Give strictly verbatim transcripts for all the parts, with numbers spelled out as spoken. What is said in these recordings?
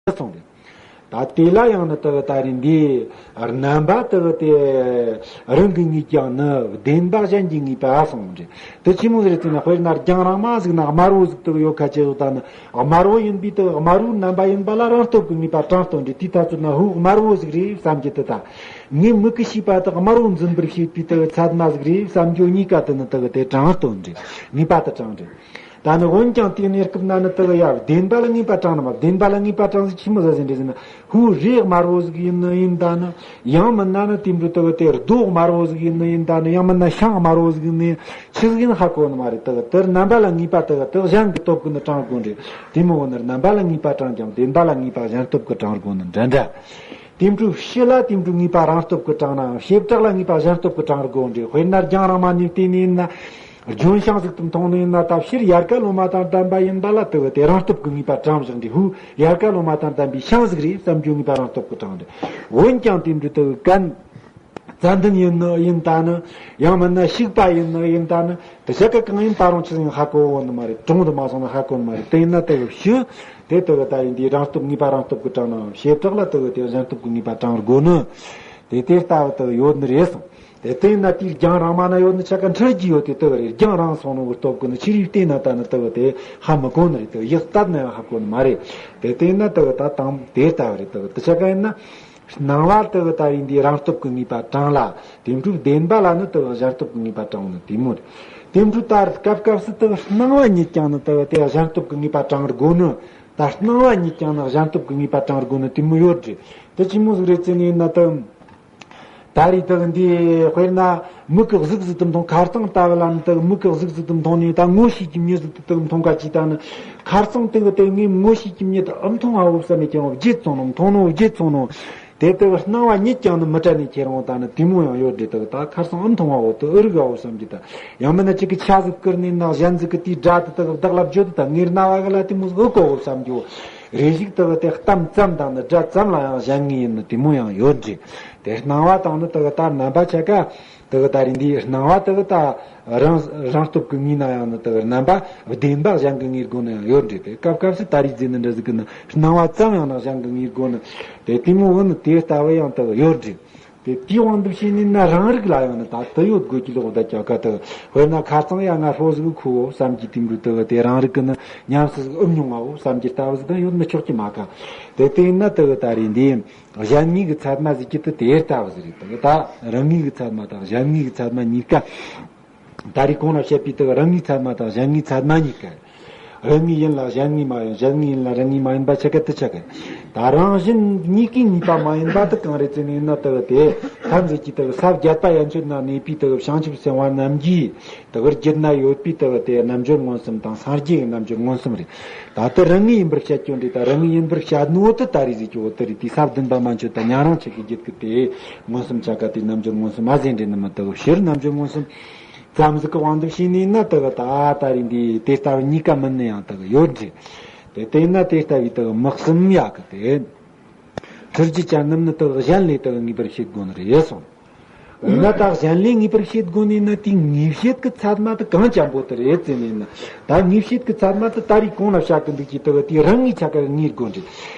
གསུངས་རེད། ད་དེ་ལ་ཡང་ནི་དེ་གི་ད་རེད་འདི་རྣམ་པ་དེ་གི་དེ་རང་གི་ངེས་ཀྱང་ནི་བདེན་པ་གཞན་གྱིས་ངེས་པ་གསུངས་རེད། དེ་ཆི་མོ་ཟིག་རེད་ཟེར་ན། དཔེར་ན་རྒྱང་རིང་མ་ཟིག་ན་དམར་བོ་ཟིག་དེ་གི་ཡོད་ཁ་ཆེ་བོ་ད་ནི་དམར་བོ་ཡིན་པའི་དེ་གི་དམར་བོའི་རྣམ་པ་ཡིན་པ་ལ་རང་སྟོབས་ཀྱི་ངེས་པ་དྲངས་སྟོན་རེད། དེའི་ཐ་ཚོད་ན་ཧུ་དམར་བོ་ཟིག་རེད་བསམ་གྱི་དེ་ད། ངས་མིག་གིས་ཤེས་པ་དེ་དམར་བོ་འཛིན་པར་བྱེད་པའི་དེ་གི་ཚད་མ་ཟིག་རེད་བསམ་རྒྱུ་གཉིས་ཀ་དེ་ནི་དེ་གི་དེ་དྲངས་སྟོན་རེད། ངེས་པ་དེ་དྲངས་རེད། ད་ནི་འོན་ཀྱང་དེའི་གནས་སྐབས་ན་ནི་དེ་གི་ཡ་བདེན་པ་ལ་ངེས་པ་དྲངས་ནི་མ། བདེན་པ་ལ་ངེས་པ་དྲངས་ཟིག་ཆི་མོ་ཟིག་ཟེར་འདྲ་ཟེར་ན། ཧུ་རས་དམར་བོ་ཟིག་ཡིན་ནི་ཡིན་ད་ནི། ཡང་མིན་ན་ནི་དེ་འདྲ་དེ་གི་དེ་རྡོ་དམར་བོ་ཟིག་ཡིན་ནི་ཡིན་ད་ནི། ཡང་མིན་ན་ཤིང་དམར་བོ་ཟིག་ཡིན་ནི་ཆི་ཟིག་ཡིན་ཧ་གོ་ནི་མ་རེད། དེ་གི་དེར་རྣམ་པ་ལ་ངེས་པ་དེ་གི་དེ་གཞན་གྱི་སྟོབས་ཀྱིས་ནི་དྲངས་དགོས་རེད། དེ་མོ་བོ་ནི་རྣམ་པ་ལ་ངེས་པ་དྲངས་ཀྱང་བདེན་པ་ལ་ངེས་པ་གཞན་སྟོབས་ཀྱིས་དྲངས་དགོས་ནི་འདྲ་འདྲ། དེ་འདྲ་ཕྱི་ལ་དེ་འདྲ་ངེས་པ་རང་སྟོབས་ཀྱིས་དྲངས་ནའང་བྱེ་བྲག་ལ་ངེས་པ་གཞན་སྟོབས་ཀྱིས་དྲངས་དགོས་རེད། དཔེར་ན་རྒྱང་རིང་མ་ནས་བལྟས་ནི་ཡིན་ན། ལྗོན་ཤིང་ཟིག་ཏུ་མཐོང་ནི་ཡིན་ན། ད་ཕྱིར་ཡལ་ག་ལོ་མ་དང་ལྡན་པ་ཡིན་པ་ལ་དེ་གི་དེ་རང་སྟོབས་ཀྱི་ངེས་པ་དྲངས་བཞག་འདི་ཧུ་ཡལ་ག་ལོ་མ་དང་ལྡན་པའི་ཤིང་ཟིག་རེད་བསམ་རྒྱུ་ངེས་པ་རང་སྟོབས་ཀྱིས་དྲངས་འདི། འོན་ཀྱང་དེ་འདྲ་དེ་གི་གན་ཙན་དན་ཡིན་ནི་ཡིན་ད་ནི། ཡང་མིན་ན་བྱུག་པ་ཡིན་ནི་ཡིན་ད་ནི། དེ་བྱ་ག་གང་ཡིན་ད་རུང་ཆི་ཟིག་ཧ་གོ་བོ་ནི་མ་རེད། དྲངས་དུ་མ་སོང་ན་ཧ་གོ་ནི་མ་རེད། དེ་ཡིན་ན་དེ་གི་ཕྱི་དེ་དེ་གི་ད་ཡིན་འདི་རང་སྟོབས་ངེས་པ་རང་སྟོབས་ཀྱིས་དྲངས་ནའང་བྱེ་བྲག་ལ་དེ་གི་དེ་གཞན་སྟོབས་ཀྱི་ངེས་པ་དྲངས་དགོས་ནི། དེ་དེ་ལྟ་བུ་དེ་གི་ཡོད་ནི་རེད་གསུངས། དེ་བལྟས་ན་དེའི་རྒྱང་རིང་མ་ན་ཡོད་ནི་ཆ་ག་འཕྲུལ་གྱི་ཡོད་དེ་དེ་གི་རེད། རྒྱང་རིང་སོང་ནོ་གི་སྟོབས་ཀྱིས་ནི་ཕྱི་རིས་བལྟས་ན་ད་ནི་དེ་གི་དེ་ཧ་མི་གོ་ནི་རེད། དེ་གི་ཡིད་གཏད་ན་ཡང་ཧ་གོ་ནི་མ་རེད། དེ་བལྟས་ན་དེ་གི་ད་དང་དེ་ལྟ་བུ་རེད། དེ་གི་དེ་ཆ་ག་ཡིན་ན། སྣང་བ་དེ་གི་ད་ཡིན་དེ་རང་སྟོབས་ཀྱི་ངེས་པ་དྲངས་ལ། དེ་འཕྲོས་བདེན་པ་ལ་ནི་དེ་གི་གཞན་སྟོབས་ཀྱི་ངེས་པ་དྲངས་ནི་དེ་མོ་རེད། དེ་འཕྲོས་ད་སྐབས་སྐབས་སུ་དེ་གི་སྣང་བ་ཉིད་ཀྱང་ནི་དེ་གི་དེ་གཞན་སྟོབས་ཀྱི་ངེས་པ་དྲངས་དགོས་ནི། ད་སྣང་བ་ཉིད་ཀྱང་ནི་གཞན་སྟོབས་ཀྱི་ངེས་པ་དྲངས་དགོས་ནི་དེ་མོ་ཡོད་རེད། དེ་ཆི་མོ་ཟིག་རེད་ཟེར་ནི་ཡིན་ན་དེ། ད་རེས་དེ་འདི་དཔེར་ན་མིག་གིས་གཟུགས་ཟིག་ཏུ་མཐོང་། ཁ་རྩང་ལྟ་བུ་ལ་ནི་དེ་མིག་གིས་གཟུགས་ཟིག་ཏུ་མཐོང་ནས་ད་ངོ་ཤེས་ཀྱི་མྱི་ཟིག་ཏུ་དེ་མཐོང་ག་ཅིག་ད་ནི། ཁ་རྩང་དེ་གི་དེ་ངས་ངོ་ཤེས་ཀྱི་མྱི་དེ་ཨེ་མཐོང་ང་འོ་བསམ་ནས་ཁྱེད་རང་བརྗེད་སོང་ནོ། མཐོང་ནོ་བརྗེད་སོང་ནོ། དེ་དེ་གི་སྣང་བ་ཉིད་ཀྱང་ནི་མི་བྲལ་ནས་ཁྱེད་རང་ད་ནི་དེ་མོ་ཡང་ཡོད་རེད། དེ་གི་ད་ཁ་རྩང་ཨེ་མཐོང་ང་འོ་དེ་ཨེ་རིག་ག་འོ་བསམ་གྱི་ད། ཡང་མིན་ན་གཅིག་གི་ཆ་ཟིག་བསྐུར་ནས་ན་གཞན་ཟིག་གི་དེའི་སྒྲ་དེ་དེ་གི་བདག་ལ་བརྗོད་དེ་ད་ངའི་རྣ་བ་གི་ལ་དེ་མོ་ཟིག་ཨེ་གོ་འོ་བསམ་རྒྱུ། རེ་ཞིག་དེ་གི་དེ་གཏམ་ཙམ་དང་ནི་སྒྲ་ཙམ་ལ་ཡང་གཞན་ངེས་ཡིན་ནི་དེ་མོ་ཡང་ཡོད་རེད། དེ་སྣང་བ་དང་ནི་དེ་གི་ད་རྣམ་པ་ཆ་ག་དེ་གི་ད་རེས་འདི་སྣང་བ་དེ་གི་ད་རང་རང་སྟོབས་ཀྱིས་ངེས་ན་ཡང་ནི་དེ་གི་རྣམ་པ་བདེན་པ་གཞན་གྱིས་ངེས་དགོས་ནི་ཡང་ཡོད་རེད། དེ་སྐབས་སྐབས་སུ་ད་རེས་ཟེར་ནི་འདྲ་ཟིག་གི་ནི་སྣང་བ་ཙམ་ཡང་ན་གཞན་གྱིས་ངེས་དགོས་ནི། དེ་དེ་མོ་བོ་ནི་དེ་ལྟ་བུ་ཡང་དེ་གི་ཡོད་རེད། དེ་དེའི་དབང་དུ་བྱས་ནས་ན་རང་རིག་ལ་ཡང་ནི་ད་དེ་ཡོད་དགོས་ཀྱི་ལོག་ད་ཀྱ་ཀ་དེ་དཔེར་ན་ཁ་རྩང་ཡ་ང་ལྷོ་ཟིག་ཁུ་བོ་བསམ་གྱི་དེ་འདྲ་དེ་གི་དེ་རང་རིག་གི་ནི་ཉམས་སུ་ཟིག་ཨེ་མྱོང་ང་བོ་བསམ་གྱི་ལྟ་བུ་ཟིག་ད་ཡོད་མི་ཆོག་གི་མ་ཀ། དེ་དེ་ཡིན་ན་དེ་གི་ད་རེས་འདི། གཞན་ངེས་ཀྱི་ཚད་མ་ཟེར་གྱི་དེ་དེ་ལྟ་བུ་ཟིག་རེད། དེ་གི་ད་རང་ངེས་ཀྱི་ཚད་མ་དང་གཞན་ངེས་ཀྱི་ཚད་མ་གཉིས་ཀ། ད་རེས་གོང་ལ་བཤད་པའི་དེ་གི་རང་ངེས་ཚད་མ་དང་གཞན་ངེས་ཚད་མ་གཉིས་ཀ། རང་ངེས་ཡིན་ལ་གཞན་ངེས་མ་ཡིན། གཞན་ངེས་ཡིན་ལ་རང་ངེས་མ་ཡིན་པ་ཆ་ག་དེ་ཆ་ག། ད་རང་གཞན་གཉིས་ཀའི་ངེས་པ་མ་ཡིན་པ་དེ་གང་རེད་ཟེར་ནས་ཡིན་ན། དེ་གི་དེ་ཐམས་ཅད་ཀྱི་དེ་གི་ས་བརྒྱད་པ་ཡན་ཆོད་ན་གནས་པའི་དེ་གི་བྱང་ཆུབ་སེམས་དཔའ་རྣམས་ཀྱིས། དེ་གི་རྒྱུད་ན་ཡོད་པའི་དེ་གི་དེ་རྣལ་འབྱོར་མངོན་སུམ་དང་སངས་རྒྱས་ཀྱི་རྣལ་འབྱོར་མངོན་སུམ་རེད། ད་ལྟ་རང་ངེས་ཡིན་པར་བཤད་རྒྱུ་འདྲ། ད་རང་ངེས་ཡིན་པར་བཤད་ནོ་དེ་ད་རེས་ཟེར་རྒྱུ་བོ་དེ་རེད། དེ་ས་བདུན་པ་མན་ཆད་ད་ཉན་རང་ཆོས་ཀྱི་རྒྱུད་ཀྱི་དེ་མངོན་སུམ་ཆ་ག་དེ་རྣལ་འབྱོར་མངོན་སུམ་མ་ཟེར་འདྲ་ནི་མི། དེ་གི་ཕྱིར་རྣལ་འབྱོར་མངོན་སུམ་ཙམ་ཟིག་གི་དབང་དུ་བྱས་ནས་ན་དེ་གི་ད་ད་རེས་འདི་དེ་ལྟ་བུ་གཉིས་ཀ་མིན་ནི་ཡང་དེ་གི་ཡོད་རེད། དེ་དེ་ན་དེ་ལྟ་བུའི་དེ་གི་དམིགས་གསུམ་ཡག་གི་དེ། ཐུར་གྱི་ཅན་རྣམས་ནི་དེ་གི་གཞན་ལས་དེ་གི་ངེས་པར་བྱེད་དགོས་ནི་རེད་གསུངས། འོ་ན་ད་གཞན་ལས་ངེས་པར་བྱེད་དགོས་ནི་ན་དེའི་ངེས་བྱེད་ཀྱི་ཚད་མ་དེ་གང་ཅན་པོ་དེ་རེད་ཟེར་ནས་ན། ད་ངེས་བྱེད་ཀྱི་ཚད་མ་དེ་ད་རེས་གོང་ལ་བཤད་ཀྱི་འདུག་གི་དེ་གི་དེ་རང་ངེས་ཆ་ག་ངེས་དགོས་རེད།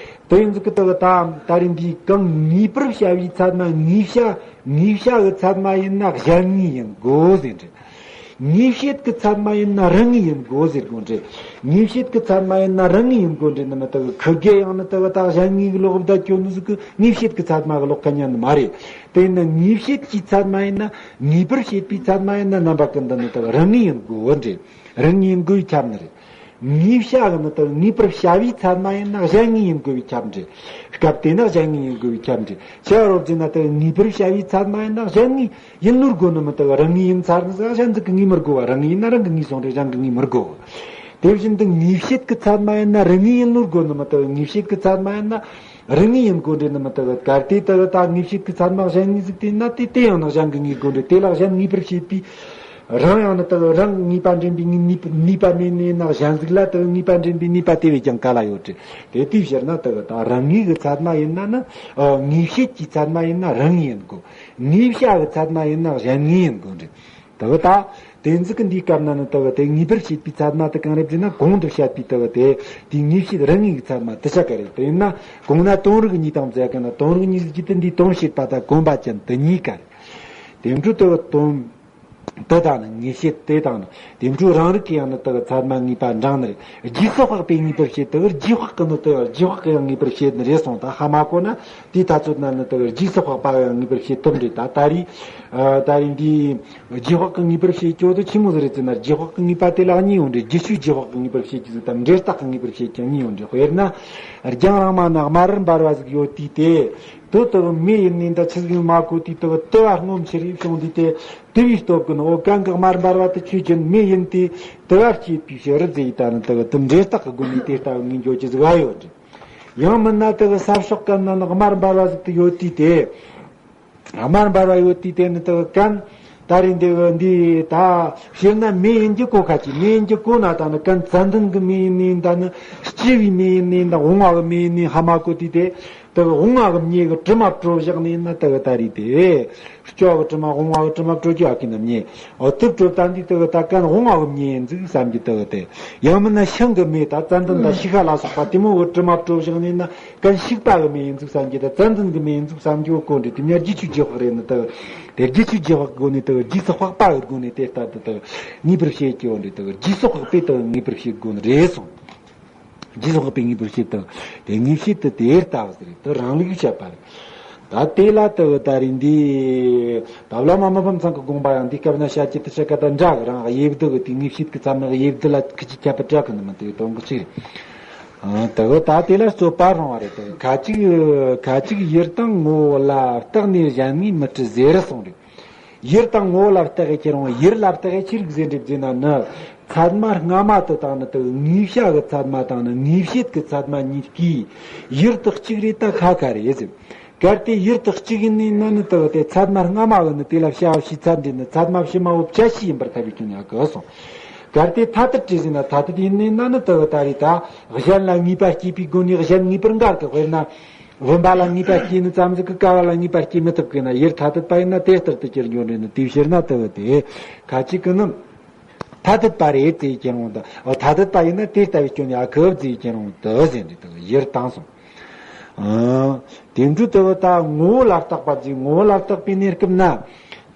དེ་ཡིན་ཟིག་གི་དེ་གི་ད་ད་རེས་འདི་གང་ངེས་པར་བྱ་བའི་ཚད་མ་ངེས་བྱ་ངེས་བྱ་གི་ཚད་མ་ཡིན་ན་གཞན་ངེས་ཡིན་དགོས་ཟེར་རེད། ངེས་བྱེད་ཀྱི་ཚད་མ་ཡིན་ན་རང་ངེས་ཡིན་དགོས་ཟེར་དགོས་འདྲ། ངེས་བྱེད་ཀྱི་ཚད་མ་ཡིན་ན་རང་ངེས་ཡིན་དགོས་འདྲ་ནི་མི་དག་གི་ཁུ་གེ་ཡང་ནི་དག་ད་གཞན་ངེས་ཀྱི་ལོག་བསྡད་ཀྱོ་ནི་ཟིག་གི་ངེས་བྱེད་ཀྱི་ཚད་མ་གི་ལོག་ཁ་ཉན་ནི་མ་རེད། དེ་ཡིན་ན་ངེས་བྱེད་ཀྱི་ཚད་མ་ཡིན་ན་ངེས་པར་བྱེད་པའི་ཚད་མ་ཡིན་ན་རྣམ་པ་ཀུན་ཏུ་ནི་དག་རང་ངེས་ཡིན་དགོས་འདྲ། རང་ངེས་ཡིན་དགོས་པའི་ཁྱབ་ནི་རེད། ངེས་བྱ་གི་ནི་དག་ངེས་པར་བྱ་བའི་ཚད་མ་ཡིན་ན་གཞན་ངེས་ཡིན་དགོས་པའི་ཁྱབ་འདྲ། སྐབས་དེ་ན་གཞན་ངེས་ཡིན་དགོས་པའི་ཁྱབ་འདྲ། ཆེ་བ་རོབ་ཅིག་ན་དག་ངེས་པར་བྱ་བའི་ཚད་མ་ཡིན་ན་གཞན་ངེས་ཡིན་ནོར་དགོས་ནི་མི་དག་རང་ངེས་ཡིན་ཚར་ནི་ཟིག་གཞན་ཟིག་གི་ངེས་མི་དགོས་པ། རང་ངེས་ཡིན་ན་རང་གི་ངེས་སོང་རེད། གཞན་གི་ངེས་མི་དགོས། དེ་བཞིན་དུ་ངེས་བྱེད་ཀྱི་ཚད་མ་ཡིན་ན་རང་ངེས་ཡིན་ནོར་དགོས་ནི་མི་དག་ངེས་བྱེད་ཀྱི་ཚད་མ་ཡིན་ན་རང་ངེས་ཡིན་དགོས་འདྲ་ནི་མི་དག་གལ་ཏེ་དག་ད་ངེས་བྱེད་ཀྱི་ཚད་མ་གཞན་ངེས་ཟིག་དེ་ན་དེ་དེ་ཡང་ནི་གཞན་གི་ངེས་དགོས་འདྲ། དེ་ལ་གཞན་ངེས་པར་བྱེད་པའི་རང་ཡང་ནི་དག་རང་ངེས་པ་འདྲེན་པའི་ནུས་པ་ནུས་པ་མེད་ནི་ཡིན་ན་གཞན་ཟིག་ལ་དག་ངེས་པ་འདྲེན་པའི་ནུས་པ་དེ་བས་ཀྱང་ག་ལ་ཡོད་དྲི། དེ་དེའི་ཕྱིར་ན་དག་ད་རང་ངེས་ཀྱི་ཚད་མ་ཡིན་ན་ནི་ངེས་བྱེད་ཀྱི་ཚད་མ་ཡིན་ན་རང་ངེས་ཡིན་དགོས། ངེས་བྱ་གི་ཚད་མ་ཡིན་ན་གཞན་ངེས་ཡིན་དགོས་འདྲ། དེ་གི་ད་ དེ་ཟིག་གི་འདིའི་སྐབས་ན་ནི་དེ་གི་དེ་ངེས་པར་བྱེད་པའི་ཚད་མ་དེ་གང་རེད་ཟེར་ན། གོང་དུ་བཤད་པའི་དེ་གི་དེ་དེའི་ངེས་བྱེད་རང་ངེས་ཀྱི་ཚད་མ་དེ་ཆ་ག་རེད། དེ་ཡིན་ན་གོང་ན་དོན་རིག་གཉིས་དང་ཟེར་གི་ན། དོན་རིག་གཉིས་ཟེར་གྱི་དེ་འདིའི་དོན་བྱེད་པ་དང་གོམས་པ་ཅན་དེ་གཉིས་ཀ་རེད། དེ་འཕྲོ་དེ་གི་དོན་དེ་དང་ནི་ངེས་བྱེད་དེ་དང་ནི། དེ་འཕྲོ་རང་རིག་གི་ཡང་ནི་དེ་གི་ཚད་མ་ངེས་པ་འབྲང་ནི་རེད། རྗེས་སུ་དཔག་པའི་ངེས་པར་བྱེད་དེ་གི། རྗེས་དཔག་གི་ནི་དེ་གི་རྗེས་དཔག་གི་ཡང་ངེས་པར་བྱེད་ནི་རེད་གསུངས། ད་ཧ་མ་གོ་ན་དེའི་ཐ་ཚོད་ན་ནི་དེ་གི་རྗེས་སུ་དཔག་པ་ཡང་ངེས་པར་བྱེད་ཐུབ་འདྲ། ད་ད་རེས་ཨ་ད་རེས་འདི་རྗེས་དཔག་གི་ངེས་པར་བྱེད་རྒྱུ་དེ་ཆི་མོ་ཟིག་རེད་ཟེར་ན། རྗེས་དཔག་གི་ངེས་པ་དེ་ལ་གཉིས་ཡོད་འདྲ། རྗེས་ཤུལ་རྗེས་དཔག་གི་ངེས་པར་བྱེད་རྒྱུ་ཟིག་དང་འབྲས་རྟགས་གི་ངེས་པར་བྱེད་རྒྱུ་གཉིས་ཡོད་འདྲ། དཔེར་ན་རྒྱང་རིང་མ་ན་དམར་འབར་བ་ཟིག་ཡོད་དུས་དེ། དེ་དེ་གི་མེ་ཡིན་ནི་ད་ཆི་ཟིག་ཡིན་མ་གོ་དུས། དེ་གི་དུ་བ་སྔོ་ཕྱི་རེ་བྱུང་དུས་དེ། དུ་བའི་སྟོབས་ཀྱིས་ནི། འོ་གན་གི་དམར་འབར་བ་དེ་ཆོས་ཅན་མེ་ཡིན་ཏེ། དུ་བ་སྐྱེད་པའི་ཕྱིར་ཟེར་ཡི་ད་ནི་དེ་གི་དེ་འབྲས་རྟགས་ཀྱི་སྒོ་ནས་དེ་ལྟ་བུ་ངེས་འགྱོ་རྒྱུ་ཟིག་ཨ་ཡོད་འདྲ། ཡང་མིན་ན་དེ་གི་ས་ཕྱོགས་གན་ན་ནི་དམར་འབར་བ་ཟིག་ཏུ་ཡོད་དུས་དེ། དམར་འབར་བ་ཡོད་དུས་དེ་ནི་དེ་གི་གན་ད་རེས་འདི་གི་འདི་ད་སྤྱིར་ན་མེ་ཡིན་རྒྱུ་གོ་ཁ་ཅིག་མེ་ཡིན་རྒྱུ་གོ་ན་ད་ནི་གན་ཙན་དན་གི་མེ་ཡིན་ནི་ད་ནི། ལྕི་བའི་མེ་ཡིན་ནི་ད་འོང་བ་གི་མེ་ཡིན་ནི་ཧ་མ་གོ་དུས་དེ། དེ་གི་འོང་བ་གི་མེ་གི་དྲི་མ་བྲོ་བཞག་ནི་ན་དེ་གི་ད་རེས་དེ། སྐྱོ་གི་དྲི་མ། འོང་བ་གི་དྲི་མ་བྲོ་རྒྱུ་ཨ་ཀི་ན་མེ། འོ་དེ་བྲོ་བཏང་དུས་དེ་གི་ད་གན་འོང་བ་གི་མེ་ཡིན་ཟིག་བསམ་རྒྱུ་དེ་གི་དེ། ཡང་མིན་ན་ཤིང་གི་མེ་ད་ཙན་དན་ད་ཤིང་ཁ་ལ་སོགས་པ་དེ་མོ་གི་དྲི་མ་བྲོ་བཞག་ནི་ན། གན་ཤིང་པ་གི་མེ་ཡིན་ཟིག་བསམ་རྒྱུ་ད་ཙན་དན་གི་མེ་ཡིན་ཟིག་བསམ་རྒྱུ་གོ་འདྲ། དེ་མྱི་རྗེས་ཤུལ་རྗེས་དཔག་རེད་ནི་དེ། དེ་རྗེས་ཤུལ་རྗེས་དཔག་གི་སྒོ་ནས་དེ་རྗེས་སུ་དཔག་པ་གི་སྒོ་ནས་དེ་ལྟ་དུ་དེ་ངེས་པར་བྱེད་ཀྱི་ཡོད་འདྲ། དེ་རྗེས་སུ་དཔག་པས་དེ་ངེས་པར་བྱེད་དགོས་ནི་རེད་གསུངས། རྗེས་སུ་དཔག་པས་ངེས་པར་བྱེད་དེ། དེ་ངེས་བྱེད་དེ་དེ་ལྟ་བུ་ཟེར། དེ་རང་ལུགས་བཤད་པ་རེད། ད་དེ་ལ་དེ་ད་རེས་འདི་ད་བླ་མ་མི་ཕམ་ཚང་གི་དགོངས་པ་ཡང་འདི་སྐབས་ན་བཤད་ཀྱི་དེ་ཆ་ག་ད་འདྲ་གི། རང་དབྱེ་བསྡུ་གི་དེ་ངེས་བྱེད་ཀྱི་ཚད་མ་དབྱེ་བསྡུ་ལ་ཁི་ཅི་ཁྱད་པར་འདྲ་གི་ནི་མི་དེ་དོན་གི་ཅིག་རེད། ཨ། དེ་གི་ད་དེ་ལ་རྩོད་པ་རང་བ་རེད། དེ་གི་ཁ་ཅིག་ཁ་ཅིག་ཡུལ་དང་ངོ་བོ་ལ་བརྟགས་ནས་གཞན་ངེས་མི་སྲིད་ཟེར་གསུངས་རེད། ཡུལ་དང་ངོ་བོ་ལ་བརྟགས་ཡས་ཁྱེད་རང་། ཡུལ་ལ་བརྟགས་ཡས་ཆི་རིགས་ཟེར་འདྲི་ཟེར་ན་ནི། ཚད་མ་སྔ་མ་དེ་དང་ནི་དེ་གི་ངེས་བྱ་གི་ཚད་མ་དང་ནི་ངེས་བྱེད་ཀྱི་ཚད་མ་གཉིས་ཀྱི་ཡུལ་དེ་གཅིག་རེད་ད་ཁ་ཁ་རེད་ཟེར། གལ་ཏེ་ཡུལ་དེ་གཅིག་ཡིན་ནི་ན་ནི་དེ་གི་དེ་ཚད་མ་སྔ་མ་གི་ནི་དེ་ལ་བྱ་བ་བྱེད་ཚད་འདྲི་ནི་ཚད་མ་ཕྱི་མ་བོ་བྱ་བྱེད་ཡིན་པར་ཐལ་བའི་སྐྱོན་ཡང་གི་སོང་། གལ་ཏེ་ཐ་དད་རེད་ཟེར་ན་ཐ་དད་ཡིན་ནི་ན་ནི་དེ་གི་ད་རེད་ད་གཞན་ལ་ངེས་པ་སྐྱེས་པའི་སྒོ་ནས་གཞན་ངེས་པར་འགལ་གི། དཔེར་ན། བུམ་པ་ལ་ངེས་པ་སྐྱེས་ནི་ཙམ་ཟིག་གིས་ཀ་བ་ལ་ངེས་པ་སྐྱེ་མི་ཐུབ་གི་ན། ཡུལ་ཐ་དད་པ་ཡིན་ན་དེ་ལྟར་དུ་གྱུར་འགྱོ་ནི་ནི་དེའི་ཕྱིར་ན་དེ་གི་དེ་ཁ་ཅིག་གི་ནི་ཐ་དད་པ་རེད་ཟེར་གྱི་རུང་དུ། ཨོ་ཐ་དད་པ་ཡིན་ན་དེ་ལྟ་བུའི་སྐྱོན་ཡང་གི་ཟེར་གྱི་རུང་དུ་ཟེར་འདི་དེ་གི་ཡུལ་དང་སོང་། ཨ། དེ་འདྲ་དེ་གི་ད་ངོ་བོ་ལ་བརྟགས་པ་ཟེར། ངོ་བོ་ལ་བརྟགས་པའི་གནས་སྐབས་ན།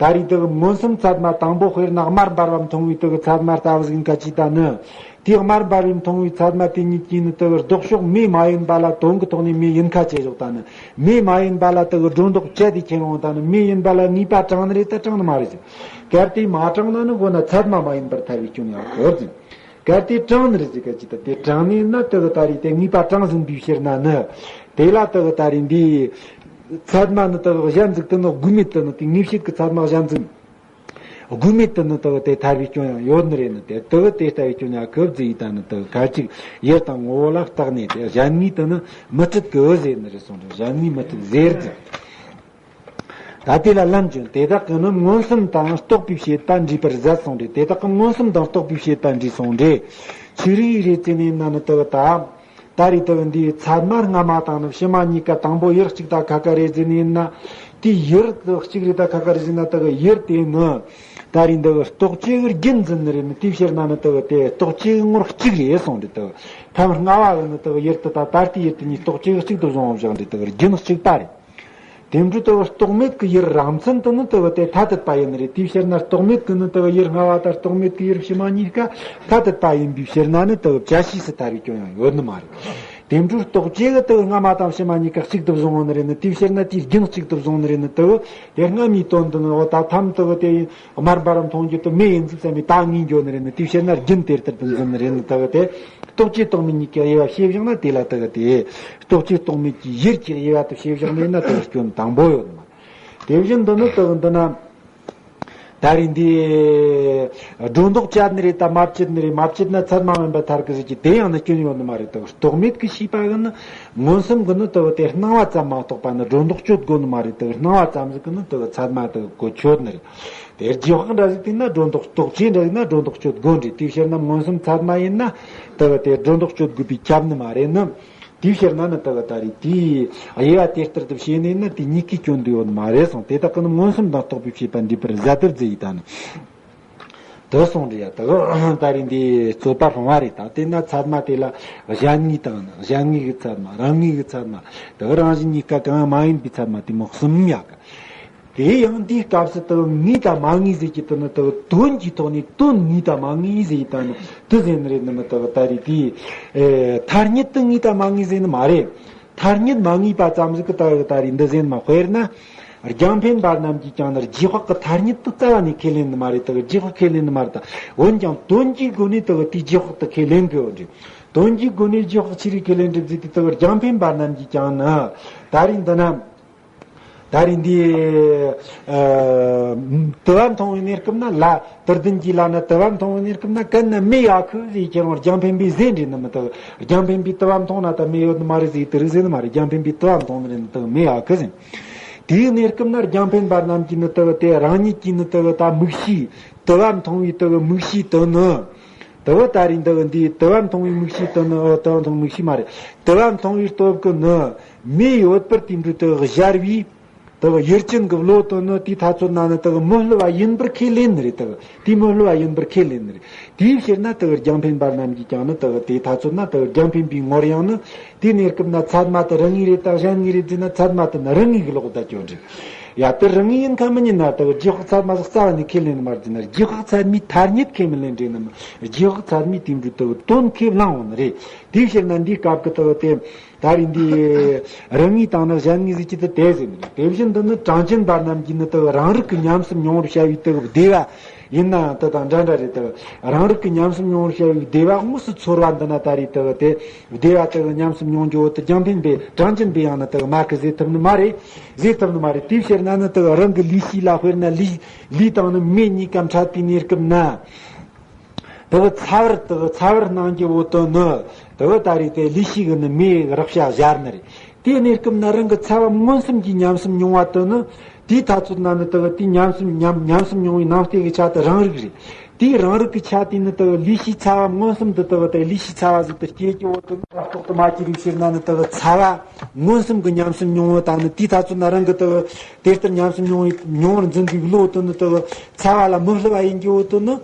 ད་རེས་དེ་གི་མངོན་སུམ་ཚད་མ་དང་པོ་དཔེར་ན་དམར་འབར་བ་མཐོང་བའི་དེ་གི་ཚད་མ་ལྟ་བུ་ཟིག་ཡིན་ཁ་ཅིག་ད་ནི། དེའི་དམར་འབར་བའི་མཐོང་བའི་ཚད་མ་དེ་ཉིད་ཀྱིས་ནི་དེ་གི་ལྡོག་ཕྱོགས་མེ་མ་ཡིན་པ་ལ་དོན་གྱི་ཐོག་ནས་མེ་ཡིན་ཁ་བྱས་བཞག་ད་ནི། མེ་མ་ཡིན་པ་ལ་དེ་གི་སྒྲོ་འདོགས་བཅད་དེ་ཁྱེར་འོང་ད་ནི། མེ་ཡིན་པ་ལ་ངེས་པ་དྲངས་ནི་རེད་ད་དྲངས་ནི་མ་རེད་ཟེར། གལ་ཏེ་མ་དྲངས་ན་ནི་འོ་ན་ཚད་མ་མ་ཡིན་པར་ཐལ་བའི་སྐྱོན་ཡང་གི་ཟེར། གལ་ཏེ་དྲངས་ནི་རེད་ཟེར་ཁ་ཅིག་ད་དེ་དྲངས་ནས་ན་དེ་གི་ད་རེས་དེ་ངེས་པ་དྲངས་ཟིན་པའི་ཕྱིར་ན་ནི། དེ་ལ་དེ་གི་ད་རེས་འདི་ཚད་མ་ནི་དེ་གི་གཞན་ཟིག་དེ་ནི་དགོས་མེད་དུ་ནི་དེ་ངེས་བྱེད་ཀྱི་ཚད་མ་གཞན་ཟིག་དགོས་མེད་དུ་ནི་དེ་གི་དེ་ཐལ་བའི་སྐྱོན་ཡང་ཡོད་ནི་རེད་ནི། དེ་དེ་གི་དེ་ལྟ་བུའི་སྐྱོན་ཡང་གི་ཟེར་ཡི་ད་ནི་དེ་གི་ཁ་ཅིག་ཡུལ་དང་ངོ་བོ་ལ་བརྟགས་ནས་དེ་གཞན་ངེས་དེ་ནི་མི་སྲིད་གི་ཟེར་ནི་རེད་གསུངས་རེད། གཞན་ངེས་མི་སྲིད་ཟེར་ཟེར། ད་དེ་ལ་ལན་བྱུང་། དེ་དག་གིས་ནི་མངོན་སུམ་དང་རྟོགས་པའི་བྱེད་པ་འདྲེས་པར་ཟད་གསུངས་རེད། དེ་དག་གིས་མངོན་སུམ་དང་རྟོགས་པའི་བྱེད་པ་འདྲེས་གསུངས་རེད། ཆི་རིགས་རེད་ཟེར་ནས་ན་ནི་དེ་གི་ད། ད་རེས་དེ་གི་འདིའི་ཚད་མ་སྔ་མ་དང་ནི་ཕྱི་མ་གཉིས་ཀ་དང་པོ་ཡུལ་གཅིག་ད་ཁ་ཁ་རེད་ཟེར་ནས་ན། དེའི་ཡུལ་དེ་གཅིག་རེད་ད་ཁ་ཁ་རེད་ཟེར་ན་དེ་གི་ཡུལ་དེ་ནི། ད་རེས་འདི་གི་རྟོག་བཅས་ཀྱི་རྒྱུན་འཛིན་ནི་རེད་ནི། དེའི་ཕྱིར་ན་ནི་དེ་གི་དེ་རྟོག་བཅས་ཀྱི་ངོར་གཅིག་རེད་གསུངས་རེད། དེ་གི་ཐབས་སྔ་བ་གི་ནི་དེ་གི་ཡུལ་དེ་དང་ད་ལྟའི་ཡུལ་དེ་གཉིས་རྟོག་བཅས་ཀྱི་གཅིག་ཏུ་བཟུང་བ་བཞག་འདི་དེ་གི་རྒྱུན་གཅིག་པ་རེད། དེ་འཕྲོ་དེ་གི་རྟོག་མེད་ཀྱི་ཡུལ་རང་མཚན་དེ་ནི་དེ་གི་དེ་ཐ་དད་པ་ཡིན་ནི་རེད། དེའི་ཕྱིར་ན་རྟོག་མེད་ཀྱི་ནི་དེ་གི་ཡུལ་སྔ་བ་དང་རྟོག་མེད་ཀྱི་ཡུལ་ཕྱི་མ་གཉིས་ཀ་ཐ་དད་པ་ཡིན་པའི་ཕྱིར་ན་ནི་དེ་གི་བྱ་བྱེད་སུ་ཐལ་བའི་སྐྱོན་ཡང་ཡོད་ནི་མ་རེད། དེ་འཕྲོ་རྟོག་བཅས་ཀྱི་དེ་གི་སྔ་མ་དང་ཕྱི་མ་གཉིས་ཀ་གཅིག་ཏུ་བཟུང་བ་ནི་རེད་ནི། དེའི་ཕྱིར་ན་དེའི་རྒྱུན་གཅིག་ཏུ་བཟུང་ནི་རེད་ནི། དེ་གི་དེ་སྔ་མའི་དོན་དུ་ནི་འོ་ད་ཐམ་དེ་གི་དེ་དམར་འབར་མཐོང་རྒྱུ་དེ་མེ་ཡིན་ཟིག་བསམ་པའི་ད་ངེས་འགྱོ་ནི་རེད་ནི། དེའི་ཕྱིར་ན་རྒྱུན་དེ་ལྟར་དུ་འཛིན་ནི་རེད་ནི། དེ་གི་དེ། རྟོག་བཅས་རྟོག་མེད་གཉིས་ཀྱི་དབྱེ་བ་ཕྱེ་བཞག་ན་དེ་ལ་དེ་གི་དེ། རྟོག་བཅས་རྟོག་མེད་ཀྱི་ཡུལ་གྱི་དབྱེ་བ་དེ་ཕྱེ་བཞག་མེད་ན་དེ་གི་སྐྱོན་དང་པོ་ཡོད་མ། དེ་བཞིན་དུ་ནི་དེ་གི་འདི་ན། ད་རེས་འདི་སྒྲོ་འདོགས་བཅད་ནི་རེད་ད་མ་བཅད་ནི་རེད། མ་བཅད་ན་ཚད་མ་མིན་པར་ཐལ་གི་ཟེར་གྱི་དེ་ཡང་ནི་སྐྱོན་ཡོད་ནི་མ་རེད། དེ་གི་རྟོག་མེད་ཀྱི་ཤེས་པ་གི་ནི་མངོན་སུམ་གི་ནི་དེ་གི་དེ་སྣང་བ་ཙམ་མ་གཏོགས་པ་ནི་སྒྲོ་འདོགས་གཅོད་དགོས་ནི་མ་རེད། དེ་གི་སྣང་བ་ཙམ་ཟིག་གི་ནི་དེ་གི་ཚད་མ་དེ་གི་གོ་ཆོད་ནི་རེད། དེ་རྗེས་དཔག་འདྲ་ཟིག་དེ་ན་སྒྲོ་འདོགས། རྟོག་བཅས་འདྲ་ཟིག་ན་སྒྲོ་འདོགས་གཅོད་དགོས་འདྲ། དེའི་ཕྱིར་ན་མངོན་སུམ་ཚད་མ་ཡིན་ན་དེ་གི་དེ་སྒྲོ་འདོགས་གཅོད་དགོས་པའི་ཁྱབ་ནི་མ་རེད་ནི། དེའི་ཕྱིར་ན་ནི་དེ་གི་ད་རེས་དེའི་དབྱེ་བ་དེ་ལྟར་དུ་ཕྱེ་ནས་ན་དེ་གཉིས་ཀའི་སྐྱོན་དུ་ཡོད་ནི་མ་རེད་གསུངས། དེ་དག་གིས་ནི་མངོན་སུམ་དང་རྟོགས་པའི་བྱེད་པ་འདྲེས་པར་ཟད་དེར་བརྫི་ཡི་ད་ནི། དུ་སོང་རེད་ཡ། དུ་ད་རེས་འདི་རྩོད་པ་སློང་བ་རེད། ད་དེ་ན་ཚད་མ་དེ་ལ་གཞན་ངེས་དང་གཞན་ངེས་ཀྱི་ཚད་མ། རང་ངེས་ཀྱི་ཚད་མ། དུ་རང་བཞིན་གཉིས་ཀ་གང་མ་ཡིན་པའི་ཚད་མ་དེ་མོ་གསུམ་ཡ་གི། དེ་ཡང་འདིའི་སྐབས་སུ་དུ་ངེས་དང་མ་ངེས་ཟེར་གྱི་དུ་ནི་དུ་དོན་གྱི་ཐོག་ནས་དོན་ངེས་དང་མ་ངེས་ཟེར་གྱི་དུ་ནི་དུ་ཟེར་ནི་རེད་ནི་མི་དུ་ད་རེས་དེ། ཐ་སྙད་དུ་ངེས་དང་མ་ངེས་ཟེར་ནི་མ་རེད། ཐ་སྙད་མ་ངེས་པ་ཙམ་ཟིག་གི་ད་ད་རེས་འདི་ཟེར་ནི་མ། དཔེར་ན། རྒྱང་འཕེན་པ་རྣམས་ཀྱིས་ཀྱང་ནི་རྗེས་དཔག་གི་ཐ་སྙད་དུ་རྩ་བ་ནས་ཁས་ལེན་ནི་མ་རེད། དུ་རྗེས་དཔག་ཁས་ལེན་ནི་མ་རེད། ད་འོན་ཀྱང་དོན་གྱི་སྒོ་ནས་དུ་དེའི་རྗེས་དཔག་ཏུ་ཁས་ལེན་དགོས་འདྲ། དོན་གྱི་སྒོ་ནས་རྗེས་དཔག་ཆི་རིགས་ཁས་ལེན་འདྲ་ཟིག་དེ་དུ་རྒྱང་འཕེན་པ་རྣམས་ཀྱིས་ཀྱང་ནི། ད་རེས་འདི་ན། ད་རེས་འདི། ཨ། དུ་བ་མཐོང་བའི་གནས་སྐབས་ན་ལ། དུར་ལྡན་གྱི་ལ་ན་དུ་བ་མཐོང་བའི་གནས་སྐབས་ན་གན་ན་མེ་ཡ་ཁུ་ཟེར་ཁྱེར་འོང་རྒྱང་འཕེན་པའི་ཟེར་འདྲ་ནི་མི་དུ། རྒྱང་འཕེན་པའི་དུ་བ་མཐོང་ན་ད་མེ་ཡོད་ནི་མ་རེད་ཟེར་དུ་རིགས་ཟེར་ནི་མ་རེད། རྒྱང་འཕེན་པའི་དུ་བ་མཐོང་ནི་རེད་ནི་དུ་མེ་ཡ་ཁུ་ཟེར། དེའི་གནས་སྐབས་ན་རྒྱང་འཕེན་པ་རྣམས་ཀྱིས་ནི་དུ་དེ་རང་ཉིད་ཀྱིས་ནི་དུ་ད་མིག་ཤེས། དུ་བ་མཐོང་བའི་དུ་མིག་ཤེས་དུ་ནི། དུ་བ་ད་རེས་འདི་འདི་དུ་བ་མཐོང་བའི་མིག་ཤེས་དུ་ནི། ཨོ། དུ་བ་མཐོང་མིག་ཤེས་མ་རེད། དུ་བ་མཐོང་བའི་སྟོབས་ཀྱིས་ནི་མེ་ཡོད་པར་དེ་འདྲ་དུ་གཞལ་བའི། དུ་ཡུལ་ཅན་གྱི་བློ་དུ་ནི་དེའི་ཐ་ཚོད་ན་ནི་དུ་མི་སླུ་བ་ཡིན་པར་ཁས་ལེན་ནི་རེད། དུ་དེ་མི་སླུ་བ་ཡིན་པར་ཁས་ལེན་ནི་རེད། དེའི་ཕྱིར་ན་དུ་རྒྱང་འཕེན་པ་རྣམས་ཀྱིས་ཀྱང་ནི་དུ་དེའི་ཐ་ཚོད་ན་དུ་རྒྱང་འཕེན་པའི་ངོར་ཡང་ནི། དེའི་གནས་སྐབས་ན་ཚད་མ་དུ་རང་ངེས་རེད་ད་གཞན་ངེས་རེད་ཟེར་ན་ཚད་མ་དུ་ནི་རང་ངེས་ཀྱི་ལོག་ལྟ་སྐྱོན་རེད། ཡ་དུ་རང་ངེས་ཡིན་ཁ་མི་ཉན་ན་དུ་རྗེས་དཔག་ཚད་མ་ཟིག་རྩ་བ་ནས་ཁས་ལེན་ནི་མ་རེད་ཟེར་ན། རྗེས་དཔག་ཚད་མའི་ཐ་སྙད་ཁས་མི་ལེན་འདྲ་ནི་མི། རྗེས་དཔག་ཚད་མའི་དེ་འདྲ་དུ་དོན་ཁས་བླངས་འོང་ནི་རེད། དེའི་ཕྱིར་ན་འདིའི་སྐབས་ཀྱི་དུ་དེ། ད་རེས་འདི་རང་ངེས་དང་ནི་གཞན་ངེས་ཟེར་གྱི་དུ་དེ་ཟེར་ནི་རེད། དེ་བཞིན་དུ་ནི་གྲངས་ཅན་པ་རྣམས་ཀྱིས་ནི་དུ་རང་རིག་གི་ཉམས་སུ་མྱོང་བར་བྱ་བའི་དུ་བདེ་བ་ཡིན་ནའང་དུ་དང་འདྲ་འདྲ་རེད། དུ་རང་རིག་གི་ཉམས་སུ་མྱོང་བར་བྱ་བའི་བདེ་བ་དངོས་སུ་ཚོར་བ་འདི་ན་ད་རེས་དུ་དེ་བདེ་བ་དུ་ཉམས་སུ་མྱོང་རྒྱུ་བོ་དུ་རྒྱང་འཕེན་པའི་གྲངས་ཅན་པས་ཡང་ནི་དུ་མ་གི་ཟེར་ཐུབ་ནི་མ་རེད། ཟེར་ཐུབ་ནི་མ་རེད། དེའི་ཕྱིར་ན་ནི་དུ་རང་གི་ལུས་ཤེས་ལ་དཔེར་ན་ལུས་ལུས་དང་ནི་མེ་གཉིས་ཀ་འཕྲད་པའི་གནས་སྐབས་ན། དེ་བས་ཚ་བར་དེ་བས་ཚ་བར་སྣང་རྒྱུ་བོ་དོན་ནི། དེ་བས་ད་རེས་དེ་ལུས་ཤེས་ཀྱི་ནི་མེ་རེག་བྱ་སྦྱར་ནི་རེད། དེའི་གནས་སྐབས་ན་རང་གི་ཚ་བ་མངོན་སུམ་གྱིས་ཉམས་སུ་མྱོང་བ་དོན་ནི། དེའི་ཐ་ཚོད་ན་ནི་དེ་བས་དེ་ཉམས་སུ་ཉམས་ཉམས་སུ་མྱོང་བའི་ནང་བལྟས་ཀྱི་ཆ་དེ་རང་རིག་རེད། དེའི་རང་རིག་གི་ཆ་དེ་ནི་དེ་བས་ལུས་ཤེས་ཚ་བ་མངོན་སུམ་དུ་དེ་བས་དེ་ལུས་ཤེས་ཚ་བ་ཟིག་ཏུ་སྐྱེ་རྒྱུ་བོ་དོན་ནི་རྟོག་ཏུ་མ་སྐྱེས་པའི་ཕྱིར་ན་ནི་དེ་བས་ཚ་བ་མངོན་སུམ་གྱིས་ཉམས་སུ་མྱོང་བ་དང་ནི་དེའི་ཐ་ཚོད་ན་རང་གི་དེ་བས་དེ་ལྟར་ཉམས་སུ་མྱོང་བའི་མྱོང་བར་འཛིན་པའི་བློ་དོན་ནི་དེ་བས་ཚ་བ་ལ་མི་སླུ་བ་ཡིན་རྒྱུ་བོ་དོན་ནི།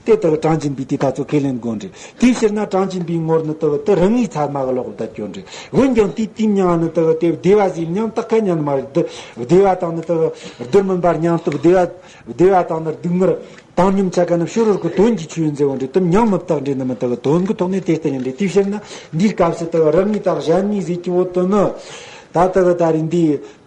དེ་ལྟ་བུ་གྲངས་ཅན་པའི་དེ་ལྟ་ཚུལ་ཁས་ལེན་དགོས་འདྲ། དེའི་ཕྱིར་ན་གྲངས་ཅན་པའི་ངོར་ནི་ལྟ་བུ་དེ་རང་ངེས་ཚད་མ་གི་ལོག་ལྟ་སྐྱོན་འདྲ། འོན་ཀྱང་དེའི་དུས་མྱང་ནི་ལྟ་བུ་དེ་བདེ་བ་ཟེར་མྱང་བཏགས་ཁ་ཉན་མ་རེད། འདི་བདེ་བ་དང་ནི་ལྟ་བུ་སྡུག་མིན་པར་མྱང་སྟབས་བདེ་བ་བདེ་བ་དང་ནི་སྡུག་བསྔལ་བཏང་སྙོམས་ཆ་ག་ནི་ཕྱི་རོལ་གྱི་དོན་གྱི་ཆོས་ཡིན་ཟེར་བ་འདྲ། དེ་མྱང་མི་བཏགས་འདྲ་ནི་མི་ལྟ་བུ་དོན་གྱི་ཐོག་ནས་དེ་ལྟ་ཡིན་འདྲ། དེའི་ཕྱིར་ན་འདིའི་སྐབས་སུ་ལྟ་བུ་རང་ངེས་དང་གཞན་ངེས་ཟེར་གྱི་བོ་དོན་ནི་ད་ལྟ་བུ་ད་རེས་འདི།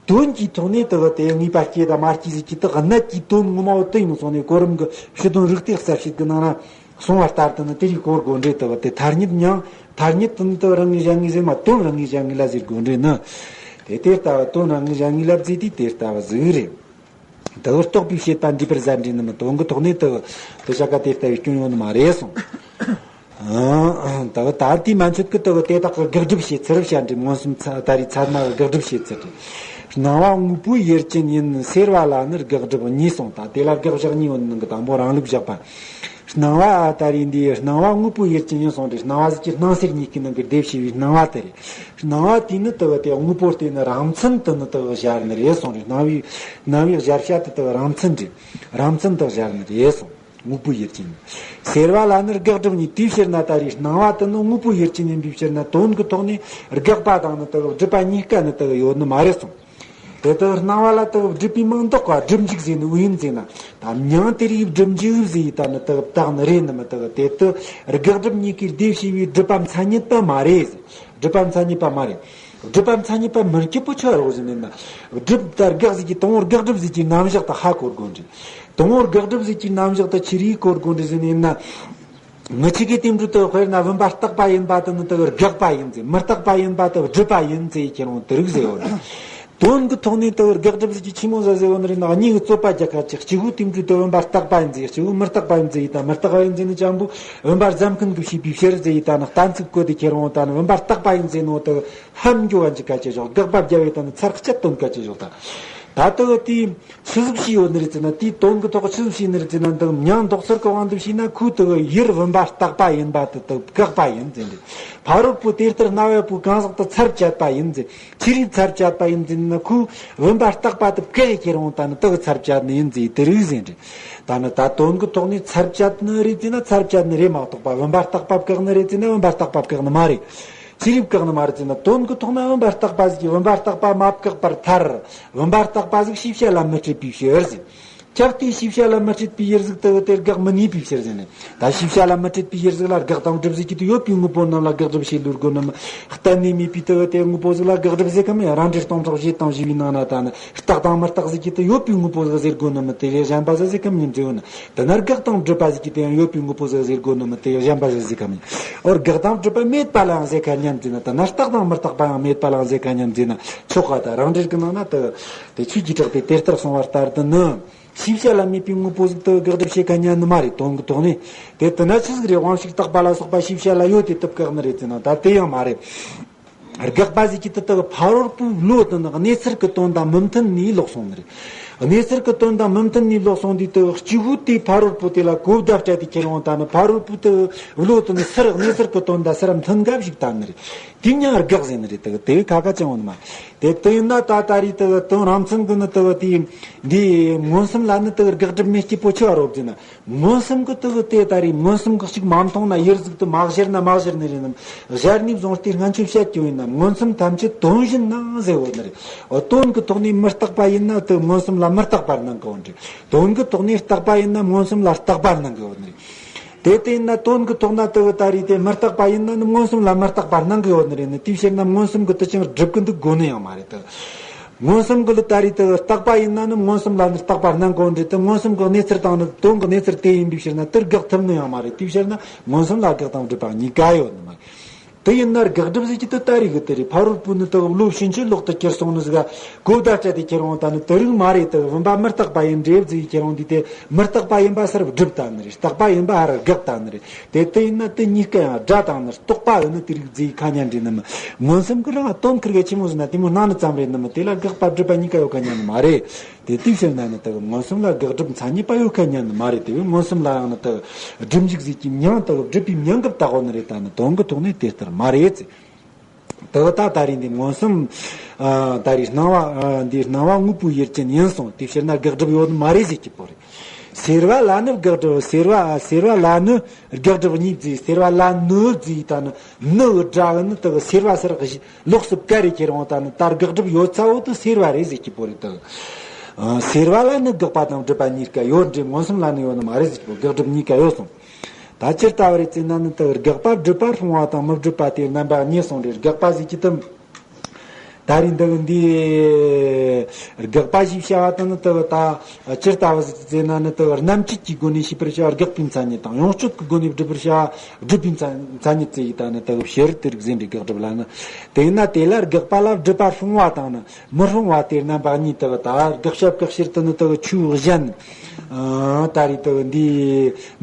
དོན་གྱི་ཐོག་ནས་དེ་བ་དེ་ངེས་པ་སྐྱེ་དང་མ་སྐྱེ་ཟེར་གྱི་དེ་གནད་ཀྱི་དོན་ངོ་མ་བོ་དེ་ཡིན་སོང་ནས་གོ་རིམ་གྱི་ཕྱི་དོན་རིགས་གཏེར་གསལ་བྱེད་ཀྱི་ནང་ན་གསུངས་པ་ལྟར་དུ་ནི་དེ་རིགས་གོ་དགོས་འདྲ། དེ་བ་དེ་ཐ་སྙད་མྱང་ཐ་སྙད་དུ་ནི་དེ་རང་ངེས་གཞན་ངེས་ཟེར་མ། དོན་རང་ངེས་གཞན་ངེས་ལ་ཟེར་དགོས་འདྲ་ནི། དེ་དེ་ལྟ་བ་དོན་རང་ངེས་གཞན་ངེས་ལ་བརྩིས་ཏེ་དེ་ལྟ་བ་ཟིག་རེད། དེ་བ་རྟོགས་པའི་བྱེད་པ་འདུས་པར་ཟད་འདྲ་ནི་མི། དོན་གྱི་ཐོག་ནས་དེ་བ་དེ་བྱ་དཀའ་དེ་ལྟ་བའི་སྐྱོན་ཡོད་ནི་མ་རེད་གསུངས། ཨང་། ད་ད་དེ་མན་ཆད་ཀྱི་དེ་དེ་དག་གི་དགག་སྒྲུབ་བྱེད་ཚུལ་བཤད་འདྲ། མངོན་སུམ་ཚ་ད་རེས་ཚད་མ་གི་དགག་སྒྲུབ་བྱེད་ཚུལ་རེད། སྣང་བ་དངོས་པོའི་ཡུལ་ཅན་ཡིན་ཟེར་བ་ལ་ནི་དགག་སྒྲུབ་གཉིས་གསུངས། ད་དེ་ལ་དགག་བཞག་གཉིས་ཡོད་ནི་གི་དང་པོ་རང་ལུགས་བཞག་པ། སྣང་བ་ད་རེས་འདིའི་སྣང་བ་དངོས་པོའི་ཡུལ་ཅན་ཡིན་གསུངས་ཏེ། སྣང་བ་ཟེར་གྱི་སྣང་སེལ་གཉིས་ཀྱི་ནང་གི་སྡེབ་བྱས་པའི་སྣང་བ་དེ་རེད། སྣང་བ་དེ་ནི་དེ་བ་དེ་དངོས་པོ་སྟེ་ནི་རང་མཚན་དུ་ནི་དེ་བ་སྦྱར་ནི་རེད་གསུངས་རེད། སྣང་བའི་སྣང་བའི་སྦྱར་བྱ་དེ་དེ་བ་རང་མཚན་རེད། རང་མཚན་དུ་སྦྱར་ནི་རེད་གསུངས། དངོས་པོའི་ཡུལ་ཅན་ཡིན་ཟེར་བ་ལ་ནི་དགག་སྒྲུབ་གཉིས། དེའི་ཕྱིར་ན་ད་རེས་སྣང་བ་དེ་ནི་དངོས་པོའི་ཡུལ་ཅན་ཡིན་པའི་ཕྱིར་ན་དོན་གྱི་ཐོག་ནས་དགག་པ་དང་ནི་དེ་སྒྲུབ་པ་གཉིས་ཀ་ནི་དེ་ཡོད་ནི་མ་རེད་གསུངས། དེ་ལྟར་སྣང་བ་ལ་དེ་སྒྲུབ་པའི་མིང་འདོགས་པ་སྒྲུབ་འཇུག་ཟེར་ནི་འུ་ཡིན་ཟེར་ན། ད་མྱང་དེ་རིགས་སྒྲུབ་འཇུག་ཟེར་ཡི་ད་ནི་དེ་བཏགས་ནི་རེད་ནི་མི། དེ་དེ་དགག་སྒྲུབ་གཉིས་ཀའི་སྡེབ་བྱས་པའི་སྒྲུབ་པ་མཚན་ཉིད་པ་མ་རེད། སྒྲུབ་པ་མཚན་ཉིད་པ་མ་རེད། སྒྲུབ་པ་མཚན་ཉིད་པ་མིན་རྒྱུ་བོ་ཆི་རེད་ཟེར་ན། སྒྲུབ་ལྟར་དགག་ཟེར་གྱི་དང་པོར་དགག་སྒྲུབ་ཟེར་གྱི་རྣམ་གཞག་དེ་ཧ་གོ་དགོས་འདྲ། དང་པོར་དགག་སྒྲུབ་ཟེར་གྱི་རྣམ་གཞག་དེ་ཆི་རིགས་གོ་དགོས་འདྲ་ཟེར་ན། ཡིན་ན། ངི་ཆི་གི་དེ་འདྲ་དེ་དཔེར་ན་བུམ་པ་རྟག་པ་ཡིན་པ་དེ་ནི་དེ་དགག་པ་ཡིན་ཟེར། མི་རྟག་པ་ཡིན་པ་དེ་སྒྲུབ་པ་ཡིན་ཟེར་ཁྱེད་རང་དེ་རིགས་ཟེར་བ་རེད། དོན་གྱི་ཐོག་ནས་དེ་དགག་སྒྲུབ་ཟེར་གྱི་ཆི་མོ་ཟིག་ཟེར་བ་ནི་རེད་ན། གཉིས་ཀྱི་རྩོད་པ་རྒྱག་ཁ་ཅིག་གཅིག་བོ་དེ་འདྲ་དེ་བུམ་པ་རྟག་པ་ཡིན་ཟེར། གཅིག་བོ་མི་རྟག་པ་ཡིན་ཟེར་ཡི་ད། མི་རྟག་པ་ཡིན་ཟེར་ནི་ཅང་པོ་བུམ་པ་རྫ་མཁན་གྱིས་བྱས་པའི་ཕྱིར་ཟེར་ཡི་ད་ནི་གཏན་ཚིགས་བཀོད་དེ་ཁྱེད་རང་ད་ནི་བུམ་པ་རྟག་པ་ཡིན་ཟེར་ནོ་དེ། ཧམ་འགྱོ་བ་འཇིག་ག་ཅི་ཞོག་དགག་པ་བརྒྱབ་ཡོད་ད་ནི་ཚར་གཅིག་སྟོན་ག་ཅི་ཞོག་ད། ད་ལྟ་གི་དེའི་ཆི་ཟིག་བྱས་ཡོད་ནི་རེད་ཟེར་ན། དེའི་དོན་གི་ཐོག་ཆི་ཟིག་བྱས་ནི་རེད་ཟེར་ན། འདི་མྱང་འདོགས་ཚུལ་གི་དབང་དུ་བྱས་ན། ཁོའི་དེ་གི་ཡུལ་བུམ་པ་རྟག་པ་ཡིན་པ་དེ་དེ་བཀག་པ་ཡིན་ཟེར་ནི་རེད། ཕ་རོལ་པོ་དེ་ལྟར་རྣ་བ་པོའི་གང་ཟག་དེ་ཚར་བཅད་པ་ཡིན་ཟེར། ཅི་རིགས་ཚར་བཅད་པ་ཡིན་ཟེར་ན། ཁོའི་བུམ་པ་རྟག་པ་དེ་བཀག་ཡི་ཁྱེར་འོང་། ད་ནི་དེ་གི་ཚར་བཅད་ནི་ཡིན་ཟེར། དེ་རིགས་ཟེར་ནི་རེད། ད་ནི་ད་དོན་གི་ཐོག་ནས་ཚར་བཅད་ནི་རེད་ཟེར་ན་ཚར་བཅད་ནི་རེད་མ་གཏོགས་པ། བུམ་པ་རྟག་པ་བཀག་ནི་རེད་ཟེར་ན་བུམ་པ་རྟག་པ་བཀག་ནི་མ་རེད། ཅི་རིགས་བཀག་ནི་མ་རེད་ཟེར་ན། དོན་གི་ཐོག་ན་བུམ་པ་རྟག་པ་ཟིག་གིས་བུམ་པ་རྟག་པ་མ་བཀག་པར་ཐལ། བུམ་པ་རྟག་པ་ཟིག་ཤེས་བྱ་ལ་མི་སྤྲད་པའི་ཕྱིར་ཟེར། ཁྱབ་སྟེ་ཤེས་བྱ་ལ་མི་སྤྲད་པའི་ཡུལ་ཟིག་དེ་དེར་དགག་མི་ནུས་པའི་ཕྱིར་ཟེར་ནས། ད་ཤེས་བྱ་ལ་མི་སྤྲད་པའི་ཡུལ་ཟིག་ལ་དགག་དང་སྒྲུབ་ཟེར་གྱི་དེ་ཡོད་པའི་དངོས་པོ་རྣམས་ལ་དགག་སྒྲུབ་བྱེད་ལུགས་དགོས་ནི་མིན། གཏན་ནས་མེད་པའི་དེ་དེ་དངོས་པོ་ཟིག་ལ་དགག་སྒྲུབ་ཟེར་གི་མིན། རང་འགྲེལ་སྟོང་ཕྲག་བཞི་དང་བཞི་པའི་ནང་ན་ད་ནི་རྟག་དང་མི་རྟག་ཟེར་གྱི་དེ་ཡོད་པའི་དངོས་པོ་ཟིག་ཟེར་དགོས་ནི་མིན། དེ་ལས་གཞན་པ་ཟིག་ཟེར་གི་མིན་ཟེར་ཡོད་ན། དེ་ན་དགག་དང་སྒྲུབ་པ་ཟེར་གྱི་དེ་ཡང་ཡོད་པའི་དངོས་པོ་ཟིག་ཟེར་དགོས་ནི་མིན། དེ་གཞན་པ་ཟིག་ཟེར་གི་མིན། འོ་དགག་དང་སྒྲུབ་པ་མེད་པ་ལའང་ཟེར་ག་སྙམ་ཟེར་ན། ད་ན་རྟག་དང་མི་རྟག་པའང་མེད་པ་ལའང་ཟེར་ག་སྙམ་ཟེར་ན་ཆོག་ག། ད་རང་འགྲེལ་གྱི་ནང་ན་དེ་དེ་ཆོས་ཀྱི་གྲགས་པས་དེ་ལྟར་གསུངས་པ་ལྟར་དུ་ནི། ཤེས་བྱ་ལ་མེད་པའི་དངོས་པོ་ཟིག་དེ་དགག་སྒྲུབ་བྱེད་ག་སྙམ་ནི་མ་རེད། དོན་གྱི་ཐོག་ནས། དེ་དེ་ན་ཆི་ཟིག་རེད། དབང་ཕྱུག་རྟག་པ་ལ་སོགས་པ་ཤེས་བྱ་ལ་ཡོད་དེ་དེ་བཀག་ནི་རེད་ཟེར་ན། ད་དེ་ཡང་མ་རེད། དགག་པ་ཟེར་གྱི་དེ་དག་ཕ་རོལ་པོའི་བློ་དེ་ནི་གནས་ཚུལ་གྱི་དོན་དང་མི་མཐུན་ནས་ལོག་སོང་ནི་རེད། གནས་ཚུལ་གྱི་དོན་དང་མི་མཐུན་ནས་ལོག་སོང་དུས་དེ་གཅིག་པུ་དེ་ཕ་རོལ་པོ་དེ་ལ་གོ་བརྡ་སྤྲད་དེ་ཁྱེར་འོང་། ད་ནི་ཕ་རོལ་པོའི་དེ་བློ་དེ་ནི་སུར་གནས་ཚུལ་གྱི་དོན་དང་སུར་མཐུན་ག་ཞིག་བསྟན་ནི་རེད། དེ་ཡང་དགག་ཟེར་ནི་རེད། དེ་དེ་ཁ་ཁ་ཅང་འོང་ནི་མ། དེ་དེ་ཡིན་ན་ད་ད་རེས་དེ་དོན་རང་མཚན་གྱི་ནི་དེ་དེ་འདི་མངོན་སུམ་ལ་ནི་དེ་དགག་སྒྲུབ་མེད་སྐྱེ་པོ་ཆེ་བ་རོབ་ཟེར་ན། མངོན་སུམ་གྱི་དེ་གི་དེ་ད་རེས་མངོན་སུམ་གྱི་གཅིག་མ་མཐོང་ན་ཡུལ་ཟིག་དེ་མ་གཞིར་ན་མ་གཞིར་ནི་རེད་ནམ། གཞིར་ནས་བཟུང་སྟེ་སྔ་ཆོས་བཤད་ཀྱི་ཡིན་ན། མངོན་སུམ་ཐམས་ཅད་དོན་བཞིན་ནང་ཟེར་བོ་ནི་རེད། འོ་དོན་གྱི་ཐོག་ནས་མི་རྟག་པ་ཡིན་ན་དེ་མངོན་སུམ་ལ་མི་རྟག་པར་སྣང་གི་བོ་ནི་རེད། དོན་གྱི་ཐོག་ནས་རྟག་པ་ཡིན་ན་མངོན་སུམ་ལ་རྟག་པར་སྣང་གི་བོ་ནི་རེད། དེ་ལྟ་ཡིན་ན་དོན་གྱི་ཐོག་ན་དེ་གི་ད་རེས་དེ་མི་རྟག་པ་ཡིན་ན་ནི་མངོན་སུམ་ལ་མི་རྟག་པར་སྣང་གི་ཡོད་ནི་རེད་ནི། དེའི་ཕྱིར་ན་མངོན་སུམ་གྱི་དེ་ཅང་སྒྲུབ་གི་འདུག་དགོས་ནི་ཡང་མ་རེད་དེ། མངོན་སུམ་གྱི་ལ་ད་རེས་དེ་རྟག་པ་ཡིན་ན་ནི་མངོན་སུམ་ལ་ནི་རྟག་པར་སྣང་གི་འདྲ་དེ། མངོན་སུམ་གྱི་གནས་ཚུལ་དང་ནི་དོན་གྱི་གནས་ཚུལ་དེ་ཡིན་པའི་ཕྱིར་ན་དེར་དགག་ཐུབ་ནི་ཡང་མ་རེད། དེའི་ཕྱིར་ན་མངོན་སུམ་ལ་དགག་དང་སྒྲུབ་པ་གཉིས་ཀ་ཡོད་ནི་མ་རེད། དེ་ཡིན་ན་དགག་སྒྲུབ་ཟེར་གྱི་དེ་ད་རེས་གི་དེ་རེད། ཕ་རོལ་པོ་ནི་དེ་བློ་ཕྱིན་ཅི་ལོག་ཏུ་གྱུར་སོང་ནི་ཟིག་ག་གོ་བརྡ་སྤྲད་དེ་ཁྱེར་འོང་། ད་ནི་དེ་རིགས་མ་རེད། དེ་བུམ་པ་མི་རྟག་པ་ཡིན་འདྲ་ཟེར་ཁྱེར་འོང་དུས་དེ་མི་རྟག་པ་ཡིན་པ་སར་སྒྲུབ་བཏང་ནི་རེད། རྟག་པ་ཡིན་པ་ཧར་དགག་བཏང་ནི་རེད། དེ་དེ་ཡིན་ན་དེ་གཉིས་ཀ་ཡང་སྒྲ་དང་ནི་རྟོག་པ་ཡིན་ནི་དེ་རིགས་ཟེར་ག་སྙམ་འདྲ་ནི་མིན། མངོན་སུམ་གྱི་རང་དོན་ཁུར་གི་ཆི་མོ་ཟེར་ན་དེ་མོ་སྣང་ནི་ཙམ་རེད་ནི་མིན། དེ་ལ་དགག་པ་སྒྲུབ་པ་གཉིས་ཀ་ཡོད་ག་སྙམ་ནི་མ་རེད། དེ་དུས་ཕྱིར་ན་ནི་དེ་མངོན་སུམ་ལ་དགག་སྒྲུབ་མཚན་ཉིད་པ་ཡོད་ག་སྙམ་ནི་མ་རེད། དེ་བས་མངོན་སུམ་ལ་ཡང་ནི་དེ་སྒྲུབ་འཇུག་ཟེར་གྱི་མྱང་དེ་སྒྲུབ་པའི་མྱང་གི་བཏགས་ཡོད་ནི་རེད། ད་ནི་དོན་གྱི་ཐོག་ནས་དེ་ལྟར་མ་རེད་ཟེར། དེ་ད་ད་རེས་འདི་མངོན་སུམ། ཨ། ད་རེས་སྣང་བ། ཨ། འདི་སྣང་བ་དངོས་པོའི་ཡུལ་ཅན་ཡིན་གསུངས། དེའི་ཕྱིར་ན་དགག་སྒྲུབ་ཡོད་མ་རེད་ཟེར་གྱི་པོ་རེད། སེར་བ་ལ་ནི་དགག་སྒྲུབ། སེར་བ། སེར་བ་ལ་ནི་དགག་སྒྲུབ་གཉིས་ཟེར། སེར་བ་ལ་ནི་ཟེར། ད་ནི་ནི་གི་སྒྲ་གི་ནི་དེ་གི་སེར་བ་སེར་གི་ལོགས་སུ་བཀར་རེ་ཁྱེར་འོང་། ད་ནི་ད་དགག་སྒྲུབ་ཡོད་ཚ་བོ་དེ་སེར་བ་རེད་ཟེར་གྱི་པོ་རེད་དེ། ཨ། སེར་བ་ལ་ནི་དགག་པ་དང་སྒྲུབ་པ་གཉིས་ཀ་ཡོད་འདྲ། མངོན་སུམ་ལ་ནི་ཡོད་ནི་མ་རེད་ཟེར་གྱི་པོ། དགག་སྒྲུབ་གཉིས་ཀ་ཡོད་གསུངས། ད་ཅི་ལྟ་བུ་རེད་ཟེར་ན་ནི་དེ་དགག་པ་སྒྲུབ་པ་སློང་བ་དང་མི་སྒྲུབ་པ་དེ་རྣམ་པ་གཉིས་གསུངས་རེད། དགག་པ་ཟེར་གྱི་དེ། ད་རེས་འདི་འདི་དགག་པ་ཞེས་བྱ་བ་དེ་ནི་དེ་ད་ཅི་ལྟ་བུ་ཟེར་ན་ནི་དེ་རྣམ་བཅད་ཀྱི་སྒོ་ནས་ཤེས་པར་བྱ་བ་དགག་པའི་མཚན་ཉིད་དང་། ཡོངས་གཅོད་ཀྱི་སྒོ་ནས་སྒྲུབ་པར་བྱ་བ་སྒྲུབ་པའི་མཚན་མཚན་ཉིད་ཟེར་ཡི། ད་ནི་དེ་ཕྱིར་དེ་རིགས་ཟེར་འདྲ་དགག་སྒྲུབ་ལ་ནི། དེས་ན་དེ་ལ་དགག་པ་ལ་སྒྲུབ་པ་སློང་བ་དང་ནི། མི་སློང་བ་དེ་རྣམ་པ་གཉིས་དེ་གི་ད་དགག་བྱ་བཀག་ཕྱིར་དུ་ནི་དེ་གི་ཆོས་གཞན། ཨ། ད་རེས་དེ་གི་འདི་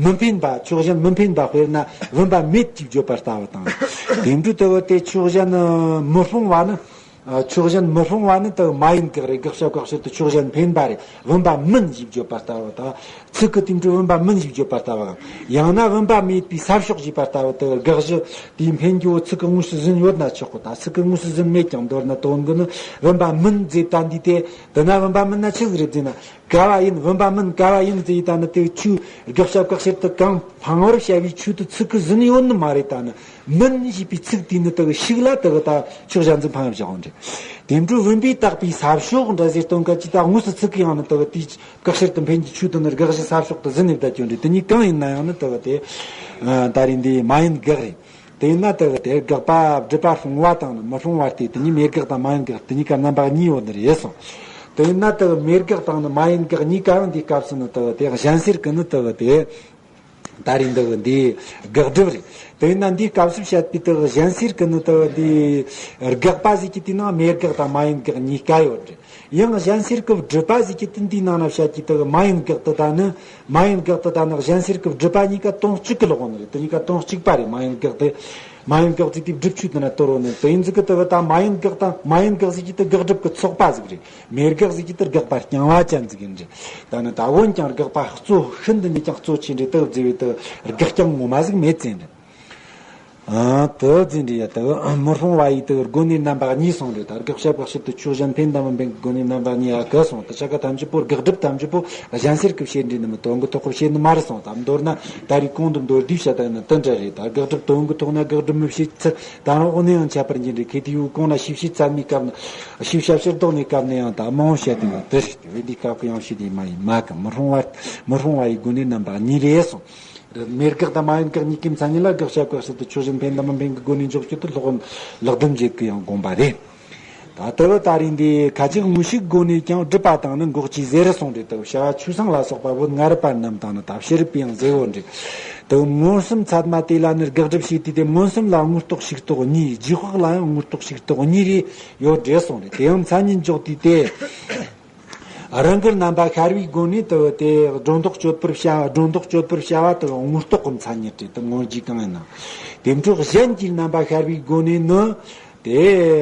མི་འཕེན་པ། ཆོས་གཞན་མི་འཕེན་པ་དཔེར་ན་བུམ་པ་མེད་ཅེས་བརྗོད་པ་ལྟ་བུ་དང་། དེ་འདྲ་དེ་གི་དེ་ཆོས་གཞན་མི་སློང་བ་ནི། ཨ། ཆོས་གཞན་མི་སློང་བ་ནི་དེ་གི་མ་ཡིན་དགག་རེད། དགག་བྱ་བཀག་ཕྱིར་དུ་ཆོས་གཞན་འཕེན་པ་རེད། བུམ་པ་མིན་ཞེས་བརྗོད་པ་ལྟ་བུ་དང་། ཚིག་གི་དེ་འདྲ་བུམ་པ་མིན་ཞེས་བརྗོད་པ་ལྟ་བུའམ། ཡང་ན་བུམ་པ་མེད་པའི་ས་ཕྱོགས་ཞེས་པ་ལྟ་བུ་དེ་གི་དགག་གཞི་དེའི་འཕེན་རྒྱུ་བོ་ཚིག་གི་དངོས་སུ་ཟིན་ཡོད་ན་ཆོག་གི། ད་ཚིག་གི་དངོས་སུ་ཟིན་མེད་ཀྱང་མདོར་ན་དོན་གྱི་ནི་བུམ་པ་མིན་ཟེར་ད་འདི་དེ། དེ་ན་བུམ་པ་མིན་ན་ཆི་ཟིག་རེད་ཟེར་ན། ག་བ་ཡིན། བུམ་པ་མིན། ག་བ་ཡིན་ཟེར་ཡི་ད་ནི་དེ་ཆོས་དགག་བྱ་བཀག་ཕྱིར་དུ་གང་འཕངས་པར་བྱ་བའི་ཆོས་དེ་ཚིག་གིས་ཟིན་ཡོད་ནི་མ་རེད། ད་ནི་མིན་ཞེས་པའི་ཚིག་དེས་ནི་དེ་གི་ཤུགས་ལ་དེ་གི་ད་ཕྱོགས་གཞན་ཟིག་འཕངས་བཞག་འདྲ། དེ་འཕྲོ་བུམ་པས་བཏགས་པའི་ས་ཕྱོགས་འདྲ་ཟེར་དོན་ག་ཅི། ད་དངོས་སུ་ཚིག་གིས་ཡང་ནི་དེ་གི་དེའི་བཀག་ཕྱིར་དུ་འཕེན་གྱི་ཆོས་དེ་ནི་དགག་གཞི་ས་ཕྱོགས་དེ་ཟིན་ནས་བསྡད་ཀྱི་འདྲ། དེ་གཉིས་གང་ཡིན་ན་ཡང་ནི་དེ་གི་དེ། ཨ། ད་རེས་འདི་མ་ཡིན་དགག་རེད། དེས་ན་དེ་གི་དེ་དགག་པ་སྒྲུབ་པ་སློང་བ་དང་ནི་མི་སློང་བ་སྟེ། དེ་གཉིས་མེད་དགག་དང་མ་ཡིན་དགག་དེ་གཉིས་ཀ་རྣམ་པ་གཉིས་ཡོད་ནི་རེད་གསུངས། དེས་ན་དེ་གི་མེད་དགག་དང་ནི་མ་ཡིན་དགག་གཉིས་ཀ་ཡང་འདིའི་སྐབས་སུ་ནི་དེ་གི་དེ་གཞན་སེལ་གི་ནི་དེ་གི་དེ། ད་རེས་འདི་གི་འདི་དགག་སྒྲུབ་རེད། དེས་ན་འདིའི་སྐབས་སུ་བཤད་པའི་དེ་གི་གཞན་སེལ་གི་ནི་དེ་གི་འདི་དགག་པ་ཟེར་གྱི་དེའི་ནང་མེད་དགག་དང་མ་ཡིན་དགག་གཉིས་ཀ་ཡོད་རེད། ཡང་གཞན་སེལ་གི་སྒྲུབ་པ་ཟེར་གྱི་དེ་འདིའི་ནང་ན་བཤད་ཀྱི་དེ་གི་མ་ཡིན་དགག་དེ་ད་ནི། མ་ཡིན་དགག་དེ་ད་ནི་གཞན་སེལ་གི་སྒྲུབ་པ་གཉིས་ཀ་དོན་གཅིག་གི་ལོག་ནི་རེད། དེ་གཉིས་ཀ་དོན་གཅིག་པ་རེད། མ་ཡིན་དགག་དེ། མ་ཡིན་དགག་ཚིག་དེ་སྒྲུབ་ཆོས་དེ་ན་དོར་རོ་ནི་དེ་ཡིན་ཟིག་གི་དེ་གི་ད་མ་ཡིན་དགག་དང་མ་ཡིན་དགག་ཟིག་གི་དེ་དགག་སྒྲུབ་གི་ཚོགས་པ་ཟིག་རེད། མེད་དགག་ཟིག་གི་དེ་དགག་པ་རྐྱང་བ་ཅན་ཟིག་ཡིན་རེད། ད་ནི་ད་འོན་ཀྱང་དགག་པ་གཙོ་ཤིན་ཏུ་ནས་ཀྱང་གཙོ་ཆེ་འདྲ་དེ་གི་ཟེར་བའི་དེ་དགག་རྐྱང་ངོ་མ་ཟིག་མེད་ཟེར་འདྲ། ཨ་དེ་ཟིག་འདྲ་ཡ་དེ་མི་སྲུང་བ་ཡི་དེ་དགོན་གནས་རྣམ་པ་གཉིས་སོང་རེད། ད་དགག་བྱ་དགག་བྱེད་དུ་ཆོས་གཞན་ཕན་དང་མི་ཕན་གྱི་སྒོ་ནས་རྣམ་པ་གཉིས་ཨ་ཀི་སོང་། དེ་ཆ་ག་ཐམས་ཅད་པོ་དགག་སྒྲུབ་ཐམས་ཅད་པོ་གཞན་སེལ་གྱི་བྱེད་འབྲེལ་ནི་མི་དོན་གྱི་ཐོག་གི་བྱེད་ནི་མ་རེད་སོང་། ད་མདོར་ན་ད་རེས་གོང་དུ་མདོར་བསྡུས་བྱ་ད་ནི་དེ་འདྲ་རེད། ད་དགག་སྒྲུབ་དོན་གྱི་ཐོག་ན་དགག་སྒྲུབ་མི་བྱེད་ཚུལ་དང་འོག་ནས་ཡང་ཁྱད་པར་འབྱེད་འདྲ་ཁེ་ཏི་ཡུ་གོང་ན་ཤེས་བྱེད་ཚད་མའི་སྐབས་ན་ཤེས་བྱ་ཕྱིར་ལྡོག་ནས་སྐབས་ནས་ཡང་ད་མང་བོ་བཤད་དེ་ཡང་དེ་རེད། དེ་བས་འདིའི་སྐབས་ཀྱི་ཡང་ཤེས་དེ་མ་ཡིན་མ་གི་མི་སྲུང་བ་མི་སྲུང་བ་ཡི་སྒོ་ནས་རྣམ་པ་གཉིས་རེད་སོང་། མེད་དགག་དང་མ་ཡིན་དགག་གཉིས་ཀའི་མཚན་ཉིད་ལ་དགག་བྱ་དགག་བྱེད་དུ་ཆོས་གཞན་ཕན་དང་མི་ཕན་གྱི་སྒོ་ནས་འཇོག་རྒྱུ་དེ་ལྷག་ལྷག་ལྡན་འབྱེད་ཀྱི་ཡང་དགོངས་པ་རེད། ད་ལྟ་བུ་ད་རིང་འདི་ཁ་ཅིག་དངོས་ཤུགས་སྒོ་ནས་ཀྱང་སྒྲུབ་པ་དང་ནི་འགོག་བྱའི་ཟེར་སོང་རེད། ད་བྱ་བ་ཆོས་སེང་ལ་སོགས་པ་བོད་སྔ་རབས་པ་རྣམས་དང་ནི་ད་ཕྱི་རབས་པའི་ཡང་ཟེར་བོ་འདྲ། ད་མངོན་སུམ་ཚད་མ་དེ་ལ་ནི་དགག་སྒྲུབ་བྱེད་དུས་དེ་མངོན་སུམ་ལ་དངོས་རྟོགས་ཤུགས་རྟོགས་གཉིས། རྗེས་དཔག་ལ་ཡང་དངོས་རྟོགས་ཤུགས་རྟོགས་གཉིས་རེ་ཡོད་འདྲ་གསུངས་རེད། དེ་ཡང་མཚན་ཉིད་འཇོག་དུས་དེ། རང་དགར་རྣམ་པ་ཤར་བའི་སྒོ་ནས་དུ་དེ་སྒྲོ་འདོགས་གཅོད་པར་བྱ་སྒྲོ་འདོགས་གཅོད་པར་བྱ་བ་དུ་དངོས་རྟོགས་ཀྱི་མཚན་ཉིད་རེད། དུ་དངོས་རྒྱུ་གང་ཡིན་ན། དེ་འཕྲོ་གཞན་གྱི་རྣམ་པ་ཤར་བའི་སྒོ་ནས་ནི་དེ་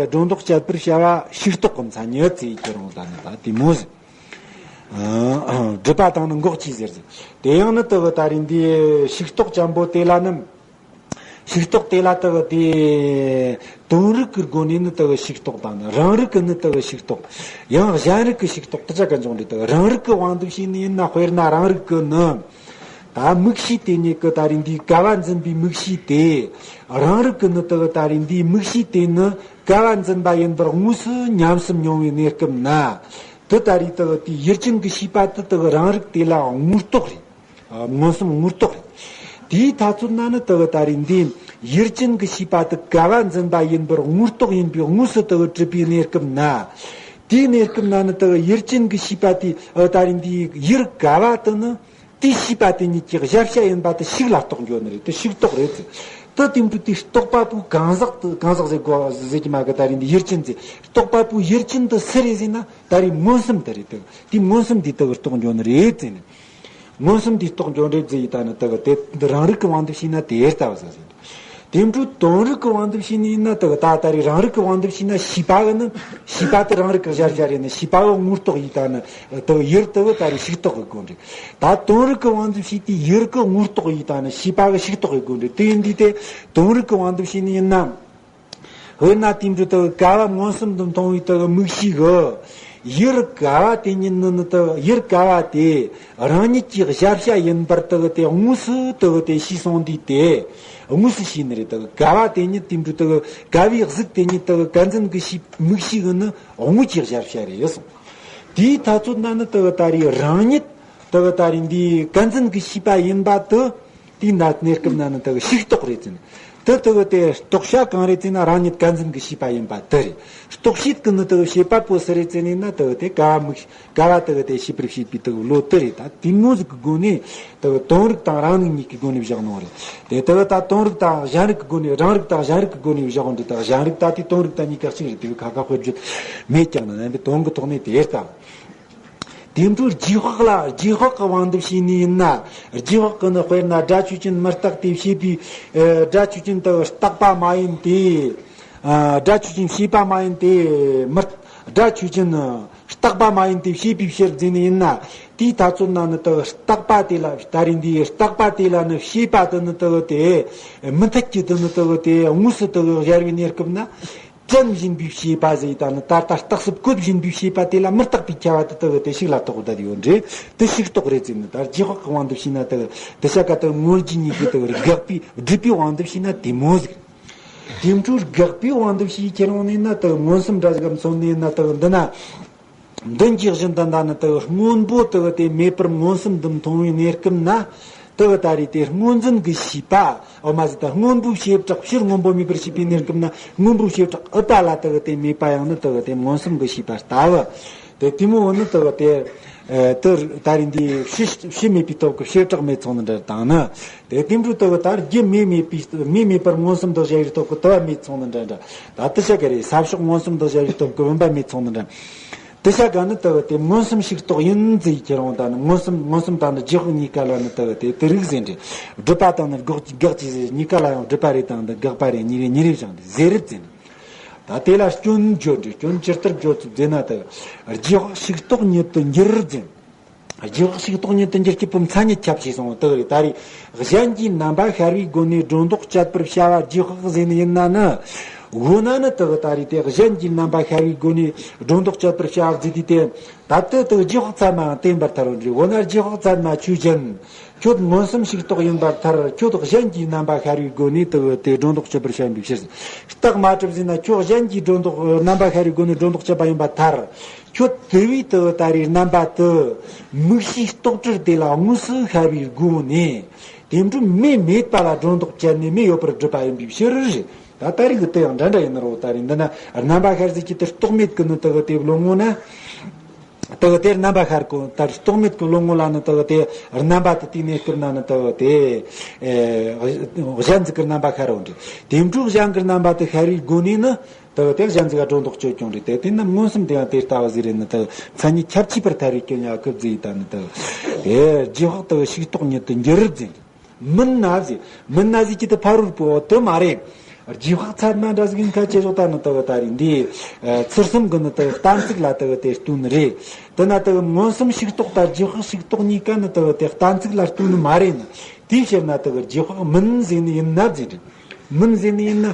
སྒྲོ་འདོགས་གཅོད་པར་བྱ་བ་ཤུགས་རྟོགས་ཀྱི་མཚན་ཉིད་ཅེས་ཁྱེར་རུང་ད་ནི་ད་དེ་མོ་ཟིག་སྒྲུབ་པ་དང་ནི་འགོག་བྱའི་ཟེར་ཟིག་དེ་ཡང་ནི་དུ་ད་རིང་འདིའི་ཤུགས་རྟོགས་ཅན་པོ་དེ་ལ་ནི། ཤུགས་རྟོགས་དེ་ལ་དག་དེ། དོན་རིག་གི་སྒོ་ནས་ནི་དག་ཤུགས་རྟོགས་དང་ནི་རང་རིག་གི་ནི་དག་ཤུགས་རྟོགས། ཡང་གཞན་རིག་གི་ཤུགས་རྟོགས་དེ་ཆ་ག་འབྱུང་རེད། དག་རང་རིག་གི་དབང་དུ་བྱས་ནས་ཡིན་ན་དཔེར་ན་རང་རིག་གི་ནི། ད་དམིགས་བྱའི་དེ་ཉིད་ཀྱི་ད་རིང་འདིའི་ཀ་བ་འཛིན་པའི་དམིགས་བྱའི་དེ། རང་རིག་གི་ནི་དག་ད་རིང་འདིའི་དམིགས་བྱའི་དེ་ནི་ཀ་བ་འཛིན་པ་ཡིན་པར་དངོས་སུ་ཉམས་སུ་མྱོང་བའི་གནས་སྐབས་ན། དེ་ད་རིང་དག་དེའི་ཡུལ་ཅན་གྱི་ཤེས་པ་དེ་དག་རང་རིག་དེ་ལའང་དངོས་རྟོགས་རེད། མངོན་སུམ་དངོས་རྟོགས་རེད། དེའི་ཐ་ཚོད་ན་ནི་དུ་ད་རེས་འདི་ཡུལ་ཅན་གྱི་ཤེས་པ་དེ་ཀ་བ་འཛིན་པ་ཡིན་པར་དངོས་རྟོགས་ཡིན་པའི་དངོས་སུ་དུ་གྲུབ་པའི་གནས་སྐབས་ན། དེའི་གནས་སྐབས་ན་ནི་དུ་ཡུལ་ཅན་གྱི་ཤེས་པ་དེ་ད་རེས་འདི་ཡུལ་ཀ་བ་དེ་ནི་དེའི་ཤེས་པ་དེ་ཉིད་ཀྱི་གཞལ་བྱ་ཡིན་པ་དེ་ཤུགས་ལ་རྟོགས་འགྱོ་ནི་རེད། དེ་ཤུགས་རྟོགས་རེད་ཟེར། དེ་དེ་འདྲ་དེ་རྟོག་པ་པོ་གང་ཟག་དེ་གང་ཟག་ཟེར་དགོས་ཟེར་གྱི་མ་གི་ད་རེས་འདི་ཡུལ་ཅན་ཟེར། རྟོག་པ་པོ་ཡུལ་ཅན་དེ་སུ་རེད་ཟེར་ན་ད་རེས་མངོན་སུམ་དེ་རེད། དེ་དེ་མངོན་སུམ་དེ་དུ་རྟོགས་འགྱོ་ནི་རེད་ཟེར་ནས། མངོན་སུམ་དེ་རྟོགས་འགྱོ་འདྲེ་ཟེར་ཡི་ད་ནི་དེ་གི་དེ་འདི་རང་རིག་གི་དབང་དུ་བྱས་ན་དེ་ལྟ་བུ་ཟ་ཟིན། དེ་འཕྲོས་དོན་རིག་གི་དབང་དུ་བྱས་ནི་ཡིན་ན་དེ་གི་ད་ལྟ་རེ་རང་རིག་གི་དབང་དུ་བྱས་ན་ཤེས་པ་གི་ནི་ཤེས་པ་དེ་རང་རིག་གི་གཞལ་བྱ་རེད་ནི་ཤེས་པ་གི་དངོས་རྟོགས་ཡི་ད་ནི་དེ་གི་ཡུལ་དེ་གི་ད་རེ་ཤུགས་རྟོགས་གི་སྒོ་འདྲེ། ད་དོན་རིག་གི་དབང་དུ་བྱས་ཏེ་ཡུལ་གི་དངོས་རྟོགས་ཡི་ད་ནི་ཤེས་པ་གི་ཤུགས་རྟོགས་གི་སྒོ་འདྲེ་དེ་ཡིན་དུས་དེ་དོན་རིག་གི་དབང་དུ་བྱས་ནི་ཡིན་ན། དཔེར་ན་དེ་འདྲ་དག་ཀ་བ་མངོན་སུམ་དུ་མཐོང་བའི་དག་དམིགས་བྱའི་གི་ཡུལ་ཀ་བ་དེ་ཉིད་ནི་ནི་དག་ཡུལ་ཀ་བ་དེ་རང་ཉིད་ཀྱི་གཞལ་བྱ་ཡིན་པར་དག་དེ་དངོས་སུ་དག་དེ་ཤེས་སོང་དུས་དེ་དངོས་སུ་ཤེས་ནི་རེད། དག་ཀ་བ་དེ་ཉིད་དེ་འདྲ་དག་ཀ་བའི་གཟུགས་དེ་ཉིད་དག་ཀ་འཛིན་གྱི་ཤེས་དམིགས་བྱའི་གི་ནི་དངོས་ཀྱི་གཞལ་བྱ་རེད་གསུངས། དེའི་ཐ་ཚོད་ན་ནི་དག་ད་རེས་རང་ཉིད་དག་ད་རེས་འདིའི་ཀ་འཛིན་གྱི་ཤེས་པ་ཡིན་པ་དེ། དེའི་ནང་གནས་སྐབས་ན་ནི་དེ་གི་ཤུགས་རྟོགས་རེད་ཟེར་ནས། དེ་དེ་གི་དེ་རྟོགས་བྱ་གང་རེད་ཟེར་ན་རང་ཉིད་ཀ་འཛིན་གྱི་ཤེས་པ་ཡིན་པ་དེ་རེད། རྟོགས་བྱེད་ཀྱི་ནི་དེ་གི་བྱེད་པ་པོ་སུ་རེད་ཟེར་ནས་ན་དེ་གི་དེ་ཀ་བ་དམིགས་ཀ་བ་དེ་གི་དེ་ཤེས་པར་བྱེད་པའི་དེ་གི་བློ་དེ་རེད། ད་དེ་མོ་ཟིག་གི་སྒོ་ནས་དེ་གི་དོན་རིག་དང་རང་རིག་གཉིས་ཀྱི་སྒོ་ནས་བཞག་ནོ་རེད། དེ་དེ་གི་ད་དོན་རིག་དང་གཞན་རིག་གི་སྒོ་ནས་རང་རིག་དང་གཞན་རིག་གི་སྒོ་ནས་བཞག་འོང་དུས་ད་གཞན་རིག་ད་དེ་དོན་རིག་དང་གཉིས་ཀ་གཅིག་རེད། དེ་གི་ཁ་ཁ་དཔེར་བརྗོད་མེད་ཀྱང་ན་ནན་པའི་དོན་གི་ཐོག་ནས་དེ་ལྟ། དེ་འཕྲོས་རྗེས་དཔག་ལ་རྗེས་དཔག་གི་དབང་དུ་བྱས་ནས་ཡིན་ན། རྗེས་དཔག་གི་ནི་དཔེར་ན་སྒྲ་ཆོས་ཅན་མི་རྟག་སྟེ་བྱས་པའི་ཨ་སྒྲ་ཆོས་ཅན་དུ་རྟག་པ་མ་ཡིན་ཏེ། ཨ་སྒྲ་ཆོས་ཅན་བྱས་པ་མ་ཡིན་ཏེ། མི་སྒྲ་ཆོས་ཅན་རྟག་པ་མ་ཡིན་ཏེ་བྱས་པའི་ཕྱིར་ཟེར་ནས་ཡིན་ན། དེའི་ཐ་ཚོད་ན་ནི་དུ་རྟག་པ་དེ་ལ་ད་རེས་འདིའི་རྟག་པ་དེ་ལ་ནི་བྱས་པ་དུ་ནི་དུ་དེ་མི་མཐུན་གྱི་དུ་ནི་དུ་དེ་དངོས་སུ་དུ་གཞལ་བའི་གནས་སྐབས་ན། བྲམ་བཞིན་པའི་བྱེད་པ་ཟེར་ད་ནི་ད་ལྟ་རྟགས་སུ་བཀོད་བཞིན་པའི་བྱེད་པ་དེ་ལ་མི་རྟག་པའི་ཁྱབ་པ་དེ་ལྟ་བུ་དེ་ཤུགས་ལ་རྟོགས་བསྡད་ཡོད་འདྲ། དེ་ཤུགས་རྟོགས་རེད་ཟེར་ནི་ད་རྗེས་དཔག་གི་དབང་དུ་བྱས་ན་དེ་དེ་ཆ་ག་དེ་མངོན་རྗེས་གཉིས་ཀྱི་དེ་དགག་པའི་སྒྲུབ་པའི་དབང་དུ་བྱས་ན་དེ་མོ་ཟིག་དེ་འཕྲོས་དགག་པའི་དབང་དུ་བྱས་ཁྱེར་ཡོང་ནས་ན་དེ་མངོན་སུམ་འདྲ་ཟིག་གམ་མཚོན་ནས་ན་དེ་འདི་ན། མདུན་གྱི་བཞིན་དུ་འདའ་ནི་དེ་སྔོན་པོ་དེ་དེ་མེད་པར་མངོན་སུམ་དུ་མཐོང་བའི་གནས་སྐབས་ན། དེ་ད་རེས་དེ་སྔོ་འཛིན་གྱི་ཤེས་པ་འོ་མ་ཟིག་ད་སྔོན་པོའི་བྱེ་བྲག་ཕྱིར་སྔོན་པོ་མེད་པར་ཤེས་པའི་གནས་སྐབས་ན་སྔོན་པོའི་བྱེ་བྲག་ཨུཏྤ་ལ་དེ་དེ་མེད་པ་ཡང་ནི་དེ་དེ་མངོན་སུམ་གྱི་ཤེས་པ་ལྟ་བུ། དེ་དེ་མོ་བོ་ནི་དེ་དེ་དེ་ད་རེས་འདི་ཕྱི་ཕྱི་མེད་པའི་སྟོབས་ཀྱི་བྱེ་བྲག་མེད་ཚོང་ནི་འདྲ་དང་ནི། དེ་དེ་འཕྲོས་དེ་ད་རྒྱུ་མེ་མེད་པའི་མེ་མེད་པར་མངོན་སུམ་དུ་གཞལ་བའི་སྟོབས་ཀྱི་དུ་བ་མེད་ཚོང་ནི་འདྲ་འདྲ། ད་དེ་ཆ་ག་རེ་ས་ཕྱོགས་མངོན་སུམ་དུ་གཞལ་བའི་སྟོབས་ཀྱི་བུམ་པ་མེད་ཚོང་ནི་འདྲ། དེ་བྱ་དགའ་ནི་དེ་གི་དེ་མངོན་སུམ་ཞིག་རྟོགས་ཡིན་ཟེར་ཁྱེར་འོང་ད་ནི་མངོན་སུམ་མངོན་སུམ་དང་ནི་རྗེས་དཔག་གཉིས་ཀ་ལ་ནི་དེ་གི་དེ་དེ་རིགས་ཟེར་འདྲ། སྒྲུབ་པ་དང་ནི་དགག་དགག་བྱས་ཟེར་གཉིས་ཀ་ལ་ཡང་སྒྲུབ་པ་རེ་དང་ནི་དགག་པ་རེ་གཉིས་རེ་གཉིས་རེ་བཞག་འདྲ་ཟེར་རིགས་ཟེར་འདྲ། ད་དེ་ལ་སྐྱོན་བརྗོད་འདྲ། སྐྱོན་ཇི་ལྟར་བརྗོད་ཚུལ་ཟེར་ན་དེ་གི་རྗེས་དཔག་ཞིག་རྟོགས་ཉིད་དུ་འགྱུར་ཟེར། རྗེས་དཔག་ཞིག་རྟོགས་ཉིད་དུ་འགྱུར་སྐྱེས་བུ་མཚན་ཉིད་ཁྱབ་ཞེས་གསུངས་དེ་གི་རེད། ད་རེས་གཞན་གྱི་རྣམ་པ་ཤར་བའི་སྒོ་ནས་སྒྲོ་འདོགས་གཅོད་པར་བྱ་བ་རྗེས་དཔག་ཟེར་ནི་ཡིན་ན་ནི། འོ་ན་ནི་དེ་གི་ད་རེས་དེ་གཞན་གྱི་རྣམ་པ་ཤར་བའི་སྒོ་ནས་སྒྲོ་འདོགས་གཅོད་པར་བྱ་བ་ཟེར་དུས་དེ། ད་ལྟ་དེ་གི་རྗེས་དཔག་ཚད་མའང་བསྟན་པར་ཐལ་བ་འདྲ། འོ་ན་རྗེས་དཔག་ཚད་མ་ཆོས་ཅན། ཁྱོད་མངོན་སུམ་ཞིག་རྟོགས་ཡིན་པར་ཐལ། ཁྱོད་གཞན་གྱི་རྣམ་པ་ཤར་བའི་སྒོ་ནས་དེ་གི་དེ་སྒྲོ་འདོགས་གཅོད་པར་བྱ་ཡིན་པའི་ཕྱིར། རྟགས་མ་གྲུབ་ཟེར་ན་ཁྱོད་གཞན་གྱི་སྒྲོ་འདོགས་རྣམ་པ་ཤར་བའི་སྒོ་ནས་སྒྲོ་འདོགས་གཅོད་པ་ཡིན་པར་ཐལ། ཁྱོད་དེ་བས་དེ་གི་ད་རེས་རྣམ་པ་དེ་དམིགས་བྱའི་རྟོག་བྲལ་དེ་ལ་དངོས་སུ་ཤར་བའི་སྒོ་ནས། དེ་འཕྲོ་མེ་མེད་པ་ལ་སྒྲོ་འདོགས་བཅད་ནས་མེ་ཡོད་པར་སྒྲུབ་པ་ཡིན་པའི་ཕྱིར། ད་ལྟ་རིགས་དེ་ཡང་འདྲ་འདྲ་ཡིན་ནོ། ད་རེས་འདི་ན་རྣམ་པ་ཤར་ཟེར་གྱི་དེ་རྟོག་མེད་ཀྱི་ནི་དེ་གི་དེ་བློ་ངོ་ན། དེ་གི་དེ་རྣམ་པ་ཤར་གོ། ད་རྟོག་མེད་ཀྱི་བློ་ངོ་ལ་ནི་དེ་གི་དེ་རྣམ་པ་དེ་དེའི་གནས་སྐབས་ན་ནི་དེ་གི་དེ་ཨེ་གཞན་ཟིག་གི་རྣམ་པ་ཤར་རོ་འདྲ། དེ་འཕྲོ་གཞན་གྱི་རྣམ་པ་དེ་ཤར་བའི་སྒོ་ནས་ནི། དེ་གི་དེ་གཞན་ཟིག་ག་སྒྲོ་འདོགས་གཅོད་ཀྱང་རེད། དེ་དེ་ན་མངོན་སུམ་དེ་ཡང་དེ་ལྟ་བུ་ཟིག་རེད་ནི་དེ་གི་མཚན་ཉིད་ཁྱབ་ཆེས་པར་ཐལ་བའི་སྐྱོན་ཡང་ཁུབ་ཟིག་ཡིན་ད་ནི་དེ་གི་དེ་རྗེས་དཔག་དེ་གི་ཞིག་རྟོགས་ཉིད་དུ་འགྱུར་ཟེར། མིན་ན་ཟེར། མིན་ན་ཟེར་གྱི་དེ་ཕ་རོལ་པོ་དེ་མ་རེད། རྗེས་དཔག་ཚད་མ་འདྲ་ཟིག་ཡིན་ཁ་ཆེ་ཞོག་ད་ནི་དེ་གི་ད་རེས་འདི་ཚུལ་གསུམ་གི་ནི་དེ་གི་གཏན་ཚིགས་ལ་དེ་གི་དེ་ལྟོས་ནི་རེད། དེ་ན་དེ་གི་མངོན་སུམ་ཞིག་རྟོགས་དང་རྗེས་དཔག་ཞིག་རྟོགས་གཉིས་ཀ་ནི་དེ་གི་དེ་གཏན་ཚིགས་ལ་ལྟོས་ནི་མ་རེད་ནི། དེའི་ཕྱིར་ན་དེ་གི་རྗེས་དཔག་མིན་ཟེར་ནི་ཡིན་ན་ཟེར་རེད། མིན་ཟེར་ནི་ཡིན་ན།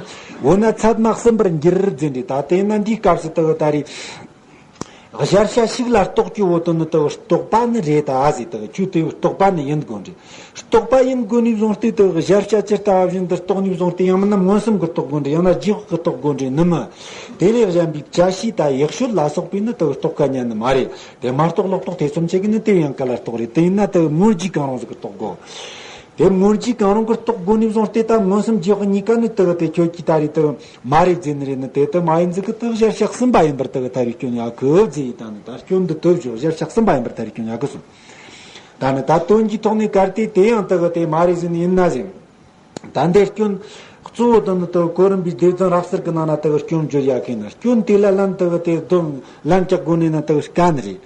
འོ་ན་ཚད་མ་གསུམ་པར་འགྱུར་ཟེར་འདྲ། ད་དེ་ན་འདིའི་སྐབས་སུ་དེ་གི་ད་རེས། གཞལ་བྱ་ཞིག་ལ་རྟོགས་ཀྱི་འོ་དོ་ནི་དེ་གི་རྟོག་པ་ནི་རེད་ད་ཟེར། དེ་གི་ཁྱོད་དེ་གི་རྟོག་པ་ནི་ཡིན་དགོས་འདྲ། རྟོག་པ་ཡིན་དགོས་ནས་བཟུང་སྟེ་དེ་གི་གཞལ་བྱ་ཇི་ལྟ་བ་བཞིན་དུ་རྟོགས་ནས་བཟུང་སྟེ་ཡང་མིན་ན་མངོན་སུམ་གྱིས་རྟོགས་དགོས་འདྲ། ཡང་ན་རྗེས་དཔག་གིས་རྟོགས་དགོས་འདྲ་ནི་མིན། དེ་ལས་གཞན་པའི་བྱ་བྱེད་དང་ཡག་ཤོས་ལ་སོགས་པས་ནི་དེ་གི་རྟོགས་དཀའ་ཉན་ནི་མ་རེད། དེ་མ་རྟོགས་ལོག་རྟོག་ཐེ་ཚོམ་ཆེ་གི་ནི་དེ་ཡང་ག་ལ་རྟོགས་རེད། དེ་ཡིན་ན་དེ་གི་དངོས་རྒྱུ་གང་རུང་ཟིག་གིས་རྟོགས་དགོས། དེ་དངོས་རྒྱུ་གང་རུང་གིས་རྟོགས་དགོས་ནས་བཟུང་སྟེ་ད་མངོན་སུམ་རྗེས་དཔག་གཉིས་ཀ་ནི་དེ་གི་དེ་ཁྱོད་ཀྱིས་ད་རེས་དེ་གི་མ་རེད་ཟེར་ནི་རེད་ནི། དེ་དེ་མ་ཡིན་ཟིག་གི་དེ་གི་གཞལ་བྱ་གསུམ་པ་ཡིན་པར་དེ་གི་ཐལ་བའི་སྐྱོན་ཡང་ཁུབ་ཟེར་ཡིན་ད་ནི། ད་སྐྱོན་འདི་དེ་བརྗོད། གཞལ་བྱ་གསུམ་པ་ཡིན་པར་ཐལ་བའི་སྐྱོན་ཡང་ཁུབ་སོང་། ད་ནི་ད་དོན་གྱི་ཐོག་ནས་གལ་ཏེ་དེ་ཡང་དེ་གི་དེ་མ་རེད་ཟེར་ནི་ཡིན་ན་ཟེར། ད་འདིར་སྐྱོན་གཙོ་བོ་དེ་ནི་དེ་གི་གོ་རིམ་པའི་སྡེ་ཚན་རབ་གསལ་གྱི་ནང་ན་དེ་གི་སྐྱོན་བརྗོད་ཡ་མཁན་ནི། སྐྱོན་དེ་ལ་ལན་དེ་གི་དེ་དོན་ལན་རྒྱག་དགོས་ནས་ན་དེ་གི་དཀའ་ནི་རེད།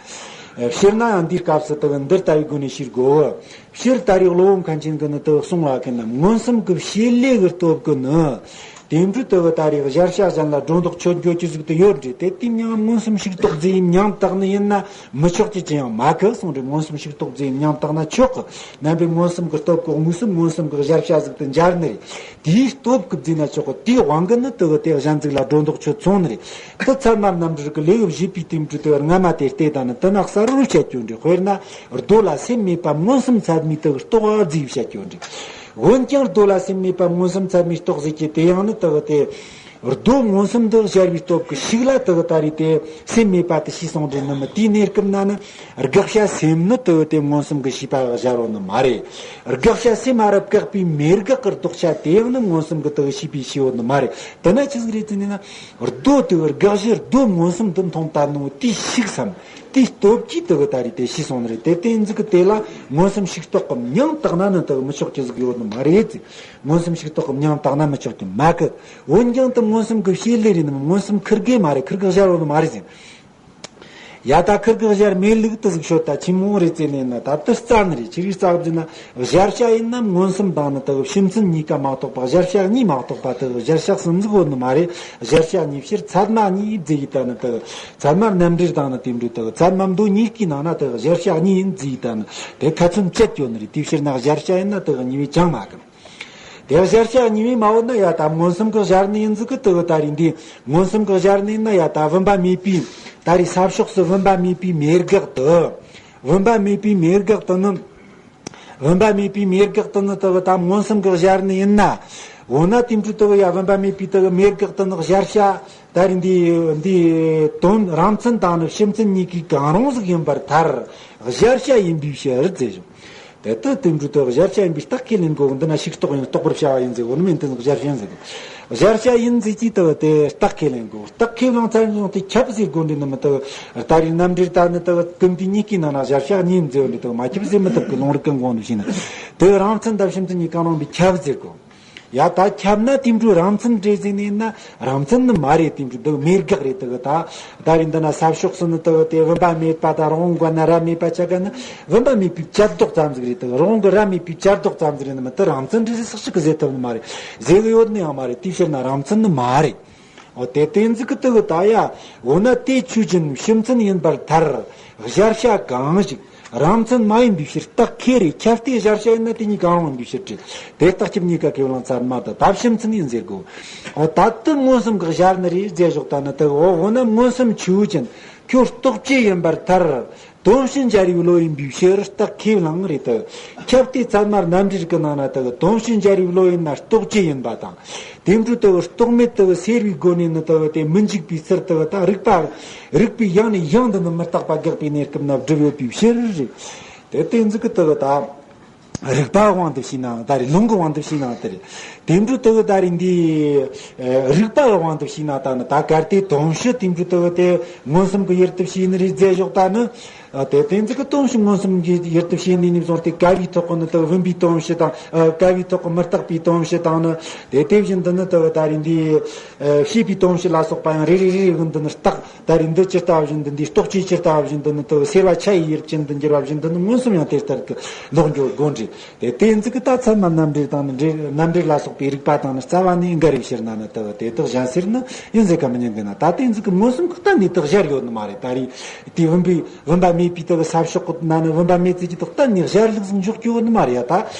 ཨེ་སྤྱིར་ན་ཡང་འདིའི་སྐབས་སུ་དེ་གི་འདི་ལྟ་བུའི་སྒོ་ནས་ཤེས་དགོས། སྤྱིར་ད་རེས་གློ་བོ་མཁན་ཆེན་གྱིས་ནི་དེ་གི་གསུང་བ་མཁན་ནི་མངོན་སུམ་གྱི་བྱེད་ལས་ཀྱི་སྟོབས་ཀྱིས་ནི། དེ་འཕྲོ་དེ་གི་ད་རེས་གཞལ་བྱ་གཞན་ལ་སྒྲོ་འདོགས་ཆོད་འགྱོ་རྒྱུ་ཟིག་དེ་ཡོད་རེད། དེ་དེའི་མིང་མངོན་སུམ་ཞིག་རྟོགས་ཟེར་མིང་བཏགས་ནི་ཡིན་ན་མི་ཆོག་རྒྱུ་ཅི་ཡང་མེད་གི་གསུངས་རེད། མངོན་སུམ་ཞིག་རྟོགས་ཟེར་མིང་བཏགས་ན་ཆོག་གི། རྣམ་པའི་མངོན་སུམ་གྱི་སྟོབས་ཀྱི་དངོས་སུ་མངོན་སུམ་གྱི་གཞལ་བྱ་ཟིག་དེ་འབྱར་ནི་རེད། དེའི་སྟོབས་ཀྱིས་ཟེར་ན་ཆོག་གི། དེའི་དབང་གིས་ནི་དེ་གི་དེ་གཞན་ཟིག་ལ་སྒྲོ་འདོགས་ཆོད་སོང་ནི་རེད། དེ་ཚད་མ་རྣམ་འགྲེལ་གྱི་ལེའུ་བཞི་པའི་དེ་འཕྲོ་དེ་སྔ་མ་དེ་བལྟས་ད་ནི་དེ་ན་གསལ་བོར་བཤད་རྒྱུ་རེད། དཔེར་ན་རྡོ་ལ་སེམས་མེད་པ་མངོན་སུམ་ཚད་མས་དེ་གི་རྟོགས་ཟེར་བཤད་རྒྱུ་རེད། འོན་ཀྱང་རྡོ་ལ་སེམས་མེད་པ་མངོན་སུམ་ཚད་མས་རྟོགས་ཟེར་གྱི་དེ་ཡང་ནི་དེ་གི་དེ། རྡོ་མངོན་སུམ་དུ་གཞལ་བའི་སྟོབས་ཀྱིས་ཤིག་ལ་དེ་གི་ད་རེས་དེ་སེམས་མེད་པ་དེ་ཤེས་སོང་རེད་ནི་མིན། དེའི་གནས་སྐབས་ན་ནི་དགག་བྱ་སེམས་ནི་དེ་གི་དེ་མངོན་སུམ་གྱིས་ཤེས་པ་གཞལ་བོ་ནི་མ་རེད། དགག་བྱ་སེམས་ཨ་རབ་བཀག་པའི་མེད་དགག་གི་ལྡོག་ཆ་དེ་ཡང་ནི་མངོན་སུམ་གྱིས་དེ་གི་ཤེས་པའི་ཤེས་བོ་ནི་མ་རེད། དེ་ན་ཆི་ཟིག་རེད་ཟེར་ནས་ན། རྡོ་དེ་གི་དགག་གཞི་རྡོ་མངོན་སུམ་དུ་མཐོང་ད་ནོ་དེའི་ཤིག་བསམ། དེའི་སྟོབས་ཀྱིས་དེ་གི་ད་རེས་དེ་ཤེས་སོང་ནི་རེད། དེ་དེ་ཟིག་གི་དེ་ལ་མངོན་སུམ་ཞིག་རྟོགས་གི་མིང་བཏགས་ན་ནི་དེ་གི་མི་ཆོག་རྒྱུ་ཟིག་ཡོད་ནི་མ་རེད་ཟེར། མངོན་སུམ་ཞིག་རྟོགས་གི་མིང་བཏགས་ན་མི་ཆོག་རྒྱུ་མེད་གི། འོན་ཀྱང་དེ་མངོན་སུམ་གྱི་བྱེད་ལས་རེད་ནི་མིན། མངོན་སུམ་ཁིར་གེ་མ་རེད། ཁིར་གེ་གཞལ་བོ་ནི་མ་རེད་ཟེར། ཡ་ད་ཁིར་གེ་གཞལ་མེད་ལུགས་དེ་ཟིག་ཤོད་ད་ཆི་མོ་རེད་ཟེར་ནས་ན། ད་དེ་རྩ་ནི་རེད། ཆི་རིགས་རྩ་གི་ཟེར་ན། གཞལ་བྱ་ཡིན་ན་མངོན་སུམ་དང་ནི་དེ་གི་ཕྱི་མཚན་གཉིས་ཀ་མ་གཏོགས་པ། གཞལ་བྱ་གཉིས་མ་གཏོགས་པ་དེ་གི་གཞལ་བྱ་གསུམ་ཟིག་ཡོད་ནི་མ་རེད། གཞལ་བྱ་གཉིས་ཕྱིར་ཚད་མ་གཉིས་ཟེར་ཡི་ད་ནི་དེ་གི་ཚད་མ་རྣམ་འགྲེལ་དང་ནི་དེ་འདྲའི་དེ་གི་ཚད་མ་མདོ་གཉིས་ཀའི་ནང་ན་དེ་གི་གཞལ་བྱ་གཉིས་ཡིན་ཟེར་ཡི་ད་ནི་དེ་ཁ་ཚོན་བཅད་ཡོད་ནི་རེད། དེའི་ཕྱིར་ན་གཞལ་བྱ་ཡིན་ན་དེ་གི་གཉིས་པས་ཅང་མ་གི། དེ་གཞལ་བྱ་གཉིས་པས་མ་འོ་ན་ཡ་ད་མངོན་སུམ་གྱི་གཞལ་ནི་ཡིན་ཟིག་གི་དེ་གི་ད་རེས་འདི་མངོན་སུམ་གྱི་གཞལ་ནི་ཡིན་ན་ཡ་ད་བུམ་པ་མེད་པའི་ད་རེས་ས་ཕྱོགས་སུ་བུམ་པ་མེད་པའི་མེད་དགག་དེ། བུམ་པ་མེད་པའི་མེད་དགག་དེ་ནི། བུམ་པ་མེད་པའི་མེད་དགག་དེ་ནི་དེ་གི་ད་མངོན་སུམ་གྱི་གཞལ་ནི་ཡིན་ན། འོ་ན་དེ་འཕྲོ་དེ་གི་ཡ་བུམ་པ་མེད་པའི་དེ་གི་མེད་དགག་དེ་ནི་གཞལ་བྱ་ད་རེས་འདི་འདི་དོན་རང་མཚན་དང་ནི་ཕྱི་མཚན་གཉིས་ཀའི་གང་རུང་ཟིག་ཡིན་པར་ཐལ། གཞལ་བྱ་ཡིན་པའི་ཕྱིར་ཟེར་བྱུང་། དེ་ལྟར་དེ་འཕྲོ་དེ་གཞལ་བྱ་ཡིན་པའི་རྟགས་ཁས་ལེན་དགོས། འདི་ན་ཞིག་རྟོགས་ཡིན། རྟོགས་པར་བྱ་བ་ཡིན་ཟེར་བོ་ནི་མིན། དེ་ནི་གཞལ་བྱ་ཡིན་ཟེར་གི། གཞལ་བྱ་ཡིན་ཟེར་གྱི་དེ་དེ་རྟགས་ཁས་ལེན་དགོས། རྟགས་ཁས་བླངས་ཚར་ཡོང་དེ་ཁྱབ་ཟེར་དགོས་འདི་ནི་མི་དེ་ད་རེས་རྣམ་འགྲེལ་ད་ནི་དེ་ཀུན་དེ་གཉིས་ཀའི་ནང་ན་གཞལ་བྱ་གཉིས་ཡིན་ཟེར་བ་འདི་དེ་མ་ཁྱབ་ཟེར་མི་ཐུབ་གི། ལུང་རིགས་ཀུན་དགོངས་འདུ་བྱས་ན་དེ་རང་མཚན་དང་ཕྱི་མཚན་གཉིས་གང་རུང་བའི་ཁྱབ་ཟེར་དགོས། ཡ་ད་ཁྱབ་ན་དེ་འདྲའི་རང་མཚན་རེད་ཟེར་ནས་ན་རང་མཚན་ནི་མ་རེད། དེ་འདྲའི་འདུག་མེད་དགག་རེད། དག་ད་ད་རེས་འདི་ན་ས་ཕྱོགས་སུ་ནི་དག་དེ་བུམ་པ་མེད་པ་དང་རང་དབང་ག་ན་ར་མེད་པ་ཆ་ག་ནི་བུམ་པ་མེད་པའི་བྱ་རྡོག་ཙམ་ཟིག་རེད། དག་རང་དབང་གི་ར་མེད་པའི་བྱ་རྡོག་ཙམ་ཟིག་རེད་ནི་མི་དེ་རང་མཚན་རེད་ཟེར་སོགས་ཤིག་གི་ཟེར་ཐུབ་ནི་མ་རེད། ཟེར་གི་ཡོད་ནི་ཡང་མ་རེད། དེའི་ཕྱིར་ན་རང་མཚན་ནི་མ་རེད། འོ་དེ་དེ་ཟིག་གི་དག་ད་ཡ། འོ་ན་དེ་ཆོས་ཅན་ཕྱི་མཚན་ཡིན་པར་ཐལ། གཞལ་བྱ་གང་ཞིག་རང་མཚན་མ་ཡིན་པའི་ཕྱིར་རྟགས་ཁས་རེད། ཁྱབ་སྟེ་གཞལ་བྱ་ཡིན་ན་དེ་གཉིས་གང་རུང་ཡིན་པའི་ཕྱིར་ཏེ། དེ་རྟགས་ཁྱབ་གཉིས་ཀ་ཁས་བླངས་ཚར་མ་ད་ད་ཕྱི་མཚན་ཡིན་ཟེར་གོ། འོ་ད་དུ་མངོན་སུམ་གྱི་གཞལ་ནི་རེད་ཟེར་ཞོག་ད་ནི་དེ། འོ་འོ་ན་མངོན་སུམ་ཆོས་ཅན་ཁྱོད་རྟོག་བཅས་ཡིན་པར་ཐལ། དོན་ཕྱིར་འབྱར་བའི་བློ་ཡིན་པའི་ཕྱིར་རྟགས་ཁས་བླངས་རེད་དེ། ཁྱབ་སྟེ་ཚད་མ་རྣམ་འགྲེལ་གྱི་ནང་ན་དེ་དོན་ཕྱིར་འབྱར་བའི་བློ་ཡིན་ན་རྟོག་བཅས་ཡིན་པ་དང་། དེ་འདྲ་དེ་རྟོག་མེད་དེ་སེལ་བའི་སྒོ་ནས་ནི་དེ་དེ་མི་འཇིག་པའི་ཚུལ་དེ་ད་རིགས་པ་རིགས་པའི་ཡང་ནས་ཡང་དུ་ནི་མི་རྟག་པ་དགག་པའི་གནས་སྐབས་ན་བསྒྲུབས་ཡོད་པའི་ཕྱིར་རེད། དེ་དེ་ཟིག་གི་དེ་ད་རིགས་པ་དབང་དུ་བྱས་ནའང་ད་རེད། ལུང་གི་དབང་དུ་བྱས་ནའང་དེ་རེད། དེ་འདྲ་དེ་ད་རེད་འདི་རིགས་པ་དབང་དུ་བྱས་ན་ད་ནི་ད་གལ་ཏེ་དོན་ཕྱིར་དེ་འདྲ་དེ་དེ་མངོན་སུམ་གྱི་ཡུལ་དུ་བྱས་ནི་རེད་ཟེར་ཞོག་ད་ནི། ཨ། དེ་དེ་ཚིག་གི་དོན་ཕྱིར་མངོན་སུམ་གྱི་ཡུལ་དུ་བྱས་ནས་ནས་བཟུང་སྟེ་ཀ་བའི་ཐོག་གི་ནི་དེ་བུམ་པའི་དོན་ཕྱིར་དང་། ཨ། ཀ་བའི་ཐོག་གི་མི་རྟག་པའི་དོན་ཕྱིར་དང་ནི། དེ་དེ་བཞིན་དུ་ནི་དེ་ད་རེད་འདི་ཨ་བྱེད་པའི་དོན་ཕྱིར་ལ་སོགས་པ་ཡང་རེ་རེ་རེ་རེ་གི་འདི་ནི་རྟགས་ད་རེད་འདི་ཇི་ལྟ་བ་བཞིན་དུ་འདི་རྟོག་བཅས་ཇི་ལྟ་བ་བཞིན་དུ་ནི་དེ་སེལ་བ་ཆ་ཡི་ཡུལ་ཅན་དུ་འགྱུར་བ་བཞིན་དུ་ནི་མངོན་སུམ་ཡང་དེ་ལྟར་གྱི་ལོག་འགྱུར་དགོས་འདྲི། དེ་དེ་ཚིག་གི་ད་ཚད་མ་རྣམ་འགྲེལ་དང་ནི་འགྲེལ་རྣམ་འགྲེལ་ལ་སོགས་པའི་རིགས་པ་དང་ནི་རྩ་བ་ནས་འགལ་བའི་ཕྱིར་ན་ནི་དེ་དེ་དག་གཞན་ཟེར་ནི་ཡིན་ཟེར་ག་མི་ཉན་གི་ན། ད་དེ་ཚིག་གི་མངོན་སུམ་གི་གཏན་ནས་དེ་གཞལ་ཡོད་ནི་མ་རེད། ད་རེད་དེ་བུམ་པའི་བུམ་པ་མེད་པའི་དེ་གི་ས་ཕྱོགས་གི་ན་ནི་བུམ་པ་མེད་ཚིག་གི་དེ་གཏན་ནས་གཞལ་ལུགས་སུ་འཇོག་རྒྱུ་ཡོད་ནི་མ་རེད། ཡ་ད་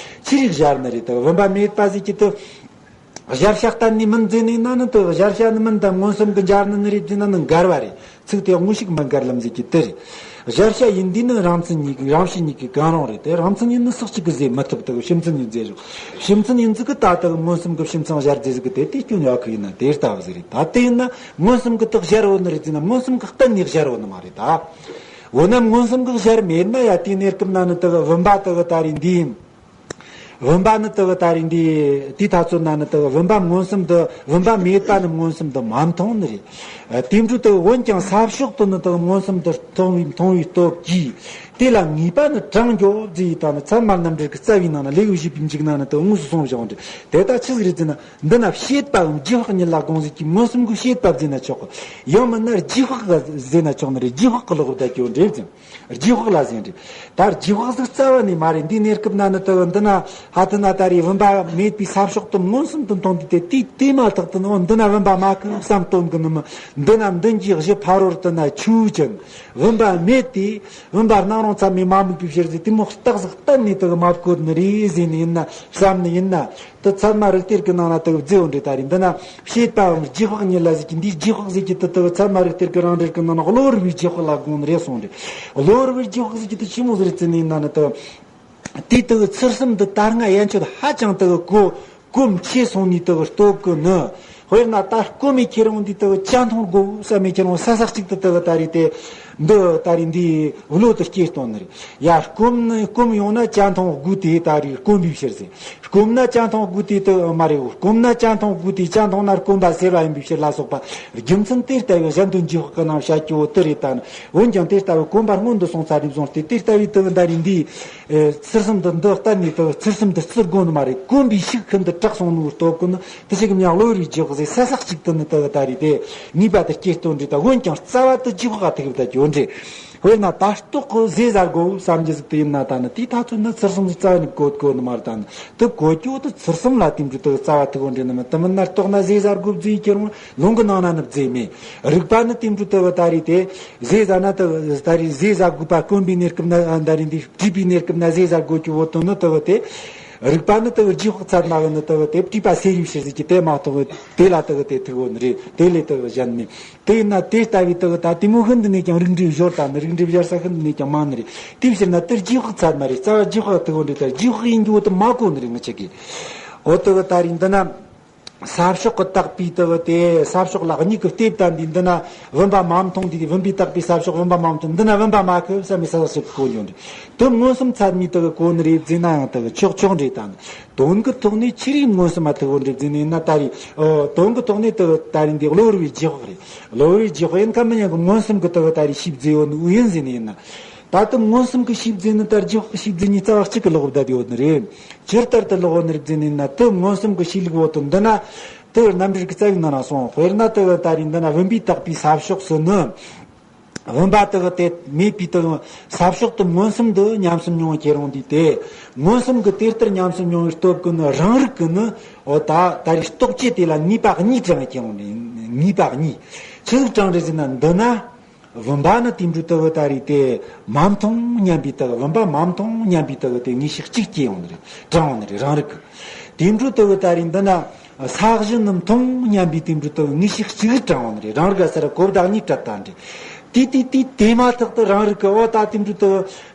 ཅི་རིགས་གཞལ་ནི་རེད། དེ་བུམ་པ་མེད་པ་ཟིག་གི་དེ་གཞལ་བྱ་གཏན་ནས་མིན་ཟེར་ནས་ན་ནི་དེ་གཞལ་བྱ་ནི་མིན་དང་མངོན་སུམ་གྱི་འབྱར་ནི་ནི་རེད་ཟེར་ན་ནི་འགལ་བ་རེད། ཚིག་དེ་དངོས་ཤུགས་མ་འགལ་ལམ་ཟེར་གྱི་དེ་རེད། གཞལ་བྱ་ཡིན་དུས་ནི་རང་མཚན་ཉིད་ཀྱི་རང་བཞིན་ཉིད་ཀྱི་གང་རུང་རེད་དེ། རང་མཚན་ཡིན་ནི་སོགས་གཅིག་གི་ཟེར་མི་ཐུབ། དེ་ཕྱི་མཚན་ཡིན་ཟེར་རོ། ཕྱི་མཚན་ཡིན་ཚིག་གི་ད་དེ་མངོན་སུམ་གྱི་ཕྱི་མཚན་གཞལ་ཟེར་གི་དེ་དེ་སྐྱོན་ཡོད་གི་ཡིན་ན་དེ་ལྟ་བུ་ཟིག་རེད། ད་དེ་ཡིན་ན་མངོན་སུམ་གྱི་དེ་གཞལ་འོ་ནི་རེད་ཟེར་ན་མངོན་སུམ་གྱི་གཏན་ནས་གཞལ་འོ་ནི་མ་རེད་ད། འོ་ན་མངོན་སུམ་གྱི་གཞལ་མེད་ན་ཡ་དེའི་གནས་སྐབས་ན་ནི་དེ་བུམ་པ་དེ་ད་རེད་འདི་ཡིན། བུམ་པ་ནི་དེ་གི་ད་རེད་འདི་དེའི་ཐ་ཚོད་ན་ནི་དེ་གི་བུམ་པ་མངོན་སུམ་དུ་བུམ་པ་མེད་པ་ནི་མངོན་སུམ་དུ་མ་མཐོང་ནི་རེད། དེ་འདྲ་དེ་འོན་ཀྱང་ས་ཕྱོགས་དུ་ནི་དེ་གི་མངོན་སུམ་དུ་མཐོང་བའི་མཐོང་བའི་སྟོབས་ཀྱིས་དེ་ལ་ངེས་པ་ནི་དྲངས་འགྱོ་ཟེར་ཡི་ད་ནི་ཚད་མ་རྣམ་འགྲེལ་གྱི་རྩ་བའི་ནང་ན་ལེའུ་བཞི་པའི་མཇུག་ན་ནི་དེ་དངོས་སུ་གསུངས་བཞག་འདྲི། དེ་ད་ཆི་ཟིག་རེད་ཟེར་ན་འདི་ན་བྱེད་པའམ་རྗེས་དཔག་ཉིད་ལ་དགོངས་ཟེར་གྱི་མངོན་སུམ་གྱི་བྱེད་པ་ཟེར་ན་ཆོག་གི། ཡང་མིན་ན་རྗེས་དཔག་ཟེར་ན་ཆོག་ནི་རེད། རྗེས་དཔག་གི་ལོག་བསྡད་ཀྱི་ཡོད་འདྲི་ཟེར། རྗེས་དཔག་ལ་ཟེར་འདྲི། ད་རྗེས་དཔག་ཟིག་རྩ་བ་ནས་མ་རེད། འདིའི་གནས་སྐབས་ན་ནི་དེ་འདི་ན་ཧ་དེ་ན་ད་རེད་བུམ་པ་མེད་པའི་ས་ཕྱོགས་དུ་མངོན་སུམ་དུ་མཐོང་དུས་དེ་དེ་དེ་མ་ཐག་ཏུ་ནི་འོ་འདི་ན་བུམ་པ་མ་ཁུ་བསམ་སྟོན་གི་ནི་མི་འདི་ན་མདུན་གྱི་གཞི་ཕ་རོལ་དུ་ན་ཆོས་ཅན། བུམ་པ་མེད་དེ་བུམ་པ་སྣང་རུང་ཚད་མས་མ་དམིགས་པའི་ཕྱིར་ཟེར་དེ་མོ་རྟགས་ཟིག་གཏན་ནས་དེ་མ་བཀོད་ནི་རེད་ཟེར་ནི་ཡིན་ན་བསམ་ནི་ཡིན་ན། དེ་ཚད་མ་རིགས་གཏེར་གྱི་ནང་ན་དེ་བརྫེ་འོ་འདྲེ་ད་རེད། འདི་ན་བྱེད་པའམ་རྗེས་དཔག་ཉིད་ལ་ཟེར་གྱི་འདིའི་རྗེས་དཔག་ཟེར་གྱི་དེ་དེ་ཚད་མ་རིགས་གཏེར་གྱི་རང་འགྲེལ་གྱི་ནང་ན་གློ་བུར་བའི་རྗེས་དཔག་ལ་དགོངས་ནི་རེད་གསུངས་རེད། གློ་བུར་བའི་རྗེས་དཔག་ཟེར་གྱི་དེ་ཆི་མོ་ཟིག་རེད་ཟེར་ནས་ཡིན་ན་ནི་དེ་དེ་དེ་ཚུལ་གསུམ་འདི་ད་སྔ་ཡན་ཆོད་ཧ་ཅང་དེ་གོ་གོམས་ཆེ་སོང་ནས་དེ་སྟོབས་ཀྱི་ནི། དཔེར་ན་ད་སྐོམ་མེ་ཁྱེར་འོང་འདི་དེ་ཅ་འཐུང་དགོས་བསམ་མེ་ཁྱེར་འོང་ས་ས་གཅིག་ཏུ་དེ་ད་རེད་དེ། འདི་ད་རེད་འདི་བློ་དུ་སྐྱེས་བཏང་ནི་རེད། ཡ་སྐོམ་ནི་སྐོམ་ཡོང་ན་ཅ་འཐུང་དགོས་དེ་ད་རེད་སྐོམ་པའི་ཕྱིར་ཟེར། སྐོམ་ན་ཅ་འཐུང་དགོས་དེ་དེ་མ་རེད། སྐོམ་ན་ཅ་འཐུང་དགོས་དེ་ཅ་འཐུང་ན་སྐོམ་པ་སེལ་བ་ཡིན་པའི་ཕྱིར་ལ་སོགས་པ་རྒྱུ་མཚན་དེ་ལྟ་བུའི་གཞན་དོན་རྗེས་དཔག་གི་ནང་བཤད་རྒྱུ་བོ་དེ་རེད་ད་ནི། འོན་ཀྱང་དེ་ལྟ་བུའི་སྐོམ་པ་སྔོན་དུ་སོང་ཚར་རེད་བཟུང་སྟེ་དེ་ལྟ་བུའི་དེ་ད་རེད་འདི། ཚུལ་གསུམ་དུ་འདི་གཏན་ནས་དེ་ཚུལ་གསུམ་དུ་བརྩི་དགོས་ནི་མ་རེད། སྐོམ་པའི་ཤུགས་ཤིན་ཏུ་དྲག་སོང་ནོའི་སྟོབས་ཀྱིས་ནི་དེ་ཞིག་གི་མྱང་གློ་བུར་བའི་རྗེས་དཔག་ཟེར་ས་ས་གཅིག་ཏུ་ནི་དེ་ད་རེད་དེ་ངེས་པ་དེ་སྐྱེས་སྟོན་རེད་ད། འོན་ཀྱང་རྩ་བ་དུ་རྗེས་དཔག་ག་ཐུག་ད་ཀྱོ་འདྲེ། དཔེར་ན་ད་རྟོག་གི་ཟས་ཟ་དགོས་བསམ་རྒྱུ་ཟིག་དེ་ཡིན་ན་ད་ནི་དེའི་ཐ་ཚོད་ནི་ཚུལ་གསུམ་ཟིག་རྩ་བ་ནས་གོ་དགོས་ནི་མ་རེད་ད་ནི། དེ་གོ་རྒྱུ་དེ་ཚུལ་གསུམ་ལ་དེ་འདྲ་དེ་རྩ་བ་ཐུག་འོ་འདྲེ་ནི་མི་དེ་མིན་ན་རྟོག་ན་ཟས་ཟ་དགོས་བརྫིས་ཀྱི་རུང་ལུང་གི་ནང་ན་ནི་བརྫིས་མེད། རིགས་པ་ནི་དེ་འདྲ་དེ་བ་ད་རེད་དེ། ཟས་ཟ་ན་དེ་ད་རེད་ཟས་ཟ་དགོས་པ་སྐོམ་པའི་གནས་སྐབས་ན་ད་རེད་འདི་དྲིས་པའི་གནས་སྐབས་ན་ཟས་ཟ་དགོས་ཀྱི་བོ་དོན་ནི་དེ་བ་དེ། རིགས་པ་ནི་དེ་བ་རྗེས་དཔག་ཚད་མ་གི་ནི་དེ་བ་དེ་དྲིས་པ་སེལ་ཡུལ་ཕྱིར་ཟེར་གྱི་དེ་མ་གཏོགས་དེ་ལ་དེ་བ་དེ་ཐུག་འོ་ནི་རེད། དེ་ལས་དེ་བ་གཞན་མེད། དེ་ཡིན་ན་དེ་ལྟ་བུའི་དེ་གི་ད་དེ་མོ་ཤིན་ཏུ་ནས་ཀྱང་རིགས་འགྲེ་སྦྱོར་དང་ནི་རིགས་འགྲེ་སྦྱར་ས་ཤིན་ཏུ་ནས་ཀྱང་མང་ནི་རེད། དེའི་ཕྱིར་ན་དེར་རྗེས་དཔག་ཚད་མ་རེད། རྩ་བ་རྗེས་དཔག་དེ་གོ་འདྲེ་ད་རྗེས་དཔག་ཡིན་རྒྱུ་དེ་མ་གོ་ནི་རེད་ངི་ཆ་གི། འོ་དེ་གི་ད་རེད་འདི་ན། ས་ཕྱོགས་ཀྱི་བཏགས་པའི་དེ་གི་དེ་ས་ཕྱོགས་ལ་གཉིས་ཀྱི་ལྟེབ་དང་འདི་འདི་ན་བུམ་པ་མ་མཐོང་འདི་བུམ་པའི་བཏགས་པའི་ས་ཕྱོགས་བུམ་པ་མ་མཐོང་འདི་ན་བུམ་པ་མ་ཁུ་བསམ་པའི་ས་ཕྱོགས་ཤིག་གོ་འགྱོ་འདྲེ། དེ་མངོན་སུམ་ཚད་མའི་དེ་གི་གོ་ནི་རེད་བརྫིས་ན་ཡང་དེ་གི་ཆོག་ཆོག་འདྲེ་དང་། དོན་གྱི་ཐོག་ནས་ཆི་རིགས་མངོན་སུམ་མ་ཐུག་གོ་འདྲེ་བརྫིས་ནས་ན་ད་རེད། ཨོ། དོན་གྱི་ཐོག་ནས་དེ་ད་རེད་འདི་གློ་བུར་བའི་རྗེས་དཔག་རེད། གློ་བུར་བའི་རྗེས་དཔག་ཡིན་ཁ་མི་ཉན་གི་མངོན་སུམ་གྱི་དེ་ད་རེད་ཤེས་བརྫིས་ཡོད་ནི་ཨུ་ཡིན་ཟེར་ནས་ཡིན་ན། ད་ལྟ་མངོན་སུམ་གྱི་ཤེས་རྒྱུད་ནི་ད་རྗེས་དཔག་གི་ཤེས་རྒྱུད་གཉིས་རྩ་བ་གཅིག་གི་ལོག་བསྡད་ཡོད་ནི་རེད། ཇི་ལྟར་དུ་ལོག་ནི་རེད་ཟེར་ནས་ན། དེ་མངོན་སུམ་གྱི་ཤེས་ལུགས་འོག་ཏུ་འདི་ན། དེ་རྣམ་འགྲེལ་གྱི་རྩ་བའི་ནང་ན་གསུངས། དཔེར་ན་དེ་གི་ད་རེས་འདི་ན་བུམ་པས་བཏགས་པའི་ས་ཕྱོགས་སུ་ནི། བུམ་པ་དེ་གི་དེ་མེད་པའི་དེ་ས་ཕྱོགས་དེ་མངོན་སུམ་དུ་ཉམས་སུ་མྱོང་བའི་ཁྱེར་ཡོང་དུས་ཏེ། མངོན་སུམ་གྱི་དེ་ལྟར་ཉམས་སུ་མྱོང་བའི་སྟོབས་ཀྱིས་ནི་རང་རིག་གིས་ནི། འོ་ད་ད་རེས་རྟོག་བཅས་དེ་ལ་ངེས་པ་གཉིས་དྲངས་ཁྱེར་ཡོང་ནི། ངེས་པ་གཉིས། ཆི་ཟིག་དྲངས་རེད་ཟེར་ན། འདི་ན། བུམ་པ་ནི་དེ་འདྲའི་དེ་གི་ད་རེས་དེ་མ་མཐོང་སྙམ་པའི་དེ་གི། བུམ་པ་མ་མཐོང་སྙམ་པའི་དེ་གི་དེ་ངེས་ཤེས་གཅིག་སྐྱེ་ཡོང་ནི་རེད། དྲངས་ཡོང་ནི་རེད། རང་རིག་གི། དེ་འདྲའི་དེ་གི་ད་རེས་འདི་ན་ས་གཞི་ནི་མཐོང་སྙམ་པའི་དེ་འདྲའི་དེ་གི་ངེས་ཤེས་གཅིག་དྲངས་ཡོང་ནི་རེད། རང་རིག་ག་ས་ར་གོ་བརྡ་གཉིས་སྤྲད་བཏང་རེད། དེ་དེ་དེ་དེ་མ་ཐག་ཏུ་རང་རིག་གི། འོ་ད་དེ་འདྲའི་དེ་གི་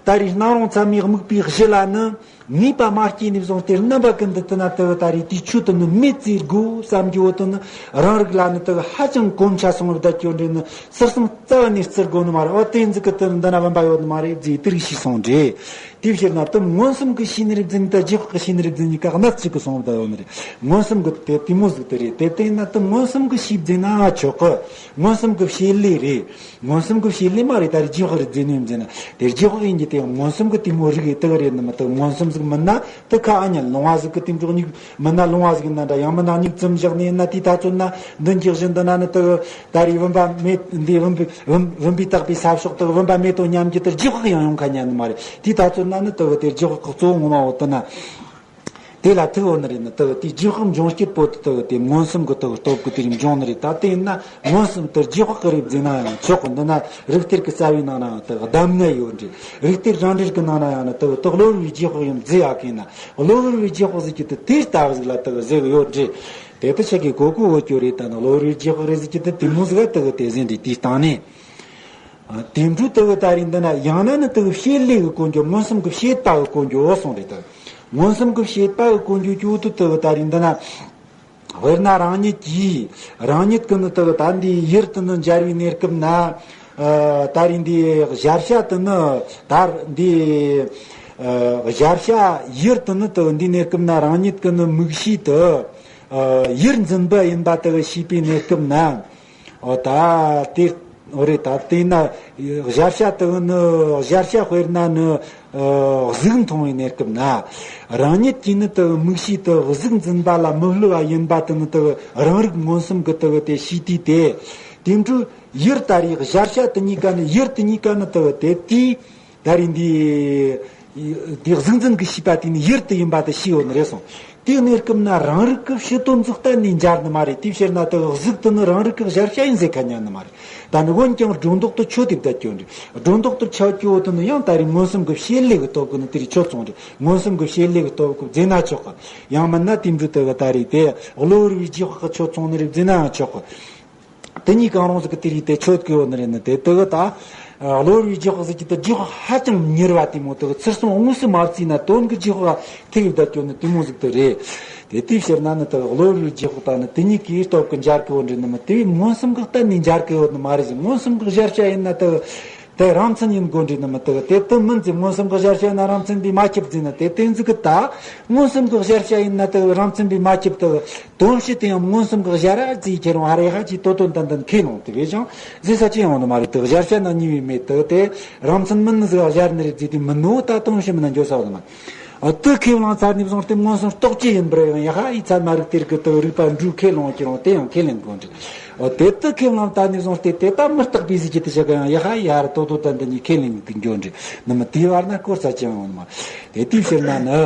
ད་རེས་སྣང་རུང་ཚད་མས་དམིགས་པའི་གཞི་ལ་ནི། ངེས་པ་མ་སྐྱེས་ནས་བཟུང་སྟེ་རྣམ་པ་ཀུན་ཏུ་དེ་ན་དེ་གི་ད་རེས་དེའི་ཆོས་དེ་ནི་མེད་ཟེར་དགོས་བསམ་རྒྱུ་བོ་དེ་ནི་རང་རིག་ལ་ནི་དེ་གི་ཧ་ཅང་གོམས་ཆ་སོང་བ་བསྡད་ཀྱི་ཡོད་ནི་རེད། ནི་ཟུར་གསུམ་རྩ་བ་ནས་བརྩི་དགོས་ནི་མ་རེད། འོ་དེ་ཟིག་གི་དེ་ནི་འདི་ན་བུམ་པ་ཡོད་ནི་མ་རེད་ཟེར་དེ་རིགས་ཤེས་སོང་རེད། དེའི་ཕྱིར་ན་དེ་མངོན་སུམ་གྱི་ཤེས་ནི་རེད་ཟེར་ནི་དང་རྗེས་དཔག་གི་ཤེས་ནི་རེད་ཟེར་ནི་གཉིས་ཀ་སྣ་གཅིག་གི་སོང་བ་བསྡད་ཡོད་ནི་རེད། མངོན་སུམ་གྱི་དེ་དེ་མོ་ཟིག་དེ་རེད། དེ་ལྟས་ན་དེ་མངོན་སུམ་གྱི་ཤེས་ཟེར་ན་ཆོག་གི། མངོན་སུམ་གྱི་བྱེད་ལས་རེད། མངོན་སུམ་གྱི་བྱེད་ལས་མ་རེད། ད་རེས་རྗེས་དཔག་རེད་ཟེར་ནས་ཡིན་ཟེར་ན། དེ་རྗེས་དཔག་ཡིན་གྱི་དེ་མངོན་སུམ་གྱི་དེ་མོ་རིགས་ཡིན་དེ་ག་རེད་ནི་མི་དེ་མངོན་སུམ་ཟིག་མིན་ན་དེ་ཁ་ཨ་ཉལ་ལོང་བ་ཟིག་གི་དེ་འཇོག་ཉིག་མིན་ན་ལོང་བ་ཟིག་ཡིན་ན་འདྲ། ཡང་མིན་ན་ཉིག་ཙམ་བཞག་ནས་ཡིན་ན། དེའི་ད་ཚོད་ན་མདུན་གྱི་གཞི་འདི་ན་ནི་དེ་ད་རེས་བུམ་པ་མེད། འདི་བུམ་པའི་བུམ་བུམ་པས་བཏགས་པའི་ས་ཕྱོགས་དེ་བུམ་པ་མེད་དོ་སྙམ་རྒྱུ་དེ་རྗེས་དཔག་ཡང་ཡོང་ཁ་ཉན་ནི་མ་རེད། དེའི་ད་ཚོད་ན་ནི་དེ་དེ་རྗེས་དཔག་གི་གཙོ་བོ་ངོ་མ་བོ་དེ་ན། དེ་ལ་ཐུག་འོ་ནི་རེད། ནི་དེ་དེའི་རྗེས་དཔག་འབྱུང་སྐྱེད་པོ་དེ་དེ་མངོན་སུམ་གྱི་དེ་སྟོབས་ཀྱིས་དེ་རིགས་འབྱུང་ནི་རེད། ད་དེ་ཡིན་ན་མངོན་སུམ་དེ་རྗེས་དཔག་གི་རེད་ཟེར་ན་ཡང་ཆོག་གི། འདི་ན་རིགས་གཏེར་གྱི་རྩ་བའི་ནང་ན་ཡང་དེ་གདམས་ངག་ཡོད་རེད། རིགས་གཏེར་རང་འགྲེལ་གྱི་ནང་ན་ཡང་ནི་དེ་དེ་གློ་བུར་བའི་རྗེས་དཔག་ཡིན་ཟེར་ཡག་གི་ན། གློ་བུར་བའི་རྗེས་དཔག་ཟེར་གྱི་དེ་དེ་ལྟ་བུ་ཟིག་ལ་དེ་ཟེར་གི་ཡོད་རེད། དེ་དེ་ཆེ་གི་གོ་གོ་འོ་ཅོ་རེད། ད་ནི་གློ་བུར་བའི་རྗེས་དཔག་རེད་ཟེར་གྱི་དེ་དེ་མོ་ཟིག་དེ་གི་དེ་ཟིན་རེད། དེའི་སྟེང་ནས། དེ་འཕྲོ་དེ་གི་ད་རེས་འདི་ན་ཡང་ན་ནི་དེ་གི་བྱེད་ལས་གི་གོ་འགྱོ། མངོན་སུམ་གི་བྱེད་པ་གི་གོ་འགྱོ་གསུངས་རེད། དེ་མངོན་སུམ་གི་བྱེད་པ་གི་གོ་འགྱོ་རྒྱུ་དེ་དེ་གི་ད་རེས་འདི་ན། དཔེར་ན་རང་ཉིད་ཀྱིས་རང་ཉིད་ཀྱི་ནི་དེ་གི་ད་འདི་ཡུལ་དེ་ནི་འབྱར་བའི་གནས་སྐབས་ན། ད་རེས་འདི་གཞལ་བྱ་དེ་ནི་ད་འདི་གཞལ་བྱ་ཡུལ་དེ་ནི་དེ་གི་འདི་གནས་སྐབས་ན་རང་ཉིད་ཀྱི་ནི་མིག་ཤེས་དེ་ཡུལ་འཛིན་པ་ཡིན་པ་དེ་གི་ཤེས་པའི་གནས་སྐབས་ན། འོ་ད་དེ་འོ་རེད། ད་དེས་ན་གཞལ་བྱ་དེ་ནི་གཞལ་བྱ་དཔེར་ན་ནི་གཟུགས་མཐོང་བའི་གནས་སྐབས་ན། རང་ཉིད་ཀྱིས་ནི་དེ་མིག་ཤེས་དེ་གཟུགས་འཛིན་པ་ལ་མི་བསླུ་བ་ཡིན་པ་དེ་ནི་དེ་རང་རིག་མངོན་སུམ་གྱི་དེ་དེ་ཤེས་དུས་དེ། དེ་འཕྲོ་ཡུལ་ད་རེས་གཞལ་བྱ་དེ་གཉིས་ཀ་ནི་ཡུལ་དེ་གཉིས་ཀ་ནི་དེ་དེ་དེའི། ད་རེས་འདི། འདི་གཟུགས་འཛིན་གྱི་ཤེས་པ་དེ་ནི་ཡུལ་དུ་ཡིན་པ་དེ་ཤེས་ཡོད་ནི་རེད་སོང་། དེའི་གནས་སྐབས་ན་རང་རིག་གི་ཕྱི་དོན་ཟིག་གཏན་ནས་འབྱར་ནི་མ་རེད། དེའི་ཕྱིར་ན་དེ་གཟུགས་དེ་ནི་རང་རིག་གི་གཞལ་བྱ་ཡིན་ཟེར་ཁ་ཉན་ནི་མ་རེད། ད་ནི་འོན་ཀྱང་སྒྲོ་འདོགས་དེ་ཆོད་དེ་བསྡད་ཀྱི་ཡོད་རེད། སྒྲོ་འདོགས་དེ་ཆོད་ཀྱི་ཡོད་དེ་ནི་ཡང་ད་རེས་མངོན་སུམ་གྱི་བྱེད་ལས་ཀྱི་སྟོབས་ཀྱིས་ནི་དེ་རིགས་ཆོད་སོང་རེད། མངོན་སུམ་གྱི་བྱེད་ལས་ཀྱི་སྟོབས་ཀྱིས་ཟེར་ན་ཆོག་གི། ཡང་མིན་ན་དེ་འདྲ་དེ་གི་ད་རེས་དེ་གློ་བུར་བའི་རྗེས་དཔག་གིས་ཆོད་སོང་ནི་རེད་ཟེར་ན་ཡང་ཆོག་གི། དེ་གཉིས་གང་རུང་ཟིག་གི་དེ་རིགས་དེ་ཆོད་ཀྱི་ཡོད་ནི་རེད། ནི་དེ་དེ་གི་ད་གློ་བུར་བའི་རྗེས་དཔག་ཟེར་གྱི་དེ་རྗེས་དཔག་ཧ་ཅང་མྱུར་བ་དེ་མོ། དེ་གི་ཚུར་སོང་དངོས་སུ་མ་བརྩིས་ན་དོན་གྱི་རྗེས་དཔག་ཐེག་བསྡད་ཀྱི་ཡོད་ནི་དེ་མོ་ཟིག་དེ་རེད། དེ་དེའི་ཕྱིར་ན་ནི་དེ་གི་གློ་བུར་བའི་རྗེས་དཔག་དང་ནི་དེ་གཉིས་ཀའི་སྟོབས་ཀྱིས་འབྱར་གི་ཡོད་རེད། ནི་མི་དེ་བས་མངོན་སུམ་གྱི་གཏན་ནས་འབྱར་གི་ཡོད་ནི་མ་རེད་ཟེར། མངོན་སུམ་གྱི་གཞལ་བྱ་ཡིན་ན་དེ་གི་དེ་རང་མཚན་ཡིན་དགོས་རེད། ནི་མི་དེ་གི་དེ་མིན་ཟེར། མངོན་སུམ་གྱི་གཞལ་བྱ་ཡིན་ན་རང་མཚན་པས་མ་ཁྱབ་ཟེར་ན་དེ་དེ་ཟིག་གི་ད་མངོན་སུམ་གྱི་གཞལ་བྱ་ཡིན་ན་དེ་གི་རང་མཚན་པས་མ་ཁྱབ། དེ་གི་དོན་ཕྱིར་དེ་ཡང་མངོན་སུམ་གྱི་གཞལ་ར་ཟེར་ཁྱེར་རུང་ཧ་རེ་ཧ་ཅིག་དོ་དོན་ཏན་ཏན་ཁས་ལོངས་དེ་བས་ཀྱང་ཟེར་ས་ཅི་ཡང་ཡོང་ནི་མ་རེད། དེ་གི་གཞལ་བྱ་ན་གཉིས་པའི་མེད། དེ་གི་དེ་རང་མཚན་མིན་ནི་ཟིག་གཞལ་ནི་རེད་ཟེར་དུས་མིན་ནོ། ད་དོན་ཕྱིར་མིན་ན་འགྱོ་ས་ཡོད་ནི་མ། དེ་ཁས་བླངས་ཚར་ནས་བཟུང་སྟེ་མངོན་སུམ་རྟོག་བཅས་ཡིན་པར་ཡང་ཡ་ཧ་ཡི་ཚད་མ་རིགས་གཏེར་གྱི་དེ་གི་རིགས་པ་འབྲུ་ཁས་ལོངས་ཀྱི་རུང་དེ་ཡང་ཁས་ལེན་དགོས་འདྲ། འོ་དེ་དེ་ཁས་བླངས་ད་ནས་བཟུང་སྟེ་དེ་ད་མི་རྟག་པའི་ཟིག་གི་དེ་ཆ་ག་ཡང་ཡ་ཧ་ཡ་ར་དོ་དོ་ཏན་ཏན་གྱི་ཁས་ལེན་གི་འགྱོ་འདྲ། ནི་མི་དེའི་བར་ན་སྐོར་ས་ཅི་ཡང་ཡོང་ནི་མ། དེ་དེའི་ཕྱིར་ན་ནི།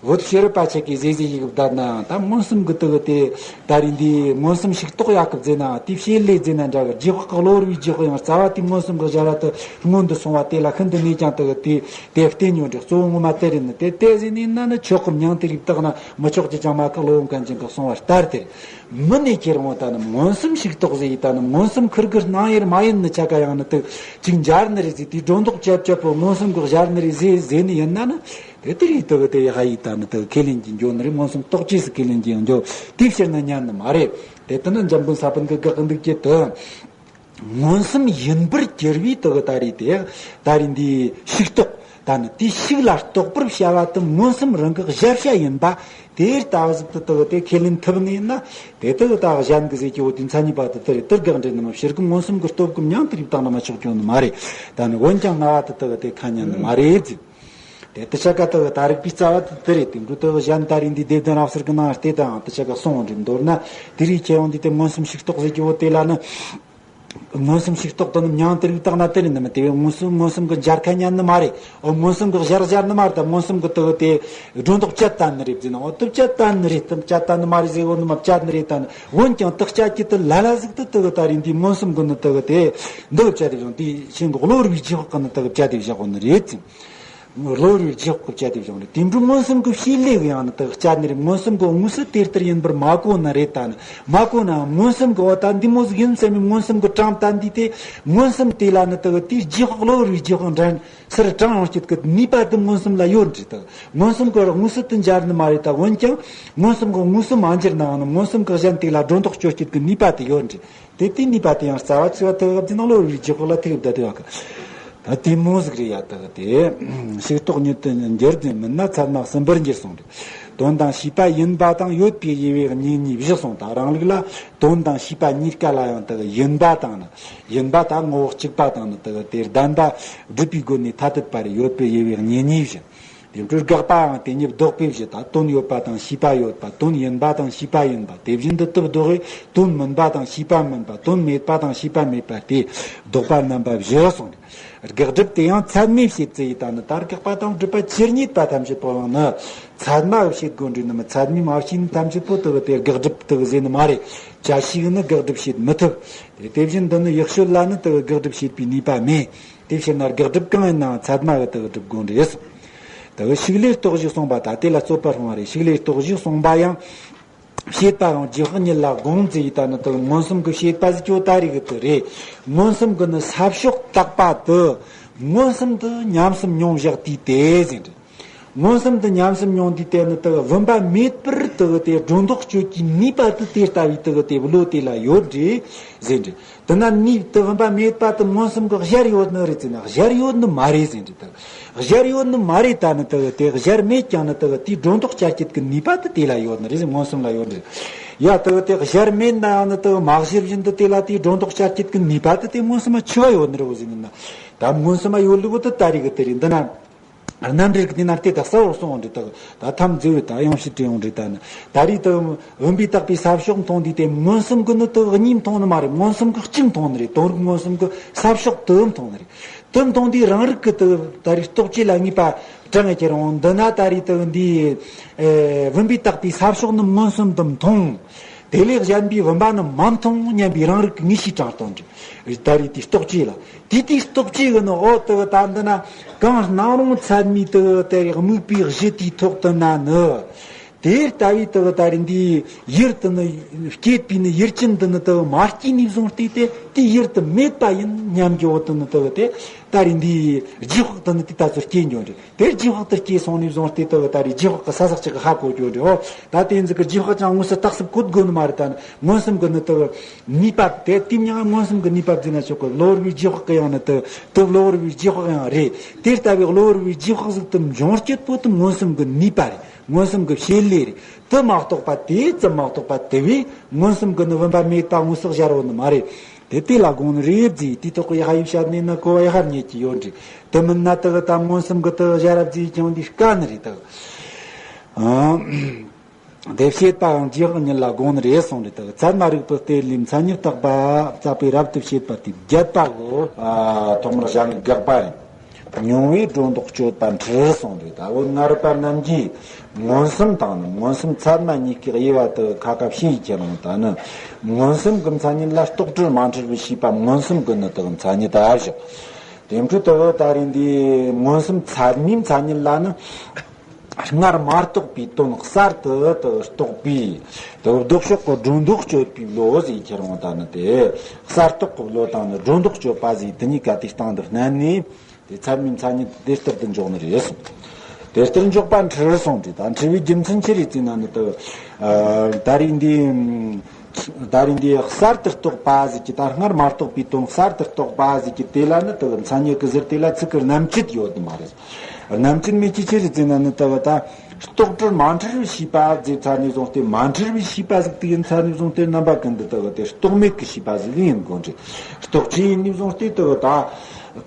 བོད་ཤེས་རབ་པ་ཆ་གིས་ཟེ་ཟེ་ཡི་གི་བསྡད་ནའང་ད་མངོན་སུམ་གི་དེ་གི་དེ་ད་རེས་འདི་མངོན་སུམ་ཤུགས་རྟོགས་ཡག་གི་ཟེར་ནའང་དེ་བྱེད་ལས་ཟེར་ན་འདྲ་གི། རྗེས་དཔག་གི་གློ་བུར་བའི་རྗེས་དཔག་ཡང་རྩ་བ་དེ་མངོན་སུམ་གི་གཞལ་བྱ་དེ་སྔོན་དུ་སོང་བ་དེ་ལ་ཤིན་ཏུ་ནས་ཀྱང་དེ་གི་དེ་དེ་བརྟེན་ཡོད་འདྲ། གཙོ་བོ་ངོ་མ་དེ་རེད། ནི་དེ་དེ་ཟེར་ནས་ན་ནི་ཆོག་གི། མྱང་དེ་རིགས་བཏགས་ན་མི་ཆོག་ཅེས་ཀྱང་མ་ཁག་བློ་བུམ་མཁན་ཆེན་གི་གསུང་བ་ལྟར་དེ་རེད། མི་ནས་ཁྱེར་འོང་ད་ནི་མངོན་སུམ་ཤུགས་རྟོགས་ཟེར་ཡི་ད་ནི་མངོན་སུམ་ཁུར་གི་སྣང་ཡེར་མ་ཡིན་ནི་ཆ་ག་ཡང་ནི་དེ་ཅིག་འབྱར་ནི་རེད་ཟེར། དེའི་སྒྲོ་འདོགས་ཅེར་ཅེར་པོ་མངོན་སུམ་གི་གཞལ་ནི་རེད་ཟེར་ཟེར་ནི་ཡིན་ན་ནི། དེ་དེ་རེད། དེ་གི་དེ་ཡི་ཧ་ཡི་ད་ནི་དེ་གི་ཁས་ལེན་གྱི་འགྱོ་ནི་རེད། མངོན་སུམ་རྟོགས་ཅེས་སུ་ཁས་ལེན་གྱི་འགྱོ། དེའི་ཕྱིར་ན་ཉན་ནི་མ་རེད། དེ་ལྟ་ན་འཇམ་མགོན་ས་པཎ་གི་དགག་གི་འདུག་ཀྱི་དེ། མངོན་སུམ་ཡིན་པར་གྱུར་པའི་དེ་གི་ད་རེས་དེ་ད་རེས་འདི་ཤུགས་རྟོགས། ད་ནི་དེའི་ཤུགས་ལ་རྟོགས་པར་བྱ་བ་དེ་མངོན་སུམ་རང་གི་གཞལ་བྱ་ཡིན་པ། དེ་ལྟ་བུ་ཟིག་ཏུ་དག་དེ་ཁས་ལེན་ཐུབ་ནས་ན། དེ་དག་ད་གཞན་གྱི་ཟེར་གྱི་འོ་དེ་མཚན་ཉིད་པ་དེ་དེ་རེད། དེར་དགག་འགྲེལ་ནི་མ་ཕྱིར་གི་མངོན་སུམ་གྱི་སྟོབས་ཀྱིས་མྱང་དེ་རིགས་བཏང་ན་མ་ཆོག་ཀྱང་ནི་མ་རེད། ད་ནི་འོན་ཀྱང་ང་བ་དེ་དག་དེ་ཁ་ཉན་ནི་མ་རེད་ཟེར། དེ་དེ་ཆ་ག་དག་ད་རིགས་པའི་རྩ་བ་དེ་དེ་རེད། དེ་འགྲོ་དག་གཞན་ད་རིགས་འདི་སྡེ་བདུན་རབ་གསལ་གྱི་ནང་བལྟས་དང་དེ་ཆ་ག་གསུངས་འདྲི་མདོར་ན་དེ་རིགས་ཁྱེད་རང་འདི་དེ་མངོན་སུམ་ཞིག་རྟོགས་ཟེར་གྱི་འོ་དེ་ལ་ནི། མངོན་སུམ་ཞིག་རྟོགས་དང་ནི་མྱང་དེ་རིགས་བཏང་ན་དེ་རེད་ནི་མ། དེ་བས་མངོན་སུམ་མངོན་སུམ་གྱི་འཇལ་ཁ་ཉན་ནི་མ་རེད། འོ་མངོན་སུམ་གྱི་གཞལ་གཞལ་ནི་མ་རེད། ད་མངོན་སུམ་གྱི་དུ་དེ་སྒྲོ་འདོགས་བཅད་བཏང་ནི་རེད་ཟེར་ན། འོ་དུ་བཅད་བཏང་ནི་རེད། དུ་བཅད་བཏང་ནི་མ་རེད་ཟེར། འོ་ནི་མ་བཅད་ནི་རེད། ད་ནི་འོན་ཀྱང་དུ་བཅད་ཀྱི་དུ་ལ་ལ་ཟིག་དུ་དུ་གི་ད་རེད། འདི་མངོན་སུམ་གྱི་ནི་དུ་གི་དེ་འདི་གི་བཅད་དེ་བཞག་འདི་ཤིང་གི་གློ་བུར་བའི་རྗེས་དཔག་གི་ནི་དུ་གི་བཅད་དེ་བཞག་གོ་ནི་རེད་ཟེར། གློ་བུར་བའི་རྗེས་དཔག་གི་བཅད་དེ་བཞག་རེད། དེ་འདྲ་མངོན་སུམ་གྱི་བྱེད་ལས་གི་ཡང་ནི་དུ་གི་བཅད་ནི་རེད། མངོན་སུམ་གྱི་དངོས་སུ་དེ་ལྟར་ཡིན་པར་མ་གོ་ནི་རེད། ད་ནི་མ་གོ་ན་མངོན་སུམ་གྱི་འོ་ད་འདི་མོ་ཟིག་ཡིན་ཟེར་མི་མངོན་སུམ་གྱི་དྲངས་ད་འདི་དེ་མངོན་སུམ་དེ་ལ་ནི་དུ་གི་དེའི་རྗེས་དཔག་གློ་བུར་བའི་རྗེས་དཔག་འདྲ་སེར་གྲངས་ཡོང་སྐྱེད་ཀྱི་ནུས་པ་དེ་མངོན་སུམ་ལ་ཡོད་འདྲི། དུ་མངོན་སུམ་གྱི་དངོས་སུ་དེ་འཇལ་ནི་མ་རེད། ད་འོན་ཀྱང་མངོན་སུམ་གྱི་དངོས་སུ་མ་འཇལ་ནའང་ནི་མངོན་སུམ་གྱི་གཞན་དེ་ལ་སྒྲོ་འདོགས་གཅོད་སྐྱེད་ཀྱི་ནུས་པ་དེ་ཡོད་འདྲི། དེ་དེའི་ནུས་པ་དེ་ཡང་རྩ་བ་ཆེ་བ་དེ་གབ་ཀྱི་ནང་ལོ་རིགས་ཀྱི་དཔག་ལ་ཐུག་བསྡད་དེ་བ་གི། ད་དེ་མོ་ཟིག་རེད་ཡ། དག་དེ་ཞིག་རྟོགས་ཉིད་དུ་འགྱུར་དུ་མིན་ན་ཚད་མ་གསུམ་པར་འགྱུར་གསུངས་རེད། དོན་དམ་ཤེས་པ་ཡིན་པ་དང་ཡོད་པའི་དབྱེ་བས་གཉིས་གཉིས་བཞག་སོང་། ད་རང་ལུགས་ལ་དོན་དམ་ཤེས་པ་གཉིས་ཀ་ལ་ཡང་དག་ཡིན་པ་དང་ནི་ཡིན་པ་དང་ངོ་བོ་གཅིག་པ་དང་ནི་དག་དེ་བདེན་པ་སྒྲུབ་པའི་སྒོ་ནས་ཐ་དད་པ་རེད། ཡོད་པའི་དབྱེ་བས་གཉིས་གཉིས་བཞག་དེ་འཕྲོས་དགག་པའང་དེ་གཉིས་ལྡོག་པས་བཞི། ད་དོན་ཡོད་པ་དང་ཤེས་པ་ཡོད་པ། དོན་ཡིན་པ་དང་ཤེས་པ་ཡིན་པ། དེ་བཞིན་དུ་དུ་ལྡོག་པས་དོན་མིན་པ་དང་ཤེས་པ་མིན་པ། དོན་མེད་པ་དང་ཤེས་པ་མེད་པ་སྟེ་ལྡོག་པ་རྣམ་པ་བཞི་གསུངས། དགག་སྒྲུབ་དེ་ཡང་ཚད་མས་བྱེད་ཚུལ་ཡིན། ད་ནི་ད་དགག་པ་དང་སྒྲུབ་པ་ཆེར་ཉེས་པ་ཐམས་ཅད་པོ་ཡང་ནི་ཚད་མ་གིས་བྱེད་དགོས་འདྲི་ནི་མི། ཚད་མས་མ་བྱས་ནི་ཐམས་ཅད་པོ་དུ་དེ་དགག་སྒྲུབ་དུ་ཟེར་ནི་མ་རེད། བཅད་ཤེས་ནི་དགག་སྒྲུབ་བྱེད་མི་ཐུབ། དེ་དེ་བཞིན་དུ་ནི་ཡག་ཤོས་ལ་ནི་དུ་དགག་སྒྲུབ་བྱེད་པའི་ནུས་པ་མེད། དེ་ཕྱིར་ན་དགག་སྒྲུབ་གང་ཡིན་ནའང་ཚད་མ་གི་དགག་སྒྲུབ་དགོས་འདྲི་ཡོད། དུ་ཤུགས་ལས་རྟོགས་གཞི་གསུངས་པ་ད་དེ་ལ་རྩོད་པ་སྤོང་བ་རེད། ཤུགས་ལས་རྟོགས་གཞི་གསུངས་པ་ཡང་བྱེད་པ་རང་རྗེས་དཔག་ཉིད་ལ་དགོངས་ཟེར་ཡི། ད་ནི་དུ་མངོན་སུམ་གྱི་བྱེད་པ་ཟིག་ཅོ་ད་རེ་གི་དུ་རེད། མངོན་སུམ་གྱི་ནི་ས་ཕྱོགས་བརྟག་པ་དུ་མངོན་སུམ་དུ་ཉམས་སུ་མྱོང་བཞག་དུས་དེ་ཟེར་འདྲི། མངོན་སུམ་དུ་ཉམས་སུ་མྱོང་དུས་དེ་ནི་དུ་བུམ་པ་མེད་པར་དུ་དེ་སྒྲོ་འདོགས་གཅོད་ཀྱི་ནུས་པ་དུ་དེ་ལྟ་བུའི་དུ་དེ་བློ་དེ་ལ་ཡོད་འདྲི་ཟེར་འདྲི། དེ་ན་ནུས་དུ་བུམ་པ་མེད་པ་དུ་མངོན་སུམ་གྱི་གཞལ་ཡོད་ནི་རེད་ཟེར་ན་གཞལ་ཡོད་ནི་མ་རེད་ཟེར་འདྲི། དུ་གཞལ་ཡོད་ནི་མ་རེད། ད་ནི་དུ་དེ་གཞལ་མེད་ཀྱང་ནི་དུ་དེའི་སྒྲོ་འདོགས་བཅད་བྱེད་ཀྱི་ནུས་པ་དུ་དེ་ལ་ཡོད་ནི་རེད་ཟེར། མངོན་སུམ་ལ་ཡོད་འདྲི། ཡ་དུ་དེ་གཞལ་མེད་ནའང་ནི་དུ་མ་གཞིར་བཞིན་དུ་དེ་ལ་དེའི་སྒྲོ་འདོགས་བཅད་བྱེད་ཀྱི་ནུས་པ་དུ་དེ་མངོན་སུམ་མ་ཆུ་བ་ཡོད་ནི་རེད་འོ་ཟེར་ནི་ན། ད་མངོན་སུམ་མ་ཡོད་ལུགས་དུ་ད་རེ་གི་དུ་རེད། འདི་ན། རྣམ་འགྲེལ་གྱི་དེ་ན་ལྟོས་དང་གསལ་བོར་གསུངས་འདྲི་དག་ད་ཐམས་ཅད་ད་ཡང་ཞིག་དྲི་ཡོང་འདྲི་ད་ནི། ད་རེས་དུ་བུམ་པས་བཏགས་པའི་ས་ཕྱོགས་མཐོང་དུས་དེ་མངོན་སུམ་གྱི་ནི་དུ་གཉིས་མཐོང་ནི་མ་རེད། མངོན་སུམ་གྱི་གཅིག་མཐོང་ནི་རེད། དོན་རིག་མངོན་སུམ་གྱི་ས་ཕྱོགས་དུ་མཐོང་ནི་རེད། དུ་མཐོང་དུས་རང་རིག་གི་དུ་ད་རེས་རྟོག་བཅས་ལ་ངེས་པ་དྲངས་ཡ་ཁྱེར་འོང་། འདི་ན་ད་རེས་དུ་འདི་ཨེ་བུམ་པས་བཏགས་པའི་ས་ཕྱོགས་ནི་མངོན་སུམ་དུ་མཐོང་། དེ་ལས་གཞན་པའི་བུམ་པ་ནི་མ་མཐོང་སྙམ་པའི་རང་རིག་གི་ངེས་ཤེས་དྲངས་སྟོན་འདྲི། ད་རེས་དེའི་རྟོག་བཅས་ལ། དེ་དེའི་རྟོག་བཅས་གི་ནི་འོ་དུ་ད་འདི་ན་གང་སྣང་རུང་ཚད་མའི་དུ་དེ་དམིགས་པའི་གཞི་དེའི་ཐོག་ཏུ་ན་ནི། དེ་ལྟ་བུའི་དུ་ད་རེས་འདིའི་ཡུལ་དུ་ནི་སྐྱེད་པའི་ནི་ཡུལ་ཅན་དུ་ནི་དུ་མ་སྐྱེས་ནས་བཟུང་སྟེ་དེ་དེའི་ཡུལ་དུ་མེད་པ་ཡིན་སྙམ་གྱི་འོ་དུ་ནི་དུ་དེ་ད་རེས་འདིའི་རྗེས་དཔག་དུ་ནི་དེ་ད་ཚོ་སྐྱེ་འགྱོ་འདྲི། དེར་རྗེས་དཔག་ཏུ་སྐྱེས་སོང་ནས་བཟུང་སྟེ་དུ་ད་རེས་རྗེས་དཔག་གི་ས་ཟག་ཅིག་གི་ཧ་གོ་རྒྱུ་འདྲི། འོ་ད་དེ་འཛི་གི་རྗེས་དཔག་ཀྱང་དངོས་སུ་རྟགས་སུ་བཀོད་དགོས་ནི་མ་རེད། ད་ནི་མངོན་སུམ་གི་ནི་དུ་ནུས་པ་དེ་དེ་མྱང་མངོན་སུམ་གི་ནུས་པ་བརྫིས་ན་ཆོག་གི། གློ་བུར་བའི་རྗེས་དཔག་གི་ཡང་ནི་དུ་དུ་གློ་བུར་བའི་རྗེས་དཔག་ཡང་རེད། དེ་ལྟ་བུའི་གློ་བུར་བའི་རྗེས་དཔག་ཟིག་ཏུ་འབྱུང་སྤྱོད་པོ་དུ་མངོན་སུམ་གི་ནུས་པ་རེད། མངོན་སུམ་གི་བྱེད་ལས་རེད། དུ་མ་གཏོགས་པ་དེ་ཙམ་མ་གཏོགས་པ་དེ་བས་མངོན་སུམ་གི་ནི་བུམ་པ་མེད་པ་དངོས་སུ་གཞལ་བོ་ནི་མ་རེད། དེ་དེ་ལ་དགོངས་ནི་རེད་བརྫིས་དེའི་ཐོག་གི་ཡ་ཧ་ཡིབ་བཤད་ནས་ན་གོ་བ་ཡ་ཧར་རྙེད་ཀྱི་ཡོད་འདྲི། དེ་མིན་ན་དག་ད་མངོན་སུམ་གི་དག་གཞལ་རབ་བརྫིས་ཀྱང་འདི་དཀའ་ནི་རེད་དག་ཨང་། དེ་བྱེད་པའང་རྗེས་དཔག་ཉིད་ལ་དགོངས་ནི་རེད་གསུངས་རེད་དག་ཚད་མ་རིག་པའི་གཏེར་ལས་མཚན་ཉིད་བརྟག་པ་རྩ་བའི་རབ་ཏུ་བྱེད་པ་དེ་བརྒྱད་པ་གོ་ཐོག་མར་བྱང་གི་དགག་པ་རེད། མྱོང་བའི་སྒྲོ་འདོགས་གཅོད་པ་འཁྲུལ་གསུངས་རེད། ད་འོ་སྔ་རབས་པ་རྣམས་ཀྱིས་མངོན་སུམ་དང་ནི་མངོན་སུམ་ཚད་མ་གཉིས་ཀྱི་དབྱེ་བ་དུ་ཁ་ཁ་ཕྱེ་ཡི་ཁྱེར་འོང་། ད་ནི་མངོན་སུམ་གྱི་མཚན་ཉིད་ལ་རྟོག་བྲལ་མ་འཁྲུལ་བའི་ཤེས་པ་མངོན་སུམ་གྱི་ནི་དག་མཚན་ཉིད་ད་བཞག་དེ་འཕྲོས་དུ་ད་རེས་འདི་མངོན་སུམ་ཚད་མའི་མཚན་ཉིད་ལ་ནི་སྔར་མ་རྟོགས་པའི་དོན་གསར་དུ་དུ་རྟོགས་པའི་དུ་ལྡོག་ཕྱོགས་ཀྱི་སྒྲོ་འདོགས་གཅོད་པའི་བློ་ཟེར་ཁྱེར་འོང་། ད་ནི་དེ་གསར་རྟོགས་ཀྱི་བློ་དང་ནི་སྒྲོ་འདོགས་གཅོད་པ་ཟེར་དེ་གཉིས་ཀ་དེ་སྟེང་དུ་བསྣན་ནས། དེ་ཚད་མའི་མཚན་ཉིད་དེ་ལྟར་དུ་འཇོག་ནི་རེད་གསུངས། དེ་ལྟར་འཇོག་པ་འཁྲུལ་གསུངས་ཏེ། ད་འཁྲུལ་བའི་རྒྱུ་མཚན་ཅི་རེད་ཅེ་ན་ནི་དུ། ད་རེས་འདི། ད་རེས་འདི་གསར་དུ་རྟོགས་པ་ཟེར་གྱི་ད་སྔར་མ་རྟོགས་པའི་དོན་གསར་དུ་རྟོགས་པ་ཟེར་གྱི་དེ་ལ་ནི་དུ་མཚན་ཉིད་ཀྱི་ཟེར་དེ་ལ་ཚིག་གི་རྣམ་བཅད་ཡོད་ནི་མ་རེད། རྣམ་དཔྱོད་མེད་ཀྱི་ཅི་རེད་ཟེར་ན་ནི་ལྟ་བུ་ད། རྟོག་བྲལ་མ་འཁྲུལ་བའི་ཤེས་པ་ཟེར་ཚར་ནས་བཟུང་སྟེ་མ་འཁྲུལ་བའི་ཤེས་པ་ཟིག་དེ་ཡིན་ཚར་ནས་བཟུང་སྟེ་རྣམ་པ་ཀུན་ཏུ་ལྟ་བུ་དེ་རྟོག་མེད་ཀྱི་ཤེས་པ་ཟིག་ཡིན་དགོས་རེད། རྟོག་བཅས་ཡིན་ནས་བཟུང་སྟེ་ལྟ་བུ་ད།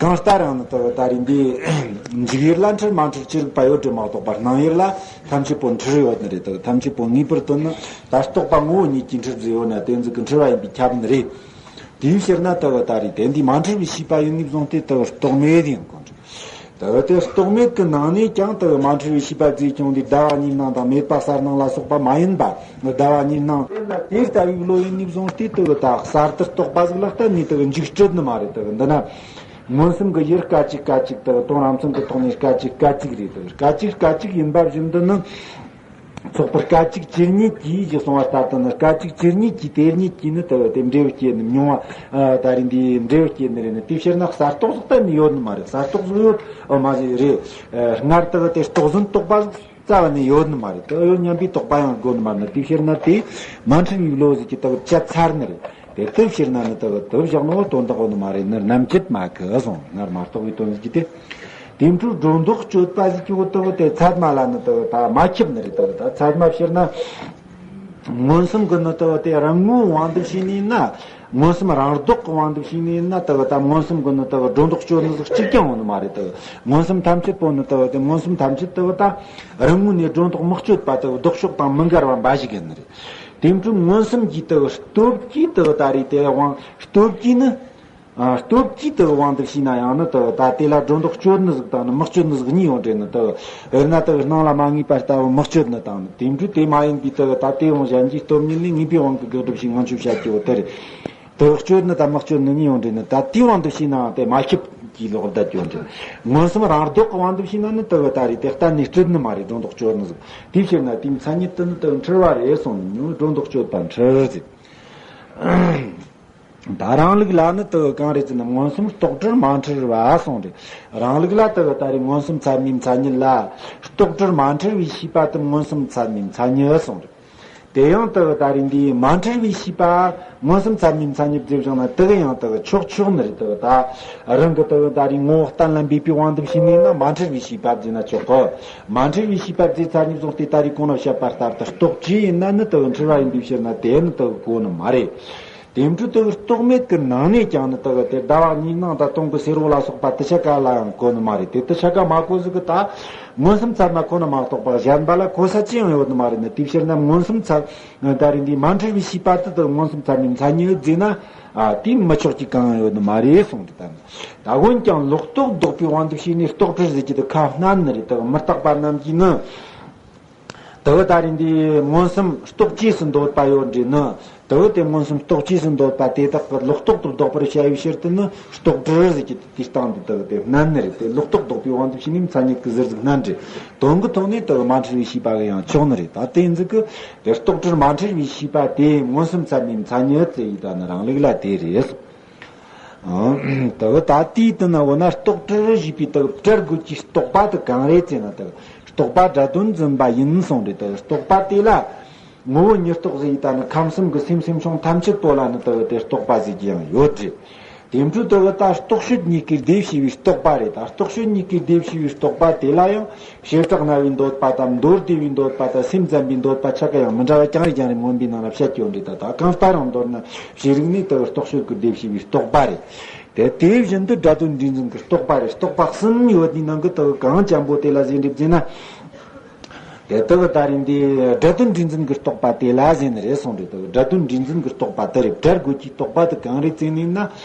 གང་ལྟར་ཡང་ནི་ལྟ་བུ་ད་རེད་འདི། འཇུག་ཡུལ་ལ་འཁྲུལ་མ་འཁྲུལ་ཅི་རིགས་པ་ཡོད་རེད་མ་གཏོགས་པར་སྣང་ཡུལ་ལ་ཐམས་ཅད་པོ་འཁྲུལ་ཡོད་ནི་རེད། ལྟ་བུ་ཐམས་ཅད་པོ་ངེས་པར་དོན་ནི་ད་རྟོག་པ་ངོ་བོ་ཉིད་ཀྱིས་འཁྲུལ་ཟེར་ཡོད་ན་དེ་ཟིག་གི་འཁྲུལ་བ་ཡིན་པས་ཁྱབ་ནི་རེད། དེའི་ཕྱིར་ན་ལྟ་བུ་ད་རེད་དེ་འདི་མ་འཁྲུལ་བའི་ཤེས་པ་ཡིན་ནས་བཟུང་སྟེ་ལྟ་བུ་རྟོག་མེད་ཡིན་དགོས་རེད། ལྟ་བུ་དེ་རྟོག་མེད་ཀྱི་ནང་ནས་ཀྱང་ལྟ་བུ་མ་འཁྲུལ་བའི་ཤེས་པ་རྫས་ཀྱང་འདི་ཟླ་བ་གཉིས་སྣང་དང་མེད་པ་གསལ་སྣང་ལ་སོགས་པ་མ་ཡིན་པ་ཟླ་བ་གཉིས་སྣང་དེ་ལ་དེ་ལྟ་བུའི་བློ་ཡིན་ནས་བཟུང་སྟེ་ལྟ་བུ་ད་གསར་དུ་རྟོག་པ་ཟིག་ལ་གཏན་ནས་ལྟ་བུ་འཇུག་སྤྲོད་ནི་མ་རེད། ལྟ་བུ་འདི་ན་མངོན་སུམ་གྱི་ཡུལ་སྐད་ཅིག་སྐད་ཅིག་ལྟ་བུ་དོན་རང་མཚན་གྱི་ཐོག་ནས་སྐད་ཅིག་སྐད་ཅིག་རེད། ལྟ་བུ་སྐད་ཅིག་སྐད་ཅིག་ཡིན་པ་བཞིན་དུ་ནི། ཚོགས་པར་སྐད་ཅིག་ཇི་སྙེད་ཀྱིས་ཞེས་གསུངས་པ་ལྟར་དུ་ནི་སྐད་ཅིག་ཇི་སྙེད་ཀྱིས་དེ་སྙེད་ཀྱིས་ནི་ལྟ་བུ་དེ་འབྲས་བུ་སྐྱེད་ནི་མྱོང་བ་ད་རེད་འདིའི་འབྲས་བུ་སྐྱེད་ནི་རེད་ནི་དེ་ཕྱིར་ན་གསར་རྟོགས་སོགས་གཏན་ནས་ཡོད་ནི་མ་རེད། གསར་རྟོགས་སོགས་ཡོད་ཨ་མ་ཟིག་རེད། སྔར་ལྟ་བུ་དེ་རྟོགས་ཟིན་རྟོགས་པ་ཟིག་རྩ་བ་ནས་ཡོད་ནི་མ་རེད། ལྟ་བུ་ཡོད་སྙམ་པའི་རྟོགས་པ་ཡང་དགོས་ནི་མ་རེད། དེ་ཕྱིར་ན་དེ་མ་འཁྲུལ་བའི་བློ་ཟིག་གིས་ལྟ་བུ་བཅད་ཚར་ནི་རེད། དེ་དེ་ཕྱིར་ན་ནི་ལྟ་བུ་དེ་བཞག་ནོ་དོན་དག་ཡོད་ནི་མ་རེད། ནི་རྣམ་དཔྱོད་མ་གི་གསུངས། སྔར་མ་རྟོགས་པའི་དོན་ཟིག་གིས་དེ། དེ་འཕྲོ་སྒྲོ་འདོགས་གཅོད་པ་ཟིག་གི་འོག་ཏུ་དེ་ཚད་མ་ལ་ནི་དེ་ད་མ་ཁྱབ་ནི་རེད། དེ་ད་ཚད་མ་ཕྱིར་ན་མངོན་སུམ་གི་ནི་དེ་དེ་རང་ངོའི་དབང་དུ་བྱས་ནས་ན། མངོན་སུམ་རང་ལྡོག་གི་དབང་དུ་བྱས་ནས་ན་དེ་ད་མངོན་སུམ་གི་ནི་དེ་སྒྲོ་འདོགས་གཅོད་ནི་ཟིག་གཅིག་ཀྱང་ཡོད་ནི་མ་རེད། དེ་མངོན་སུམ་ཐམས་ཅད་པོ་ནི་དེ་དེ་མངོན་སུམ་ཐམས་ཅད་དེ་ད་རང་ངོས་ནས་སྒྲོ་འདོགས་མི་གཅོད་པ་དེ་ལྡོག་ཕྱོགས་དང་མི་འགལ་བ་འབའ་ཞིག་ཡིན་ནི་རེད། དེ་འཕྲོ་མངོན་སུམ་གྱི་དེ་སྟོབས་ཀྱིས་དེ་ད་རེད་དེ་དབང་སྟོབས་ཀྱིས་ནི། ཨ། སྟོབས་ཀྱིས་དུ་དབང་དུ་བྱས་ན་ཡང་ནི་དུ་ད་དེ་ལ་སྒྲོ་འདོགས་གཅོད་ནི་ཟིག་དང་ནི་མི་གཅོད་ནི་ཟིག་གཉིས་ཡོད་རེད། ནི་དུ་དཔེར་ན་དུ་སྣང་ལ་མ་ངེས་པ་ལྟ་བུ་མི་གཅོད་ནི་དང་ནི་དེ་འདྲ་དེ་མ་ཡིན་པའི་དུ་ད་དེ་ཡང་གཞན་གྱི་སྟོབས་ཉིད་ནི་ངེས་པའི་དབང་གིས་དགག་སྒྲུབ་བྱས་ངང་ཆུབ་བྱ་རྒྱུ་དེ་རེད། དུ་གཅོད་ནི་དང་མི་གཅོད་ནི་གཉིས་ཡོད་རེད། ནི་ད་དེའི་དབང་དུ་བྱས་ནའང་དེ་མ་ཁྱབ་ཀྱི་ལོག་བསྡད་རྒྱུ་རེད། མངོན་སུམ་རང་ལྡོག་གི་དབང་དུ་བྱས་ན་ནི་དུ་ད་རེད་དེ་གཏན་ནས་སྤྲོད་ནི་མ་རེད། སྒྲོ་འདོགས་གཅོད་ནི་ཟིག་དེའི་ཕྱིར་ན་དེའི་མཚན་ཉིད་དུ་ནི་དུ་འཁྲུལ་བ་རེད་གསུངས་ནས་སྒྲོ་འདོགས་གཅོད་པ་འཁྲུལ་ཟེར། ད་རང་ལུགས་ལ་ནི་དུ་གང་རེད་ཟེར་ན་མངོན་སུམ་རྟོག་བྲལ་མ་འཁྲུལ་བ་གསུངས་རེད། རང་ལུགས་ལ་དུ་ད་རེས་མངོན་སུམ་ཚད་མའི་མཚན་ཉིད་ལ་རྟོག་བྲལ་མ་འཁྲུལ་བའི་ཤེས་པ་དུ་མངོན་སུམ་ཚད་མའི་མཚན་ཉིད་གསུངས་རེད། དེ་ཡང་དུ་ད་རེས་འདིའི་མ་འཁྲུལ་བའི་ཤེས་པ་མངོན་སུམ་ཚད་མའི་མཚན་ཉིད་ཟེར་བཞག་ན་དུ་ཡང་དུ་ཆོག་ཆོག་ནི་རེད། དུ་ད་རང་གི་དུ་ད་རེས་ངོ་བོ་གཏན་ལ་འབེབས་པའི་དབང་དུ་བྱས་ནས་ན་མ་འཁྲུལ་བའི་ཤེས་པ་ཟེར་ན་ཆོག་གི། མ་འཁྲུལ་བའི་ཤེས་པ་ཟེར་ཚར་ནས་བཟུང་སྟེ་ད་རེས་གོང་ན་བཤད་པ་ལྟར་དུ་རྟོག་བཅས་ཡིན་ན་ནི་དུ་འཁྲུལ་བ་ཡིན་པའི་ཕྱིར་ན་དེ་ནི་དུ་གོ་ནི་མ་རེད། དེ་འཕྲོ་དུ་རྟོག་མེད་ཀྱི་ནང་ནས་ཀྱང་ནི་དུ་དེ་ཟླ་བ་གཉིས་སྣང་དང་སྟོང་གི་སེར་པོ་ལ་སོགས་པ་དུ་ཆ་ག་ལ་ཡང་གོ་ནི་མ་རེད། དེ་དུ་ཆ་ག་མ་གོ་ཟིག་གི་ད་མངོན་སུམ་ཚད་མ་ཁོ་ན་མ་གཏོགས་པ་གཞན་པ་ལ་གོ་ས་ཅི་ཡང་ཡོད་ནི་མ་རེད། ནི་དེའི་ཕྱིར་ན་མངོན་སུམ་ཚད་ད་རེས་འདི་མ་འཁྲུལ་བའི་ཤེས་པ་དུ་དུ་མངོན་སུམ་ཚད་མའི་མཚན་ཉིད་ཟེར་ན་ཨ་དེ་མི་ཆོག་གི་གང་ཡང་ཡོད་ནི་མ་རེད་གསུངས་ཏེ། ད་ནི་ད་འོན་ཀྱང་ལོག་རྟོག་ལྡོག་པའི་དབང་དུ་བྱས་ནས་རྟོག་བྲལ་ཟེར་གྱི་དུ་ཁ་སྣན་ནི་རེད། དུ་མི་རྟག་པ་རྣམས་ཀྱིས་ནི། དེ་བས་ད་རེས་འདི་མངོན་སུམ་རྟོག་བཅས་སུ་འདོད་པ་ཡོད་འདྲ་ནི། དེ་བས་དེ་མངོན་སུམ་རྟོག་བཅས་སུ་འདོད་པ་དེ་དག་གི་ལོག་རྟོག་ཏུ་ལྡོག་པར་བྱ་བའི་ཕྱིར་དུ་ནི་རྟོག་བྲལ་ཟེར་གྱི་དེ་སྟེང་དུ་དེ་བས་དེ་སྣན་ནི་རེད། དེ་ལོག་རྟོག་ལྡོག་པའི་དབང་དུ་བྱས་ནས་མཚན་ཉིད་ཀྱི་ཟུར་ཟིག་སྣན་རེད། དོན་གྱི་ཐོག་ནས་དེ་བས་མ་འཁྲུལ་བའི་ཤེས་པ་གི་ཡང་ཆོག་ནི་རེད། ད་དེ་ཟིག་གི་དེ་རྟོག་བྲལ་མ་འཁྲུལ་བའི་ཤེས་པ་དེ་མངོན་སུམ་ཚད་མའི་མཚན་ཉིད་ཟེར་ཡི་ད་ནི་རང་ལུགས་ལ་དེ་རེད། ཨང་། དེ་བས་ད་དེའི་དུ་ན་འོ་ན་རྟོག་བྲལ་ཞེས་པའི་དེ་བྲལ་དགོས་ཀྱི་རྟོག་པ་དེ་གང་རེད་ཅེ་ན། དེ་རྟོག་པ་སྒྲ་དོན་འཛིན་པ་ཡིན་གསུངས་རེད། དེ་རྟོག་པ་དེ་ལ་ངོ་བོ་ཉིད་རྟོག་ཟེར་ཡི་ད་ནི་ཁམས་གསུམ་གྱི་སེམས་སེམས་བྱུང་ཐམས་ཅད་པོ་ལ་ནི་དེ་བས་དེ་རྟོག་པ་ཟེར་གྱི་ཡང་ཡོད་རེད། དེ་འཕྲོ་དེ་བས་ད་རྟོག་དཔྱོད་གཉིས་ཀའི་སྡེ་བྱས་པའི་རྟོག་པ་རེད། ད་རྟོག་དཔྱོད་གཉིས་ཀའི་སྡེ་བྱས་པའི་རྟོག་པ་དེ་ལ་ཡང་བྱེ་བྲག་རྣ་བའི་འདོད་པ་དང་མདོར་བསྡུས་པའི་འདོད་པ་དང་སེམས་ཙམ་པའི་འདོད་པ་ཆ་ག་ཡང་མི་འདྲ་བ་རྐྱང་རེ་རྐྱང་རེ་མངོན་པའི་ནང་ལ་བཤད་ཀྱི་ཡོད་རེད། ད་ད་གང་ལྟར་ཡང་མདོར་ན་ཤེས་རིག་ནི་དེ་རྟོག་དཔྱོད་ཀྱི་སྡེ་བྱས་པའི་རྟོག་པ་རེད། དེ་དེ་བཞིན་དུ་སྒྲ་དོན་འདྲིས་འཛིན་གྱི་རྟོག་པ་རེད། རྟོག་པ་གསུམ་ཡོད་དེའི་ནང་གི་དེ་གང་འཇམ་པོ་དེ་ལ་ཟེར་འདྲི་ཟེར་ན། དེ་དག་ད་རེས་འདི་སྒྲ་དོན་འདྲིས་འཛིན་གྱི་རྟོག་པ་དེ་ལ་ཟེར་ནི་རེད་གསུངས་རེད། དེ་སྒྲ་དོན་འདྲིས་འཛིན་གྱི་རྟོག་པ་དེ་རེད། བྲལ་དགོས་ཀྱི་རྟོག་པ་དེ་གང་རེད་ཟེར་ནི་ན།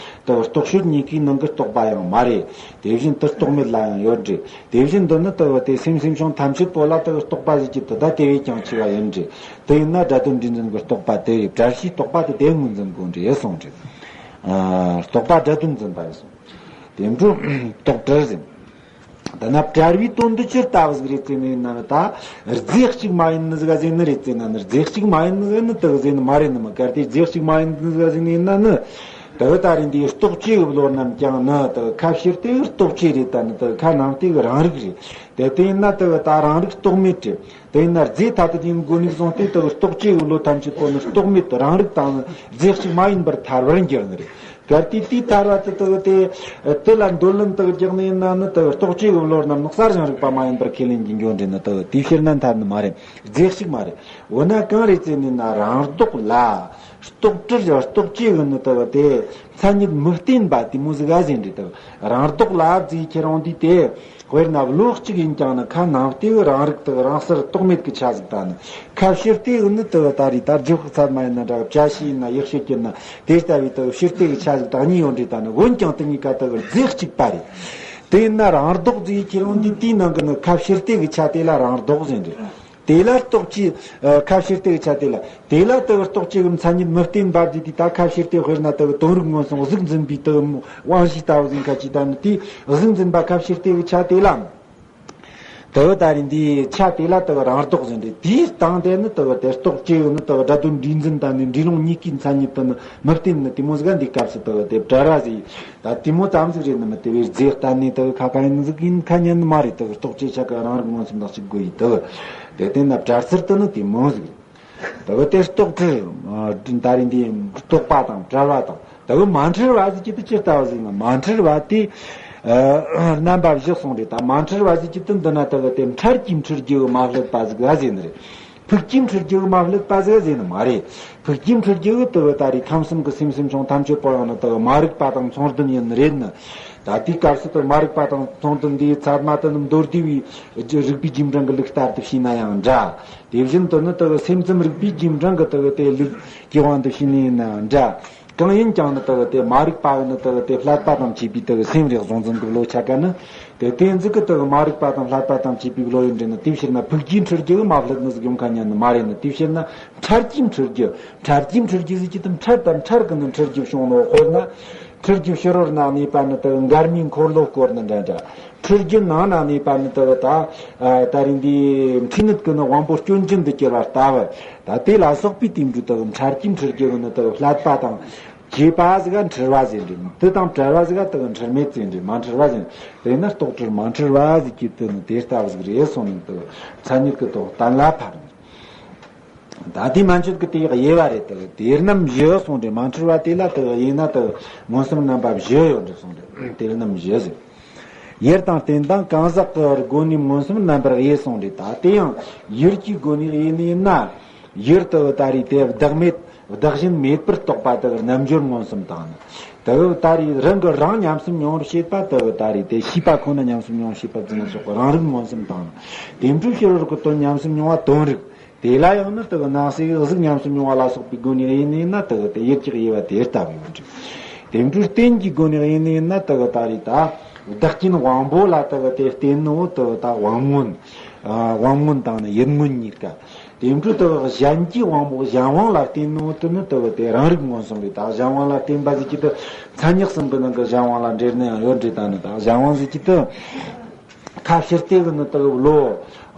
དེ་རྟོག་དཔྱོད་གཉིས་ཀའི་ནང་གི་རྟོག་པ་ཡང་མ་རེད། དེ་བཞིན་དུ་རྟོག་མེད་ལ་ཡང་ཡོད་རེད། དེ་བཞིན་དུ་ནི་དེ་དེ་སེམས་སེམས་བྱུང་ཐམས་ཅད་པོ་ལ་དེ་རྟོག་པ་ཟེར་གྱི་དེ་ད་དེ་བས་ཀྱང་ཆེ་བ་ཡིན་རེད། དེ་ཡིན་ན་སྒྲ་དོན་འདྲིས་འཛིན་གྱི་རྟོག་པ་དེ་རེད། བྲལ་ཤེས་རྟོག་པ་དེ་དེ་ངོས་འཛིན་དགོས་རེད་གསུངས་རེད། ཨ། རྟོག་པ་སྒྲ་དོན་འཛིན་པ་རེད་གསུངས། དེ་འཕྲོ་རྟོག་བྲལ་ཟེར། ད་ནི་བྲལ་བའི་དོན་དུ་ཇི་ལྟ་བུ་ཟིག་རེད་ཟེར་ནས་ན་ནི་ད་རྫས་གཅིག་མ་ཡིན་ནི་ཟིག་ཟེར་ནི་རེད་ཟེར་ན་ནི། རྫས་གཅིག་མ་ཡིན་ནི་ཟིག་ནི་དག་ཟེར་ནི་མ་རེད་ནི་མ། གལ་ཏེ་རྫས་གཅིག་མ་ཡིན་ནི་ཟིག་ཟེར་ནས་ན་ནི། དག་ད་རེད་འདིའི་རྟོག་བཅས་ཀྱི་བློ་རྣམས་ཀྱང་ནི་དག་ཁ་ཕྱིར་དེ་རྟོག་བཅས་རེད། ད་ནི་དག་ཁ་ནང་དེ་གི་རང་རིག་རེད། དེ་དེ་ཡིན་ན་དག་ད་རང་རིག་རྟོག་མེད་རེད། དེ་ཡིན་ན་རྫས་ཐ་དད་ཡིན་དགོས་ནས་བཟུང་སྟེ་དག་རྟོག་བཅས་ཀྱི་བློ་ཐམས་ཅད་པོ་ནི་རྟོག་མེད་རང་རིག་དང་རྫས་གཅིག་མ་ཡིན་པར་ཐལ་བར་འགྱུར་ནི་རེད། གལ་ཏེ་དེའི་ཐར་བ་དེ་དག་དེ་དེ་ལ་འདོད་ལན་དག་རྒྱག་ནས་ན་ནི་དག་རྟོག་བཅས་ཀྱི་བློ་རྣམས་ནི་གསལ་ཞིང་རིག་པ་མ་ཡིན་པར་ཁས་ལེན་གྱི་འགྱོ་འདྲེ་ནི་དག་དེའི་ཕྱིར་ན་མཐར་ནི་མ་རེད། རྫས་གཅིག་མ་རེད། འོ་ན་གང་རེད་ཟེར་ནས་ན་རང་ལྡོག་ལ་རྟོག་བྲལ་རྟོག་བཅས་ཀྱི་ནི་དག་དེ་མཚན་ཉིད་མི་བརྟེན་པ་དེ་མོ་ཟིག་ག་ཟེར་འདྲེ་དག་རང་ལྡོག་ལ་རྫས་ཁྱེར་འོང་དུས་དེ། དཔེར་ན་བློ་གཅིག་ཡིན་ཀྱང་ནི་ཁ་ནང་ལྟེ་བའི་རང་རིག་དག་རང་སར་རྟོག་མེད་ཀྱི་ཆ་ཟིག་དང་ནི། ཁ་ཕྱིར་ལྟེ་བའི་ནི་དག་ད་རེས་ད་རྒྱུ་ཚད་མ་ཡིན་ན་འདྲ་བྱ་ཤེས་ཡིན་ན་ཡག་ཤོས་ཀྱི་ན་དེ་ལྟ་བུའི་དག་ཕྱིར་ལྟེ་གི་ཆ་ཟིག་དང་གཉིས་ཡོད་འདྲེ་དང་ནི། འོན་ཀྱང་དེ་གཉིས་ཀ་དག་རྫས་གཅིག་པ་རེད། དེ་ཡིན་ན་རང་ལྡོག་རྫས་ཁྱེར་འོང་དུས་དེའི་ནང་གི་ནི་ཁ་ཕྱིར་ལྟེ་གི་ཆ་དེ་ལ་རང་ལྡོག་ཟེར་འདྲེ། དེ་ལ་རྟོག་བཅས། ཁ་ཕྱིར་ལྟེ་གི་ཆ་དེ་ལ། དེ་ལ་དག་རྟོག་བཅས་ཀྱི་མཚན་ཉིད་མི་བརྟེན་པ་རྫས་དེ་ད་ཁ་ཕྱིར་ལྟེ་དཔེར་ན་དག་དོན་རིག་མངོན་སུམ་གཟུགས་འཛིན་པའི་དག་དབང་ཤེས་ལྟ་བུ་ཟིན་ཁ་ཅིག་དང་ནི་དེའི་གཟུགས་འཛིན་པ་ཁ་ཕྱིར་ལྟེ་གི་ཆ་དེ་ལ། དེ་བ་ད་རེས་འདིའི་ཆ་དེ་ལ་དེ་བ་རང་ལྡོག་ཟེར་འདྲ། དེའི་སྟེང་དེ་ནི་དེ་བ་དེ་རྟོག་བཅས་ཡོད་ནི་དེ་བ་སྒྲ་དོན་འདྲིས་འཛིན་དང་ནི་འདྲིས་ལོང་གཉིས་ཀའི་མཚན་ཉིད་དུ་ནི་མི་བརྟེན་ནི་དེ་མོ་ཟིག་ག་འདིའི་སྐབས་སུ་དེ་བ་དེ་བྲལ་བ་ཟིག་ད་དེ་མོ་ཙམ་ཟིག་རེད་ནི་མི་དེ་བའི་རྫས་གཏན་ནས་དེ་བ་ཁ་ག་ཡིན་ཟིག་ཡིན་ཁ་ཉན་ནི་མ་རེད། དེ་བ་རྟོག་བཅས་ཆ་ག་རང་རིག་མངོན་སུམ་དང་གཅིག་དགོས་ཡི་དེ་བ་དེ་བརྟེན་ན་བྲལ་ཚུལ་དུ་ནི་དེ་མོ་ཟིག་རེད། དེ་བ་དེ་རྟོག་བྲལ། ད་རེས་འདི་རྟོག་པ་དང་བྲལ་བ་དང་། དེ་བ་མ་འཁྲུལ་བ་ཟེར་གྱི་དེ་ཅི་ལྟ་བུ་ཟེར་ན། མ་འཁྲུལ་བ་དེ་ཨ་རྣམ་པ་བཞི་གསུངས་རེད། ད་མ་འཁྲུལ་བ་ཟེར་གྱི་དེ་འདི་ན་དེ་བ་དེ་འཕྲལ་གྱི་འཁྲུལ་རྒྱུ་མ་བསླད་པ་ཟིག་ག་ཟེར་ནི་རེད། ཕུགས་ཀྱི་འཁྲུལ་རྒྱུ་མ་བསླད་པ་ཟིག་ག་ཟེར་ནི་མ་རེད། ཕུགས་ཀྱི་འཁྲུལ་རྒྱུ་དེ་བ་ད་རེས་ཁམས་གསུམ་གྱི་སེམས་སེམས་བྱུང་ཐམས་ཅད་པོ་ཡང་ནི་དེ་བ་མ་རིག་པ་དང་མཚུངས་ལྡན་ཡིན་ནི་རེད་ནི། ད་དེའི་སྐབས་སུ་དེ་མ་རིག་པ་དང་མཚུངས་ལྡན་འདིའི་ཚད་མ་དེ་ནི་མདོ་སྡེ་བའི་རིགས་པའི་རྒྱུད་འབྲིང་གི་ལུགས་ལྟར་དུ་བྱས་ན་ཡང་འདྲ། དེ་བཞིན་དུ་ནི་དེ་སེམས་ཙམ་རིགས་པའི་རྒྱུད་འབྲིང་གི་དེ་དེ་ལུགས་ཀྱི་དབང་དུ་བྱས་ནས་ཡིན་ན་འདྲ། གང་ཡིན་ཀྱང་ནི་དེ་དེ་མ་རིག་པ་ནི་དེ་དེ་བསླད་པ་དང་བཅས་པའི་དེ་སེམས་རེ་གཟུང་འཛིན་གྱི་བློ་ཆ་ག་ནི། དེ་དེ་ཟིག་གི་དེ་མ་རིག་པ་དང་བསླད་པ་དང་བཅས་པའི་བློ་ཡིན་འདྲ་ནི། དེའི་ཕྱིར་ན་ཕུགས་ཀྱི་འཁྲུལ་རྒྱུ་མ་བསླད་ནི་ཟིག་ཡོང་ཁ་ཉན་ནི་མ་རེད་ནི། དེའི་ཕྱིར་ན་འཕྲལ་གྱི་འཁྲུལ་རྒྱུ། འཕྲལ་གྱི་འཁྲུལ་རྒྱུ་ཟིག་གི་དེ་འཕྲལ་དང་འཕྲལ་གི་ནི་འཁྲུལ་རྒྱུ་བྱུང་ནོ། དཔེར་ན། འཁྲུལ་རྒྱུ་ཕྱི་རོལ་ན་གནས་པ་ནི་དེ་འགལ་མེའི་འཁོར་ལོ་བསྐོར་ནི་འདྲ་འདྲ། འཁྲུལ་རྒྱུ་ནང་ན་གནས་པ་ནི་དེ་ད་ད་རེས་འདི་མཁྲིས་ནད་ཀྱི་ནི་དབང་པོ་སྐྱོན་ཅན་དུ་གྱུར་བ་ལྟ་བུ། ད་དེ་ལ་སོགས་པའི་དེ་འདྲ་དེ་འཕྲལ་གྱི་འཁྲུལ་རྒྱུ་ནི་དེ་བསླད་པ་དང་བཅས་པ་ཟིག་ག་འཁྲུལ་བ་ཟེར་འདྲ། དེ་དང་བྲལ་བ་ཟིག་ག་དེ་འཁྲུལ་མེད་ཟེར་འདྲ། མ་འཁྲུལ་བ་ཟེར། དེ་ན་རྟོག་བྲལ་མ་འཁྲུལ་བ་ཟིག་གི་དེ་ནི་དེ་ལྟ་བུ་ཟིག་རེད་གསུངས་ནས་དེ་མཚན་ཉིད་ཀྱི་དོན་གཏན་ལ་ཕབ་ནས། ད་དེ་མན་ཆད་ཀྱི་དེ་ཡག་དབྱེ་བ་རེད། དེ་དེ་རྣམ་བཞི་གསུངས་ཏེ། མ་འཁྲུལ་བ་དེ་ལ་དེ་དབྱེ་ན་དེ་མངོན་སུམ་རྣམ་པ་བཞི་ཡོད་འདུག་གསུངས་ཏེ། དེ་རྣམ་བཞི་ཟེར། ཡུལ་དང་རྟེན་དང་གང་ཟག་གི་སྒོ་ནས་མངོན་སུམ་རྣམ་པར་དབྱེ་གསུངས་ཏེ། ད་དེ་ཡང་ཡུལ་གྱི་སྒོ་ནས་དབྱེ་ནི་ཡིན་ན། ཡུལ་དེ་ད་རེས་དེ་བདག་མེད་བདག་གཞན་མེད་པར་རྟོགས་པ་དེ་རྣལ་འབྱོར་མངོན་སུམ་དང་ནི། དེ་ད་རེས་རང་གི་རང་ཉམས་སུ་མྱོང་བར་བྱེད་པ་དེ་ད་རེས་དེ་ཤེས་པ་ཁོ་ན་ཉམས་སུ་མྱོང་བྱེད་པ་ཙམ་སོགས་རང་རིག་མངོན་སུམ་དང་ནི། དེ་འཕྲོ་ཕྱི་རོལ་གྱི་དོན་ཉམས་སུ་མྱོང་བ་དོན་རིག་དེ་ལ་ཡང་ནི་དེ་གི་སྣང་སྲིད་གཟུགས་ཉམས་སུ་མྱོང་བ་ལ་སོགས་པའི་སྒོ་ནས་དབྱེ་ནས་ན། དེ་གི་དེ་ཡུལ་གྱི་དབྱེ་བ་དེ་ལྟ་བུ་ཡོད་འདུག་དེ་འཕྲོ་རྟེན་གྱི་སྒོ་ནས་དབྱེ་ནས་ན། དེ་གི་ད་རེས་ད་བདག་རྐྱེན་དབང་པོ་ལ་དེ་གི་དེ་བརྟེན་ནོ། དེ་གི་ད་དབང་མངོན། ཨ་དབང་མངོན་དང་ནི་ཡུལ་མངོན་གཉིས་ཀ། དེ་འཕྲོ་དེ་གི་གཞན་གྱི་དབང་པོ་གཞན་དབང་ལ་བརྟེན་ནོ་དེ་ནི་དེ་གི་དེ་རང་རིག་མངོན་སུམ་རེད། ད་གཞན་དབང་ལ་བརྟེན་པ་ཟེར་གྱི་དེ་མཚན་ཉིད་གསུམ་གྱི་ནང་གི་གཞན་དབང་ལ་འབྲེལ་ནི་ཡང་ཡོད་འདྲ། ད་ནི་ད་གཞན་དབང་ཟེར་གྱི་དེ། ཁ་ཕྱིར་ལྟོས་གི་ནི་དག་བློ།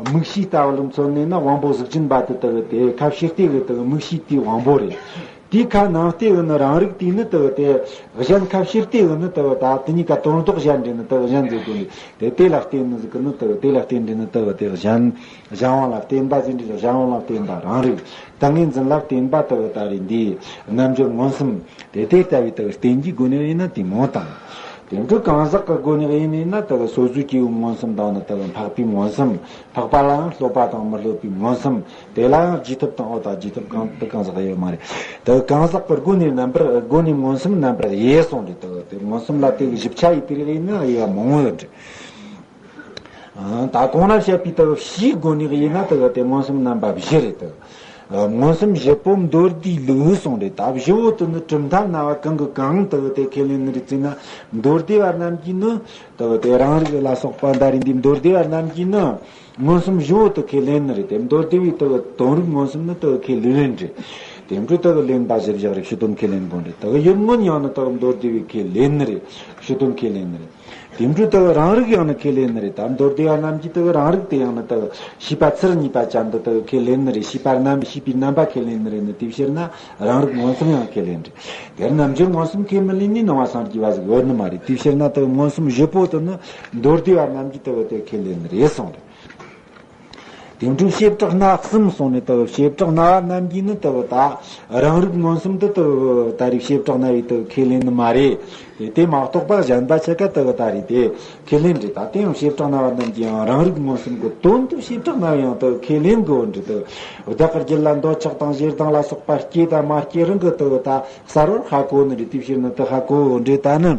དམིགས་བྱའི་ལྟ་བུ་ལ་མཚོན་ནས་ན་དབང་པོ་གཟུགས་ཅན་པ་དེ་དག་དེ་ཁ་ཕྱིར་ལྟོས་གི་དག་དམིགས་བྱའི་དེའི་དབང་པོ་རེད། དེའི་ཁ་ནང་ལྟོས་གི་ནི་རང་རིག་དེའི་ནི་དག་དེ་གཞན། ཁ་ཕྱིར་ལྟོས་གི་ནི་དག་ད་དེ་གཉིས་ཀ་དོན་ལྡོག་གཞན་འདྲེས་ནི་དག་གཞན་ཟེར་དགོས་ནི། དེ་དེ་ལ་བརྟེན་ནི་ཟིག་གི་ནི་དག་དེ་ལ་བརྟེན་འདྲེས་ནི་དག་དེ་གཞན། གཞན་དབང་ལ་བརྟེན་པ་ཟེར་འདྲེས། གཞན་དབང་ལ་བརྟེན་པ་རང་རིག་ཏིང་ངེ་འཛིན་ལ་བརྟེན་པ་དག་ད་རེས་འདིའི་རྣལ་འབྱོར་མངོན་སུམ། དེ་དེ་ལྟ་བུའི་དག་རྟེན་གྱི་སྒོ་ནས་ཡིན་ན་དེ་མོ་དང་། དེ་འཕྲོ་གང་ཟག་གི་སྒོ་ནས་ཡིན་ན་དག་སོ་སོའི་སྐྱེ་བོའི་མངོན་སུམ་དང་ནི་དག་འཕགས་པའི་མངོན་སུམ། འཕགས་པ་ལའང་སློབ་པ་དང་མི་སློབ་པའི་མངོན་སུམ། དེ་ལའང་རྒྱས་ཐུབ་དང་། འོ་ད་རྒྱས་ཐུབ་གང་དུ་གང་ཟག་ཡོད་མ་རེད། དག་གང་ཟག་གི་སྒོ་ནས་རྣམ་པར་སྒོ་ནས་མངོན་སུམ་རྣམ་པར་དབྱེ་གསུངས་རེད། དག་དེ་མངོན་སུམ་ལ་དེ་བཞི་ཆ་ཡི་དེ་རིགས་ཡིན་ན་དབྱེ་བ་མང་བོ་ཡོད་རེད། ད་གོང་ན་བཤད་པའི་དག་བྱིའུའི་སྒོ་ནས་ཡིན་ན་དག་དེ་མངོན་སུམ་རྣམ་པ་བཞི་རེད། དག་མངོན་སུམ་བཞི་པོ་མདོ་སྡེའི་ལུགས་གསུངས་རེད། ད་བཞི་བོ་དེ་ནི་གྲུབ་མཐའ་སྨྲ་བ་གང་གིས་གང་དག་དེ་ཁས་ལེན་ནི་རེད་ཟེར་ན། མདོ་སྡེ་བ་རྣམས་ཀྱིས་ནི་དག་དེ་རང་རིག་ལ་སོགས་པ་ད་རེས་འདི་མདོ་སྡེ་བ་རྣམས་ཀྱིས་ནི་མངོན་སུམ་བཞི་བོ་དེ་ཁས་ལེན་ནི་རེད། དེ་མདོ་སྡེ་བའི་དག་དོན་རིག་མངོན་སུམ་ནི་དག་ཁས་ལེན་རེད། དེ་འཕྲོ་དག་ལེན་པ་བཞི་བཞག་རེད། ཕྱི་དོན་ཁས་ལེན་དགོས་རེད། དག་ཡུལ་མངོན་ཡང་ནི་དག་མདོ་སྡེ་བས་ཁས་ལེན་ནི་རེད། ཕྱི་དོན་ཁས་ལེན་ནི་རེད། དེ་འཕྲོ་དག་རང་རིག་ཡང་ནི་ཁས་ལེན་ནི་རེད། ད་མདོ་སྡེ་བ་རྣམས་ཀྱིས་དག་རང་རིག་དེ་ཡང་ནི་དག་ཤེས་པ་ཚུལ་གཉིས་པ་ཅན་དུ་དག་ཁས་ལེན་ནི་རེད། ཤེས་པ་རྣམ་ཤེས་པའི་རྣམ་པ་ཁས་ལེན་ནི་རེད་ནི། དེའི་ཕྱིར་ན་རང་རིག་མངོན་སུམ་ཡང་ཁས་ལེན་རེད། དེར་རྣལ་འབྱོར་མངོན་སུམ་ཁས་མི་ལེན་ནི་ནང་པ་སངས་རྒྱས་པ་ཟིག་ཡོད་ནི་མ་རེད། དེའི་ཕྱིར་ན་དག་མངོན་སུམ་བཞི་པོ་དེ་ནི་མདོ་སྡེ་བ་རྣམས་ཀྱིས་དག་དེ་ཁས་ལེན་ནི་རེད་གསུངས་རེད། དེ་འཕྲོས་བྱེ་བྲག་སྣ་གསུམ་གསུངས་ནས་དུ་བྱེ་བྲག་སྣ་བ་རྣམ་བསྒྱིངས་ནི་དུ་ད་རང་རིག་མངོན་སུམ་དུ་དུ་ད་རེས་བྱེ་བྲག་སྣ་བས་དུ་ཁས་ལེན་ནི་མ་རེད། དེ་མ་གཏོགས་པ་གཞན་པ་ཆ་ག་དུ་ད་རེས་དེ་ཁས་ལེན་རེད། ད་དེ་ཡང་བྱེ་བྲག་སྣ་བ་རྣམ་བསྒྱིངས་ཡང་རང་རིག་མངོན་སུམ་གྱི་དོན་དུ་བྱེ་བྲག་སྣ་བས་ཡང་དུ་ཁས་ལེན་དགོས་འདྲི་དུ། བདག་གི་རྒྱུད་ལ་འདོད་ཆགས་དང་ཞེ་སྡང་ལ་སོགས་པ་སྐྱེ་དང་མ་སྐྱེ་རང་གི་དུ་ད་གསལ་བོར་ཧ་གོ་ནི་རེད། དེ་ཕྱིར་ནི་དུ་ཧ་གོ་འདྲི་ད་ནི།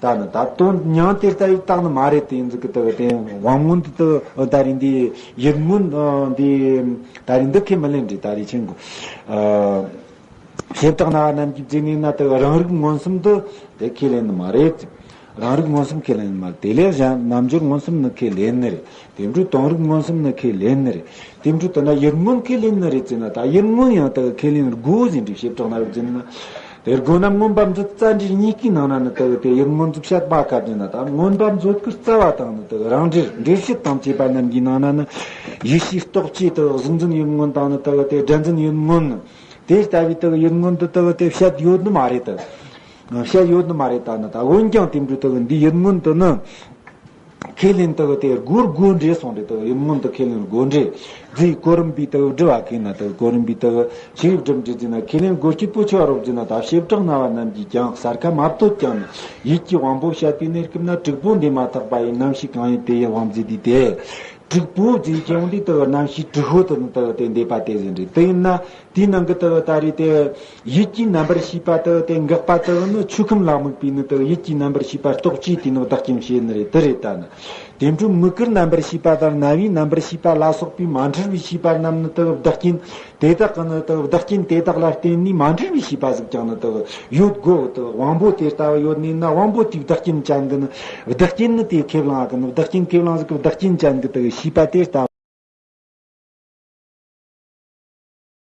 ད་ནི་ད་དོན་སྙིང་དེ་ལྟ་བུའི་རྟགས་ནི་མ་རེད་དེ་ཡིན་ཟིག་གི་དུ་དེ་དབང་མངོན་དུ་དུ་ད་རེས་འདི་ཡུལ་མངོན་འདི་ད་རེས་འདི་ཁས་མི་ལེན་འདྲི་ད་རེས་ཆེན་གོ། བྱེ་བྲག་སྣ་བ་རྣམ་བསྒྱིངས་ཟེར་ནས་ན་དུ་རང་རིག་མངོན་སུམ་དུ་དེ་ཁས་ལེན་ནི་མ་རེད། རང་རིག་མངོན་སུམ་ཁས་ལེན་ནི་མ་རེད། དེ་ལས་གཞན་རྣལ་འབྱོར་མངོན་སུམ་ནི་ཁས་ལེན་ནི་རེད། དེ་འཕྲོས་དོན་རིག་མངོན་སུམ་ནི་ཁས་ལེན་ནི་རེད། དེ་འཕྲོས་དུ་ན་ཡུལ་མངོན་ཁས་ལེན་ནི་རེད་ཟེར་ན་ད་ཡུལ་མངོན་ཡང་དུ་ཁས་ལེན་དགོས་ཟེར་འདྲི་བྱེ་བྲག་སྣ་བའི་རྒྱུད་ན། དེ་སྒོ་རྣམ་མངོན་པ་མཛོད་རྩ་འགྲེལ་གཉིས་ཀའི་ནང་ན་ནི་དུ་དེ་ཡུལ་མངོན་གྱི་བཤད་པ་ག་ཟེར་ན་ད་མངོན་པ་མཛོད་ཀྱི་རྩ་བ་དང་ནི་དུ་རང་འགྲེལ་འགྲེལ་བཤད་དང་བཅས་པ་རྣམས་ཀྱི་ནང་ན་ནི་ཡིད་ཤེས་རྟོག་བཅས་དུ་གཟུང་འཛིན་ཡུལ་མངོན་དང་ནི་དུ་དེ་སྒྲ་འཛིན་ཡུལ་མངོན་དེ་ལྟ་བུའི་དུ་ཡུལ་མངོན་དུ་དུ་དེ་བཤད་ཡོད་ནི་མ་རེད་དུ། བཤད་ཡོད་ནི་མ་རེད་ད་ནི་ད་འོན་ཀྱང་དེ་འདྲ་དུ་འདི་ཡུལ་མངོན་དུ་ནི། ཁས་ལེན་དག་དེ་དགོས་དགོས་འདྲེ་སོང་རེད་དག་ཡུལ་མངོན་དུ་ཁས་ལེན་དགོས་འདྲེ། རྫས་གོ་རིམ་པའི་དག་སྒྲུབ་པ་ཁས་ན་དག་གོ་རིམ་པའི་དག་ཆི་ཡིག་སྒྲུབ་འདྲེ་ཟེར་ན་ཁས་ལེན་དགོས་ཀྱི་པོ་ཆོ་རོགས་ཟེར་ན་ད་བྱེ་བྲག་སྣ་བ་རྣམས་ཀྱིས་ཀྱང་གསལ་ཁ་མ་བཏོད་ཀྱང་ནི་ཡིད་ཀྱི་དབང་པོ་བཤད་པའི་གནས་སྐབས་ན་དྲུག་པོ་འདས་མ་ཐག་པ་ཡི་རྣམ་ཤེས་གང་ཡིན་དེ་ཡི་དབང་མཛད་དེ་དེ། དྲུག་པོ་ཟེར་ཀྱང་འདི་དག་རྣམ་ཤེས་དྲུག་པོ་དུ་ནི་དག་དེ་འདས་པ་དེ་ཟེར་འདྲེ་དེ་ཡིན་ན། དེའི་ནང་གི་དུ་ད་རེས་དེ་ཡིད་ཀྱི་རྣམ་པར་ཤེས་པ་དུ་དེ་འགག་པ་དུ་ནི་ཆོས་ཁམས་ལ་དམིགས་པའི་ནི་དུ་ཡིད་ཀྱི་རྣམ་པར་ཤེས་པ་རྟོག་བཅས་དེ་ནི་བདག་རྐྱེན་བྱེད་ནི་རེད་དུ་རེད་ད་ནི། དེ་འཕྲོས་མིག་གི་རྣམ་པར་ཤེས་པ་དང་རྣ་བའི་རྣམ་པར་ཤེས་པ་ལ་སོགས་པའི་མ་འཁྲུལ་བའི་ཤེས་པ་རྣམས་ནི་དུ་བདག་རྐྱེན་དེ་དག་གི་ནི་དུ་བདག་རྐྱེན་དེ་དག་ལ་བརྟེན་ནས་མ་འཁྲུལ་བའི་ཤེས་པ་ཟིག་ཀྱང་ནི་དུ་ཡོད་དགོས་དུ་དབང་པོ་དེ་ལྟ་བུ་ཡོད་ནས་ན་དབང་པོ་དེའི་བདག་རྐྱེན་ཅན་གི་ནི་བདག་རྐྱེན་ནི་དེའི་ཁས་བླངས་གི་ནི་བདག་རྐྱེན་ཁས་བླངས་ཟིག་གི་བདག་རྐྱེན་ཅན་གི་དུ་ཤེས་པ་དེ་ལྟ་བུ།